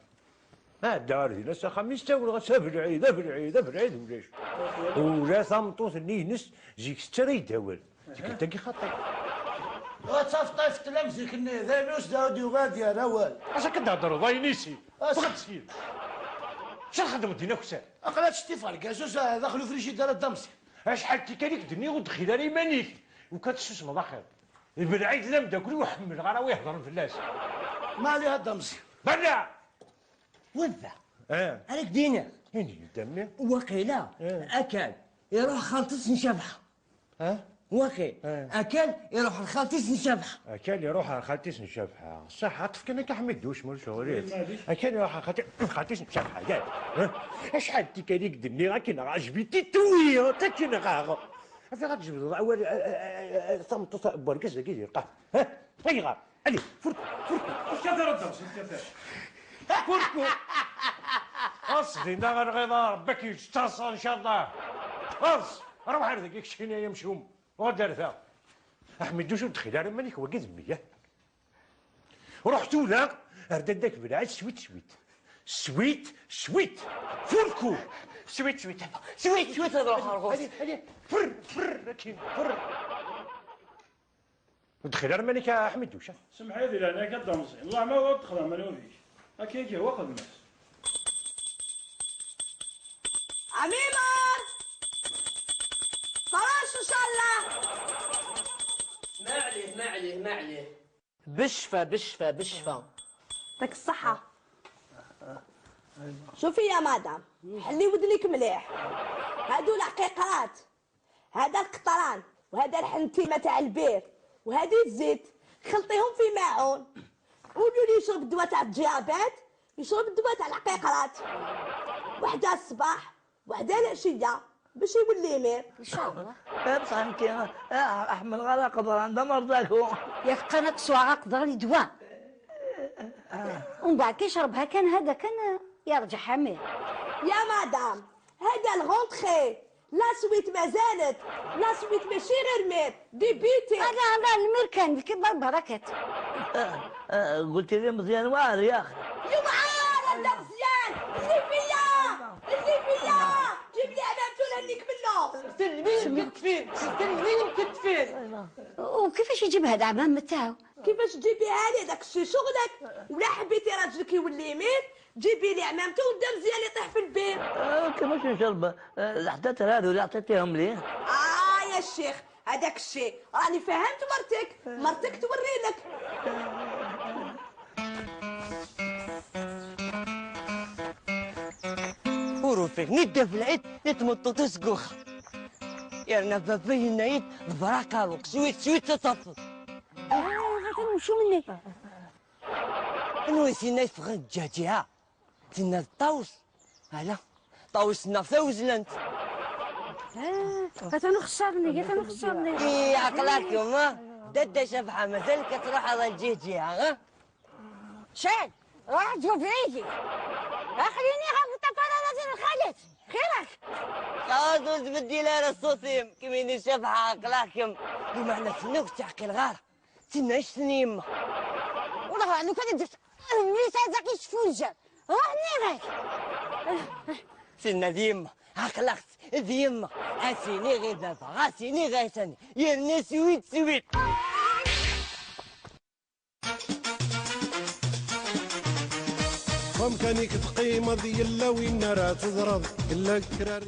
هذا غير دينا ساخا ميستاول، غا ساف العيد، اف العيد، اف العيد، ولاش. ولا ثمطوط نينس، زيك ستريد اول. ديك انت كي خطي. وتصفطيف تلمزك النظام، واش داود يغادي يا روال؟ اش كتهضروا، ضاينيسي؟ اش؟ فقد سير. شنو خدموا دينا كسار؟ اقلات شتي فرقاس، واش داخل فريشي دار الدمسي؟ اش حالتي كان يكدني ودخل على يمانيك؟ وكتسوس مضاخر. بالعيد لا مداكل وحمل، غير هو يهضر فلاس. ما عليها الدمسي. برا! وذا. اه. عليك دينا. هيني قدامي. وقيلا. اه. أكل. يروح خالتس نشبحها. ها؟ وقي. اه. أكل. يروح لخالتس نشبحها. أكل يروح لخالتس نشبحها. صح، عطف كان كحمد دوش مول شغلي. أكل يروح لخالتي-، خالتس نشبحها، قال. ها؟ أشحال تيكاليك دني، راكي نغاجبي تيتوي، تاكي نغاغ. أفي غتجبد أول، آه، آه، آه، آه، ثمطوط بركز لك يدير قاه. ها؟ أي غار. Allez, فركو، فركو. اش كثر الدرس، اش كثر؟ فركو. اصغي، لا غير غيظة، ربك يجتصى ان شاء الله. اص، روح هذاك يكشفيني يا مشوم. وغدار ذا. احمد، شو دخل على مالك وقيد المية؟ رحت ولا؟ رددك بالعاد سويت، سويت. سويت، سويت. فركو. سويت، سويت. سويت، سويت، هذا الآخر غوص. Allez, allez, فر، فر، لكن، فر. ودخل رمانيك يا احمد وشا. سمح لي، لانك دمزي. الله ما هو دخل، ما نوريش. هكا يجي هو خدمه. عميمر! خلاص ان شاء الله. ما عليه، ما عليه، ما عليه. بالشفا، بالشفا، بالشفا. يعطيك الصحة. شوفي يا مدام، حلي ودنيك مليح. هادو العقيقات. هذا القطران، وهذا الحنتيمة تاع البير، وهذه الزيت، خلطيهم في ماعون، وقولوا لي يشرب الدواء تاع الديابات، يشرب الدواء تاع العقيقرات، وحدة الصباح، وحدة العشية، باش يولي مير. ان شاء الله. إيه، بصح انت، آه، احمد غير قدر عندها مرضاكو. يا فقنا تسوى غا قدر لي دواء. ومن بعد كي يشربها كان هذا كان يرجع حمير. يا مدام، هذا الغونتخي. لا سويت مازالت، لا سويت ماشي غير مير، دي بيتي. هذا، هذا المير كان كي بربركت. آه، آه، قلت لي مزيان واعر يا اخي. يوم عار هذا مزيان، اللي فيا، اللي فيا، جيب لي علامته نهنيك منه. سلمي مكتفين، سلمي مكتفين. وكيفاش يجيب هذا عمام تاعو؟ كيفاش تجيبيها لي؟ داك الشيء شغلك. ولا حبيتي راجلك يولي يمين، جيبي لي عمامته ودا مزيان يطيح في البير. آه، كيفاش نشرب؟ آه، الحدات هذو اللي عطيتيهم لي. اه يا الشيخ، هذاك الشيء راني فهمت مرتك، مرتك توري لك. وروفي نبدا في العيد يتمطط سكوخ. يا رنا بابا ينايد، براكا لوك سويت سويت تطفل. آه، غادي نمشيو مني. نويتينا يفغ الدجاجة، ها. تنا الطاوس. هلا. طاوس نفسه وزلنت. آه، كتنو خسرني، كتنو خسرني. إي، عقلك يما. دد شبحة مازال كتروح على الجهجيها، ها؟ شاد، روح تشوف عيدي. اخليني غير في الطفرة لازم الخالد. خيرك. خلاص، وتبدي لها الصوصيم. كميني شبحة عقلك يم. يما، أنا سنوك تعقل غارة. تنعش يما. والله لو كان جات ميسا زكي شفوجة. راني غير. سنة ديما، عقلقت ديما. اسيني غير دابا، غاسيني غير ثاني. يا الناس سويت سويت. وامكانك تقيمض يلا وين راه تضرب، الا كرار.